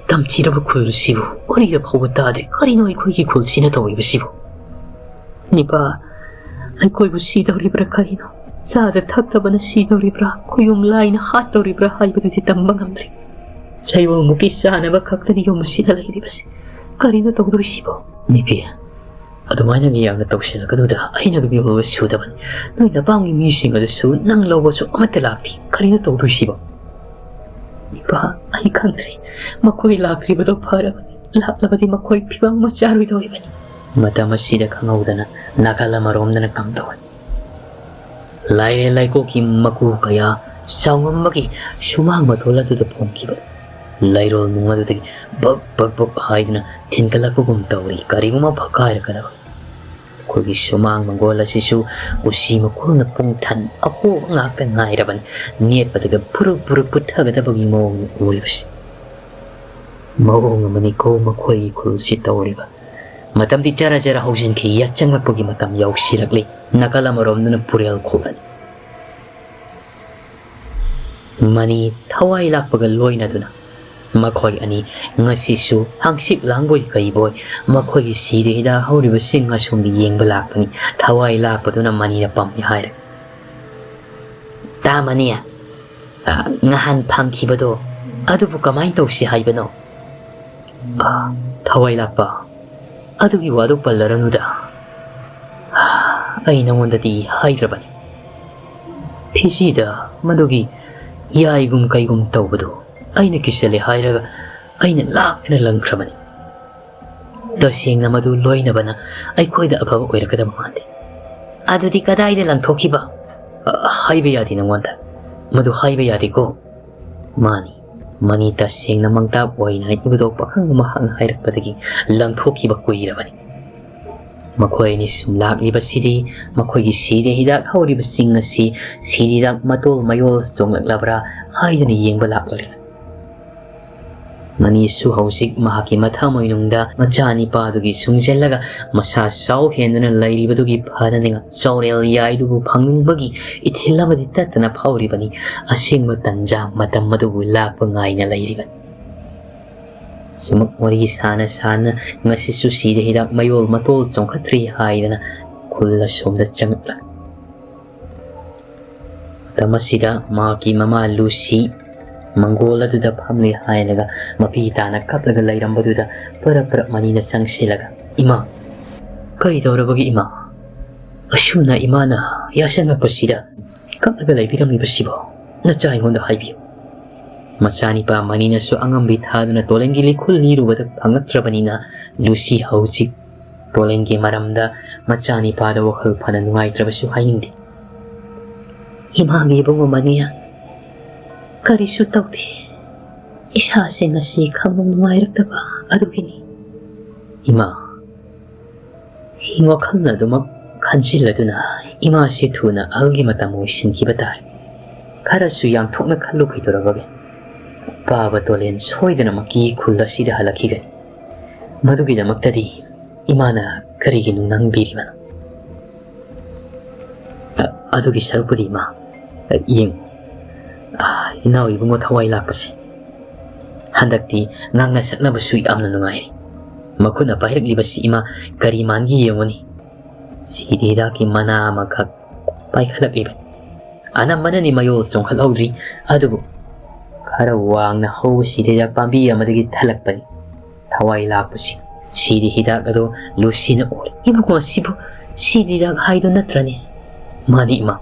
ꯇꯝꯊꯤꯔꯕ ꯈꯨꯜꯁꯤꯕꯨ ꯋꯥꯔꯤꯗ ꯐꯥꯎꯕ ꯇꯥꯗ꯭ꯔꯤ꯫ ꯀꯔꯤꯅꯣ ꯑꯩꯈꯣꯏꯒꯤ ꯈꯨꯜꯁꯤꯅ ꯇꯧꯔꯤꯕꯁꯤꯕꯨ? ꯅꯤꯄꯥ, ꯑꯩꯈꯣꯏꯕꯨ ꯁꯤꯗꯧꯔꯤꯕ꯭ꯔꯥ ꯀꯔꯤꯅꯣ? ꯆꯥꯗ ꯊꯛꯇꯕꯅ ꯁꯤꯗꯧꯔꯤꯕ꯭ꯔꯥ, ꯈꯨꯌꯨꯝ ꯂꯥꯏꯅ ꯍꯥꯠꯇꯧꯔꯤꯕ꯭ꯔꯥ ꯍꯥꯏꯕꯗꯨꯗꯤ ꯇꯝꯕ ꯉꯝꯗ꯭ꯔꯤ꯫ ꯁꯩꯑꯣꯡꯃꯨꯛꯀꯤ ꯆꯥꯅꯕ ꯈꯛꯇꯅꯤ ꯌꯨꯝ ꯑꯁꯤꯗ ꯂꯩꯔꯤꯕꯁꯤ꯫ ꯀꯔꯤꯅꯣ ꯇꯧꯗꯣꯏꯁꯤꯕꯣ?" "ꯅꯨꯄꯤ, ꯑꯗꯨꯃꯥꯏꯅ ꯌꯥꯝꯅ ꯇꯧꯁꯤꯜꯂꯛꯀꯅꯨꯗ, ꯑꯩꯅ ꯑꯗꯨꯝ ꯌꯧꯕ ꯁꯨꯗꯕꯅꯤ꯫ ꯅꯣꯏ ꯅꯄꯥꯝꯒꯤ ꯃꯤꯁꯤꯡ ꯑꯗꯨꯁꯨ ꯅꯪ ꯂꯧꯕꯁꯨ ꯑꯃꯠꯇ ꯂꯥꯛꯇꯦ꯫ ꯀꯔꯤꯅꯣ ꯇꯧꯗꯣꯏꯁꯤꯕꯣ?" "ꯏꯄꯥ, ꯑꯩ ꯈꯪꯗ꯭ꯔꯦ꯫ ꯃꯈꯣꯏ ꯂꯥꯛꯇ꯭ꯔꯤꯕꯗꯣ ꯐꯔꯕꯅꯤ꯫ ꯂꯥꯛꯂꯕꯗꯤ ꯃꯈꯣꯏ ꯐꯤꯕꯝ ꯑꯃ ꯆꯥꯔꯣꯏꯗꯧꯔꯤꯕꯅꯤ꯫" ꯃꯇꯝ ꯑꯁꯤꯗ ꯈꯪꯍꯧꯗꯅ ꯅꯥꯀꯜ ꯑꯃꯔꯣꯝꯗꯅ ꯀꯝꯗꯧꯏ꯫ ꯂꯥꯏꯔꯦꯟ ꯂꯥꯏꯀꯣꯛꯀꯤ ꯃꯀꯨ ꯀꯌꯥ ꯆꯥꯎꯉꯝꯕꯒꯤ ꯁꯨꯃꯥꯡ ꯃꯇꯣꯜ ꯑꯗꯨꯗ ꯐꯣꯡꯈꯤꯕ ꯂꯩꯔꯣꯜ ꯅꯨꯡ ꯑꯗꯨꯗꯒꯤ ꯕꯛ ꯕꯛ ꯕꯛ ꯍꯥꯏꯗꯨꯅ ꯊꯤꯟꯒꯠꯂꯛꯄꯒꯨꯝ ꯇꯧꯔꯤ꯫ ꯀꯔꯤꯒꯨꯝꯕ ꯐꯛꯀꯥꯏꯔꯛꯀꯗꯕ꯫ ꯑꯩꯈꯣꯏꯒꯤ ꯁꯨꯃꯥꯡ ꯃꯪꯒꯣꯜ ꯑꯁꯤꯁꯨ ꯎꯆꯤ ꯃꯈꯣꯜꯅ ꯄꯨꯡ ꯊꯟ ꯑꯍꯣꯕ ꯉꯥꯛꯇ ꯉꯥꯏꯔꯕꯅꯤ꯫ ꯅꯦꯠꯄꯗꯒ ꯐꯨꯔꯨꯞ ꯐꯨꯔꯨꯞ ꯄꯨꯠꯊꯒꯗꯕꯒꯤ ꯃꯑꯣꯡꯗ ꯎꯔꯤꯕꯁꯤ꯫ ꯃꯑꯣꯡ ꯑꯃꯅꯤꯀꯣ ꯃꯈꯣꯏꯒꯤ ꯈꯨꯜꯁꯤ ꯇꯧꯔꯤꯕ꯫ ꯃꯇꯝꯗꯤ ꯖꯔ ꯖꯔ ꯍꯧꯖꯤꯟꯈꯤ꯫ ꯌꯥꯆꯪꯂꯛꯄꯒꯤ ꯃꯇꯝ ꯌꯧꯁꯤꯜꯂꯛꯂꯤ꯫ ꯅꯥꯀꯜ ꯑꯃꯔꯣꯝꯗꯅ ꯄꯨꯔꯦꯜ ꯈꯨꯜꯂꯅꯤ꯫ ꯃꯅꯤ ꯊꯋꯥꯏ ꯂꯥꯛꯄꯒ ꯂꯣꯏꯅꯗꯨꯅ ꯃꯈꯣꯏ ꯑꯅꯤ ꯉꯁꯤꯁꯨ ꯍꯪꯆꯤꯠ ꯂꯥꯡꯕꯣꯏ ꯀꯩꯕꯣꯏ ꯃꯈꯣꯏꯒꯤ ꯁꯤꯗ ꯍꯤꯗꯥꯛ ꯍꯧꯔꯤꯕꯁꯤꯡ ꯑꯁꯣꯝꯗ ꯌꯦꯡꯕ ꯂꯥꯛꯄꯅꯤ꯫ ꯊꯋꯥꯏ ꯂꯥꯛꯄꯗꯨꯅ ꯃꯅꯤꯗ ꯄꯝꯃꯤ ꯍꯥꯏꯔꯦ꯫ "ꯇꯥ ꯃꯅꯤ, ꯑ, ꯉꯍꯥꯟ ꯐꯪꯈꯤꯕꯗꯣ, ꯑꯗꯨꯕꯨ ꯀꯃꯥꯏꯅ ꯇꯧꯁꯤ ꯍꯥꯏꯕꯅꯣ?" "ꯑ, ꯊꯋꯥꯏ ꯂꯥꯛꯄ, ꯑꯗꯨꯒꯤ ꯋꯥꯗꯨ ꯄꯜꯂꯔꯅꯨꯗ꯫ ꯑꯩ ꯅꯉꯣꯟꯗꯗꯤ ꯍꯥꯏꯗ꯭ꯔꯕꯅꯤ꯫ ꯐꯤꯖꯤꯗ ꯃꯗꯨꯒꯤ ꯌꯥꯏꯒꯨꯝ ꯀꯩꯒꯨꯝ ꯇꯧꯕꯗꯨ ꯑꯩꯅ ꯀꯤꯁꯜꯂꯦ ꯍꯥꯏꯔꯒ ꯑꯩꯅ ꯂꯥꯛꯇꯅ ꯂꯪꯈ꯭ꯔꯕꯅꯤ꯫ ꯇꯁꯦꯡꯅ ꯃꯗꯨ ꯂꯣꯏꯅꯕꯅ ꯑꯩꯈꯣꯏꯗ ꯑꯐꯕ ꯑꯣꯏꯔꯛꯀꯗꯕ ꯃꯥꯟꯗꯦ꯫" "ꯑꯗꯨꯗꯤ ꯀꯗꯥꯏꯗ ꯂꯪꯊꯣꯛꯈꯤꯕ?" "ꯑ, ꯍꯥꯏꯕ ꯌꯥꯗꯦ ꯅꯉꯣꯟꯗ꯫ ꯃꯗꯨ ꯍꯥꯏꯕ ꯌꯥꯗꯦꯀꯣ꯫" "ꯃꯥꯅꯤ, ꯃꯅꯤ ꯇꯁꯦꯡꯅ ꯃꯪꯇꯥꯞ ꯑꯣꯏꯅ ꯏꯕꯨꯙꯧ ꯄꯥꯈꯪ ꯑꯃ ꯍꯥꯛꯅ ꯍꯥꯏꯔꯛꯄꯗꯒꯤ ꯂꯪꯊꯣꯛꯈꯤꯕ ꯀꯨꯏꯔꯕꯅꯤ꯫ ꯃꯈꯣꯏ ꯑꯅꯤ ꯁꯨꯝ ꯂꯥꯛꯂꯤꯕꯁꯤꯗꯤ ꯃꯈꯣꯏꯒꯤ ꯁꯤꯗ ꯍꯤꯗꯥꯛ ꯍꯧꯔꯤꯕꯁꯤꯡ ꯑꯁꯤ ꯁꯤꯗ ꯍꯤꯗꯥꯛ ꯃꯇꯣꯜ ꯃꯌꯣꯜ ꯆꯣꯡꯂꯛꯂꯕ꯭ꯔꯥ ꯍꯥꯏꯗꯨꯅ ꯌꯦꯡꯕ ꯂꯥꯛꯂꯣꯏꯔꯦ꯫" ꯃꯅꯤꯁꯨ ꯍꯧꯖꯤꯛ ꯃꯍꯥꯛꯀꯤ ꯃꯊꯃꯣꯏꯅꯨꯡꯗ ꯃꯆꯥꯅꯤꯄꯥꯗꯨꯒꯤ ꯁꯨꯡꯖꯜꯂꯒ ꯃꯁꯥ ꯆꯥꯎ ꯍꯦꯟꯗꯨꯅ ꯂꯩꯔꯤꯕꯗꯨꯒꯤ ꯐꯅꯅꯤꯡꯉꯥꯏ ꯆꯥꯎꯔꯦꯜ ꯌꯥꯏꯗꯨꯕꯨ ꯐꯪꯅꯤꯡꯕꯒꯤ ꯏꯊꯤꯜ ꯑꯃꯗꯤ ꯇꯠꯇꯅ ꯐꯥꯎꯔꯤꯕꯅꯤ꯫ ꯑꯁꯦꯡꯕ ꯇꯟꯖꯥ ꯃꯇꯝ ꯑꯗꯨꯕꯨ ꯂꯥꯛꯄ ꯉꯥꯏꯅ ꯂꯩꯔꯤꯕꯅꯤ꯫ ꯁꯨꯃꯛ ꯋꯥꯔꯤ ꯁꯥꯅ ꯁꯥꯅ ꯉꯁꯤꯁꯨ ꯁꯤꯗ ꯍꯤꯗꯥꯛ ꯃꯌꯣꯜ ꯃꯇꯣꯜ ꯆꯣꯡꯈꯠꯇ꯭ꯔꯤ ꯍꯥꯏꯗꯅ ꯈꯨꯜ ꯑꯁꯣꯝꯗ ꯆꯪꯂꯛꯂ ꯃꯇꯝ ꯑꯁꯤꯗ ꯃꯍꯥꯛꯀꯤ ꯃꯃꯥ ꯂꯨꯁꯤ ꯃꯪꯒꯣꯜ ꯑꯗꯨꯗ ꯐꯝꯂꯤ ꯍꯥꯏꯔꯒ ꯃꯄꯤ ꯇꯥꯅ ꯀꯞꯂꯒ ꯂꯩꯔꯝꯕꯗꯨꯗ ꯄꯔꯞ ꯄꯔꯞ ꯃꯅꯤꯅ ꯆꯪꯁꯤꯜꯂꯒ, "ꯏꯃꯥ, ꯀꯔꯤ ꯇꯧꯔꯕꯒꯦ ꯏꯃꯥ? ꯑꯁꯨꯝꯅ ꯏꯃꯥꯅ ꯌꯥꯁꯪꯉꯛꯄꯁꯤꯗ ꯀꯞꯂꯒ ꯂꯩꯕꯤꯔꯝꯂꯤꯕꯁꯤꯕꯣ? ꯅꯆꯥ ꯑꯩꯉꯣꯟꯗ ꯍꯥꯏꯕꯤꯌꯨ꯫" ꯃꯆꯥꯅꯤꯄꯥ ꯃꯅꯤꯅꯁꯨ ꯑꯉꯝꯕꯤ ꯊꯥꯗꯨꯅ ꯇꯣꯂꯦꯟꯒꯤ ꯂꯤꯈꯨꯜ ꯂꯤꯔꯨꯕꯗ ꯐꯪꯂꯛꯇ꯭ꯔꯕꯅꯤꯅ ꯂꯨꯁꯤ ꯍꯧꯖꯤꯛ ꯇꯣꯂꯦꯟꯒꯤ ꯃꯔꯝꯗ ꯃꯆꯥꯅꯤꯄꯥꯗ ꯋꯥꯈꯜ ꯐꯅ ꯅꯨꯡꯉꯥꯏꯇ꯭ꯔꯕꯁꯨ ꯍꯥꯏꯅꯤꯡꯗꯦ꯫ "ꯏꯃꯥꯒꯤ ꯏꯕꯨꯡꯉꯣ ꯃꯅꯤꯌꯥ ꯀꯔꯤꯁꯨ ꯇꯧꯗꯦ꯫ ꯏꯁꯥꯁꯦ ꯉꯁꯤ ꯈꯪꯅꯨꯡ ꯅꯨꯡꯉꯥꯏꯔꯛꯇꯕ ꯑꯗꯨꯒꯤꯅꯤ꯫" "ꯏꯃꯥ, ꯋꯥꯈꯜꯅ ꯑꯗꯨꯃꯛ ꯈꯟꯖꯤꯜꯂꯗꯨꯅ ꯏꯃꯥꯁꯦ ꯊꯨꯅ ꯑꯍꯜꯒꯤ ꯃꯇꯝ ꯑꯣꯏꯁꯤꯟꯈꯤꯕ ꯇꯥꯔꯦ꯫ ꯈꯔꯁꯨ ꯌꯥꯡꯊꯣꯛꯅ ꯈꯜꯂꯨ ꯀꯩꯗꯧꯔꯕꯒꯦ? ꯄꯥꯕ ꯇꯣꯂꯦꯟ ꯁꯣꯏꯗꯅꯃꯛꯀꯤ ꯈꯨꯜ ꯑꯁꯤꯗ ꯍꯜꯂꯛꯈꯤꯒꯅꯤ꯫ ꯃꯗꯨꯒꯤꯗꯃꯛꯇꯗꯤ ꯏꯃꯥꯅ ꯀꯔꯤꯒꯤ ꯅꯨꯡꯅꯥꯡꯕꯤꯔꯤꯕꯅꯣ? ꯑ, ꯑꯗꯨꯒꯤ ꯁꯔꯨꯛꯄꯨꯗꯤ ꯏꯃꯥ, ꯑ, ꯌꯦꯡꯉꯨ, ꯑ, ꯏꯅꯥꯎ ꯏꯕꯨꯡꯉꯣ ꯊꯋꯥꯏ ꯂꯥꯛꯄꯁꯦ꯫ ꯍꯟꯗꯛꯇꯤ ꯉꯥꯡꯅ ꯁꯛꯅꯕꯁꯨ ꯌꯥꯝꯅ ꯅꯨꯡꯉꯥꯏꯔꯦ꯫ ꯃꯈꯨꯠꯅ ꯄꯥꯏꯔꯛꯂꯤꯕꯁꯤ ꯏꯃꯥ ꯀꯔꯤ ꯃꯥꯟꯒꯦ ꯌꯦꯡꯉꯨꯅꯤ꯫ ꯁꯤꯗꯤ ꯍꯤꯗꯥꯛꯀꯤ ꯃꯅꯥ ꯑꯃꯈꯛ ꯄꯥꯏꯈꯠꯂꯛꯂꯤꯕꯅꯤ꯫ ꯑꯅꯝꯕꯅꯗꯤ ꯃꯌꯣꯜ ꯆꯣꯡꯈꯠꯍꯧꯗ꯭ꯔꯤ, ꯑꯗꯨꯕꯨ ꯈꯔ ꯋꯥꯡꯅ ꯍꯧꯕ ꯁꯤꯗꯤ ꯍꯤꯗꯥꯛ ꯄꯥꯝꯕꯤ ꯑꯃꯗꯒꯤ ꯊꯠꯂꯛꯄꯅꯤ꯫ ꯊꯋꯥꯏ ꯂꯥꯛꯄꯁꯤ ꯁꯤꯗꯤ ꯍꯤꯗꯥꯛ ꯑꯗꯣ ꯂꯨꯁꯤꯅ ꯎꯔꯦ꯫ "ꯏꯕꯨꯡꯉꯣ, ꯁꯤꯕꯨ ꯁꯤꯗꯤ ꯍꯤꯗꯥꯛ ꯍꯥꯏꯗꯣ ꯅꯠꯇ꯭ꯔꯅꯦ?" "ꯃꯥꯅꯤ ꯏꯃꯥ,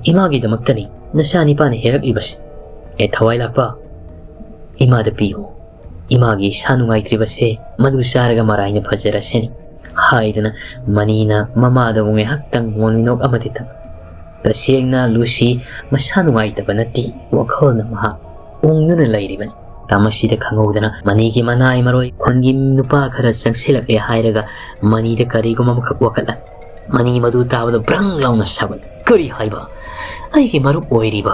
ꯏꯃꯥꯒꯤꯗꯃꯛꯇꯅꯤ ꯅꯆꯥꯅꯤꯄꯥꯅ ꯍꯦꯔꯛꯂꯤꯕꯁꯦ꯫ ꯑꯦ ꯊꯋꯥꯏ ꯂꯥꯛꯄ, ꯏꯃꯥꯗ ꯄꯤꯌꯨ꯫ ꯏꯃꯥꯒꯤ ꯏꯁꯥ ꯅꯨꯡꯉꯥꯏꯇ꯭ꯔꯤꯕꯁꯦ ꯃꯗꯨ ꯆꯥꯔꯒ ꯃꯔꯥꯏꯅ ꯐꯖꯔꯁꯅꯤ," ꯍꯥꯏꯗꯨꯅ ꯃꯅꯤꯅ ꯃꯃꯥꯗꯕꯨ ꯉꯥꯏꯍꯥꯛꯇꯪ ꯃꯣꯟ ꯃꯤꯅꯣꯛ ꯑꯃꯗꯤ ꯇꯝꯃꯤ꯫ ꯇꯁꯦꯡꯅ ꯂꯨꯁꯤ ꯃꯁꯥ ꯅꯨꯡꯉꯥꯏꯇꯕ ꯅꯠꯇꯦ, ꯋꯥꯈꯜꯅ ꯃꯍꯥꯛ ꯎꯪꯗꯨꯅ ꯂꯩꯔꯤꯕꯅꯤ꯫ ꯃꯇꯝ ꯑꯁꯤꯗ ꯈꯪꯍꯧꯗꯅ ꯃꯅꯤꯒꯤ ꯃꯅꯥꯏ ꯃꯔꯣꯏ ꯈꯨꯟꯒꯤ ꯅꯨꯄꯥ ꯈꯔ ꯆꯪꯁꯤꯜꯂꯛꯂꯦ ꯍꯥꯏꯔꯒ ꯃꯅꯤꯗ ꯀꯔꯤꯒꯨꯝꯕ ꯑꯃꯈꯛ ꯋꯥꯀꯠꯂꯝꯃꯤ꯫ ꯃꯅꯤ ꯃꯗꯨ ꯇꯥꯕꯗ ꯕ꯭ꯔꯪ ꯂꯥꯎꯅ ꯁꯥꯎꯒꯠꯂꯤ꯫ "ꯀꯔꯤ ꯍꯥꯏꯕ? ꯑꯩꯒꯤ ꯃꯔꯨꯞ ꯑꯣꯏꯔꯤꯕ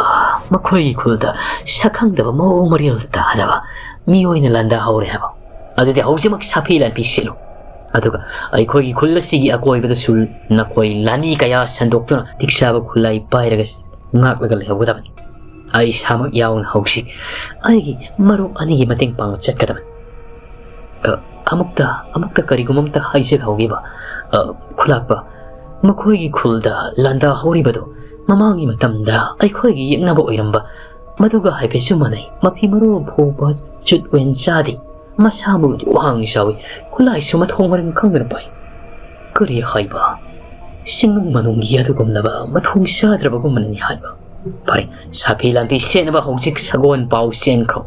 ꯃꯈꯣꯏꯒꯤ ꯈꯨꯜꯗ ꯁꯛꯈꯪꯗꯕ ꯃꯑꯣꯡ ꯃꯔꯤꯜ ꯇꯥꯗꯕ ꯃꯤꯑꯣꯏꯅ ꯂꯥꯟꯗꯥꯍꯧꯔꯦ ꯍꯥꯏꯕ? ꯑꯗꯨꯗꯤ ꯍꯧꯖꯤꯛꯃꯛ ꯁꯥꯐꯤ ꯂꯥꯟꯐꯤ ꯁꯤꯜꯂꯨ꯫ ꯑꯗꯨꯒ ꯑꯩꯈꯣꯏꯒꯤ ꯈꯨꯜ ꯑꯁꯤꯒꯤ ꯑꯀꯣꯏꯕꯗꯁꯨ ꯅꯈꯣꯏ ꯂꯥꯟꯃꯤ ꯀꯌꯥ ꯁꯟꯗꯣꯛꯇꯨꯅ ꯇꯤꯛꯁꯥꯕ ꯈꯨꯠꯂꯥꯏ ꯄꯥꯏꯔꯒ ꯉꯥꯛꯂꯒ ꯂꯩꯍꯧꯒꯗꯕꯅꯤ꯫ ꯑꯩ ꯏꯁꯥꯃꯛ ꯌꯥꯎꯅ ꯍꯧꯖꯤꯛ ꯑꯩꯒꯤ ꯃꯔꯨꯞ ꯑꯅꯤꯒꯤ ꯃꯇꯦꯡ ꯄꯥꯡꯕ ꯆꯠꯀꯗꯕꯅꯤ꯫ ꯑ, ꯑꯃꯨꯛꯇ, ꯑꯃꯨꯛꯇ ꯀꯔꯤꯒꯨꯝꯕ ꯑꯝꯇ ꯍꯥꯏꯖꯍꯧꯒꯦꯕ, ꯑ, ꯈꯨꯂꯥꯛꯄ, ꯃꯈꯣꯏꯒꯤ ꯈꯨꯜꯗ ꯂꯥꯟꯗꯥꯍꯧꯔꯤꯕꯗꯨ ꯃꯃꯥꯡꯒꯤ ꯃꯇꯝꯗ ꯑꯩꯈꯣꯏꯒꯤ ꯌꯦꯛꯅꯕ ꯑꯣꯏꯔꯝꯕ ꯃꯗꯨꯒ ꯍꯥꯏꯐꯦꯠꯁꯨ ꯃꯥꯟꯅꯩ꯫ ꯃꯐꯤ ꯃꯔꯣꯜ ꯐꯥꯎꯕ ꯆꯨꯠ ꯑꯣꯏꯅ ꯆꯥꯗꯦ꯫ ꯃꯁꯥꯃꯛꯗꯤ ꯋꯥꯡꯅ ꯆꯥꯎꯏ꯫ ꯈꯨꯠꯂꯥꯏꯁꯨ ꯃꯊꯣꯡ ꯃꯔꯝ ꯈꯪꯗꯅ ꯄꯥꯏ꯫ ꯀꯔꯤ ꯍꯥꯏꯕ? ꯆꯤꯡꯅꯨꯡ ꯃꯅꯨꯡꯒꯤ ꯑꯗꯨꯒꯨꯝꯂꯕ ꯃꯊꯣꯡ ꯆꯥꯗ꯭ꯔꯕꯒꯨꯝꯕꯅꯅꯤ ꯍꯥꯏꯕ꯫ ꯐꯔꯦ, ꯁꯥꯐꯤ ꯂꯥꯟꯐꯤ ꯁꯦꯠꯅꯕ ꯍꯧꯖꯤꯛ ꯁꯒꯣꯜ ꯄꯥꯎ ꯆꯦꯟꯈ꯭ꯔꯣ꯫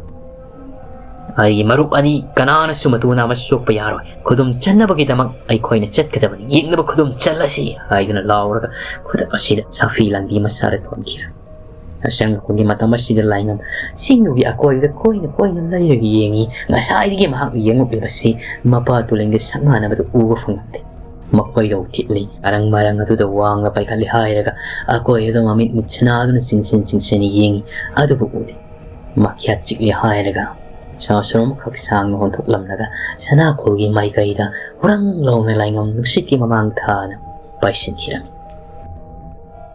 ꯑꯩꯒꯤ ꯃꯔꯨꯞ ꯑꯅꯤ ꯀꯅꯥꯅꯁꯨ ꯃꯇꯨ ꯅꯥꯕ ꯁꯣꯛꯄ ꯌꯥꯔꯣꯏ꯫ ꯈꯨꯗꯨꯝ ꯆꯟꯅꯕꯒꯤꯗꯃꯛ ꯑꯩꯈꯣꯏꯅ ꯆꯠꯀꯗꯕꯅꯤ꯫ ꯌꯦꯛꯅꯕ ꯈꯨꯗꯨꯝ ꯆꯜꯂꯁꯤ ꯍꯥꯏꯗꯨꯅ ꯂꯥꯎꯔꯒ ꯈꯨꯗꯛ ꯑꯁꯤꯗ ꯁꯥꯐꯤ ꯂꯥꯟꯐꯤ ꯃꯁꯥꯗ ꯊꯣꯟꯈꯤꯔꯝꯃꯤ꯫ ꯑꯁꯪ ꯑꯩꯈꯣꯏꯒꯤ ꯃꯇꯝ ꯑꯁꯤꯗ ꯂꯥꯏꯉꯝ ꯆꯤꯡꯗꯨꯒꯤ ꯑꯀꯣꯏꯕꯗ ꯀꯣꯏꯅ ꯀꯣꯏꯅ ꯂꯩꯔꯒ ꯌꯦꯡꯉꯤ꯫ ꯉꯁꯥꯏꯗꯒꯤ ꯃꯍꯥꯛꯅ ꯌꯦꯡꯉꯛꯂꯤꯕꯁꯤ ꯃꯄꯥ ꯇꯨꯂꯦꯟꯒ ꯁꯛ ꯃꯥꯟꯅꯕꯗꯨ ꯎꯕ ꯐꯪꯂꯝꯗꯦ꯫ ꯃꯈꯣꯏꯗꯧ ꯊꯤꯠꯂꯤ꯫ ꯑꯔꯪ ꯃꯔꯪ ꯑꯗꯨꯗ ꯋꯥꯡꯅ ꯄꯥꯏꯈꯠꯂꯤ ꯍꯥꯏꯔꯒ ꯑꯀꯣꯏꯕꯗ ꯃꯃꯤꯠ ꯃꯤꯠꯁꯤꯅꯥꯗꯨꯅ ꯆꯤꯡꯁꯤꯟ ꯆꯤꯡꯁꯤꯟ ꯌꯦꯡꯉꯤ꯫ ꯑꯗꯨꯕꯨ ꯎꯗꯦ꯫ ꯃꯈ꯭ꯌꯥꯠ ꯆꯤꯛꯂꯤ ꯍꯥꯏꯔꯒ ꯁꯥꯁꯨꯔ ꯑꯃꯈꯛ ꯁꯥꯡꯅ ꯑꯣꯟꯊꯣꯛꯂꯝꯂꯒ ꯁꯅꯥꯈꯣꯜꯒꯤ ꯃꯥꯏꯀꯩꯗ ꯍꯨꯔꯪ ꯂꯥꯎꯅ ꯂꯥꯏꯉꯝ ꯅꯨꯡꯁꯤꯠꯀꯤ ꯃꯃꯥꯡ ꯊꯥꯅ ꯄꯥꯏꯁꯤꯟꯈꯤꯔꯝꯃꯤ꯫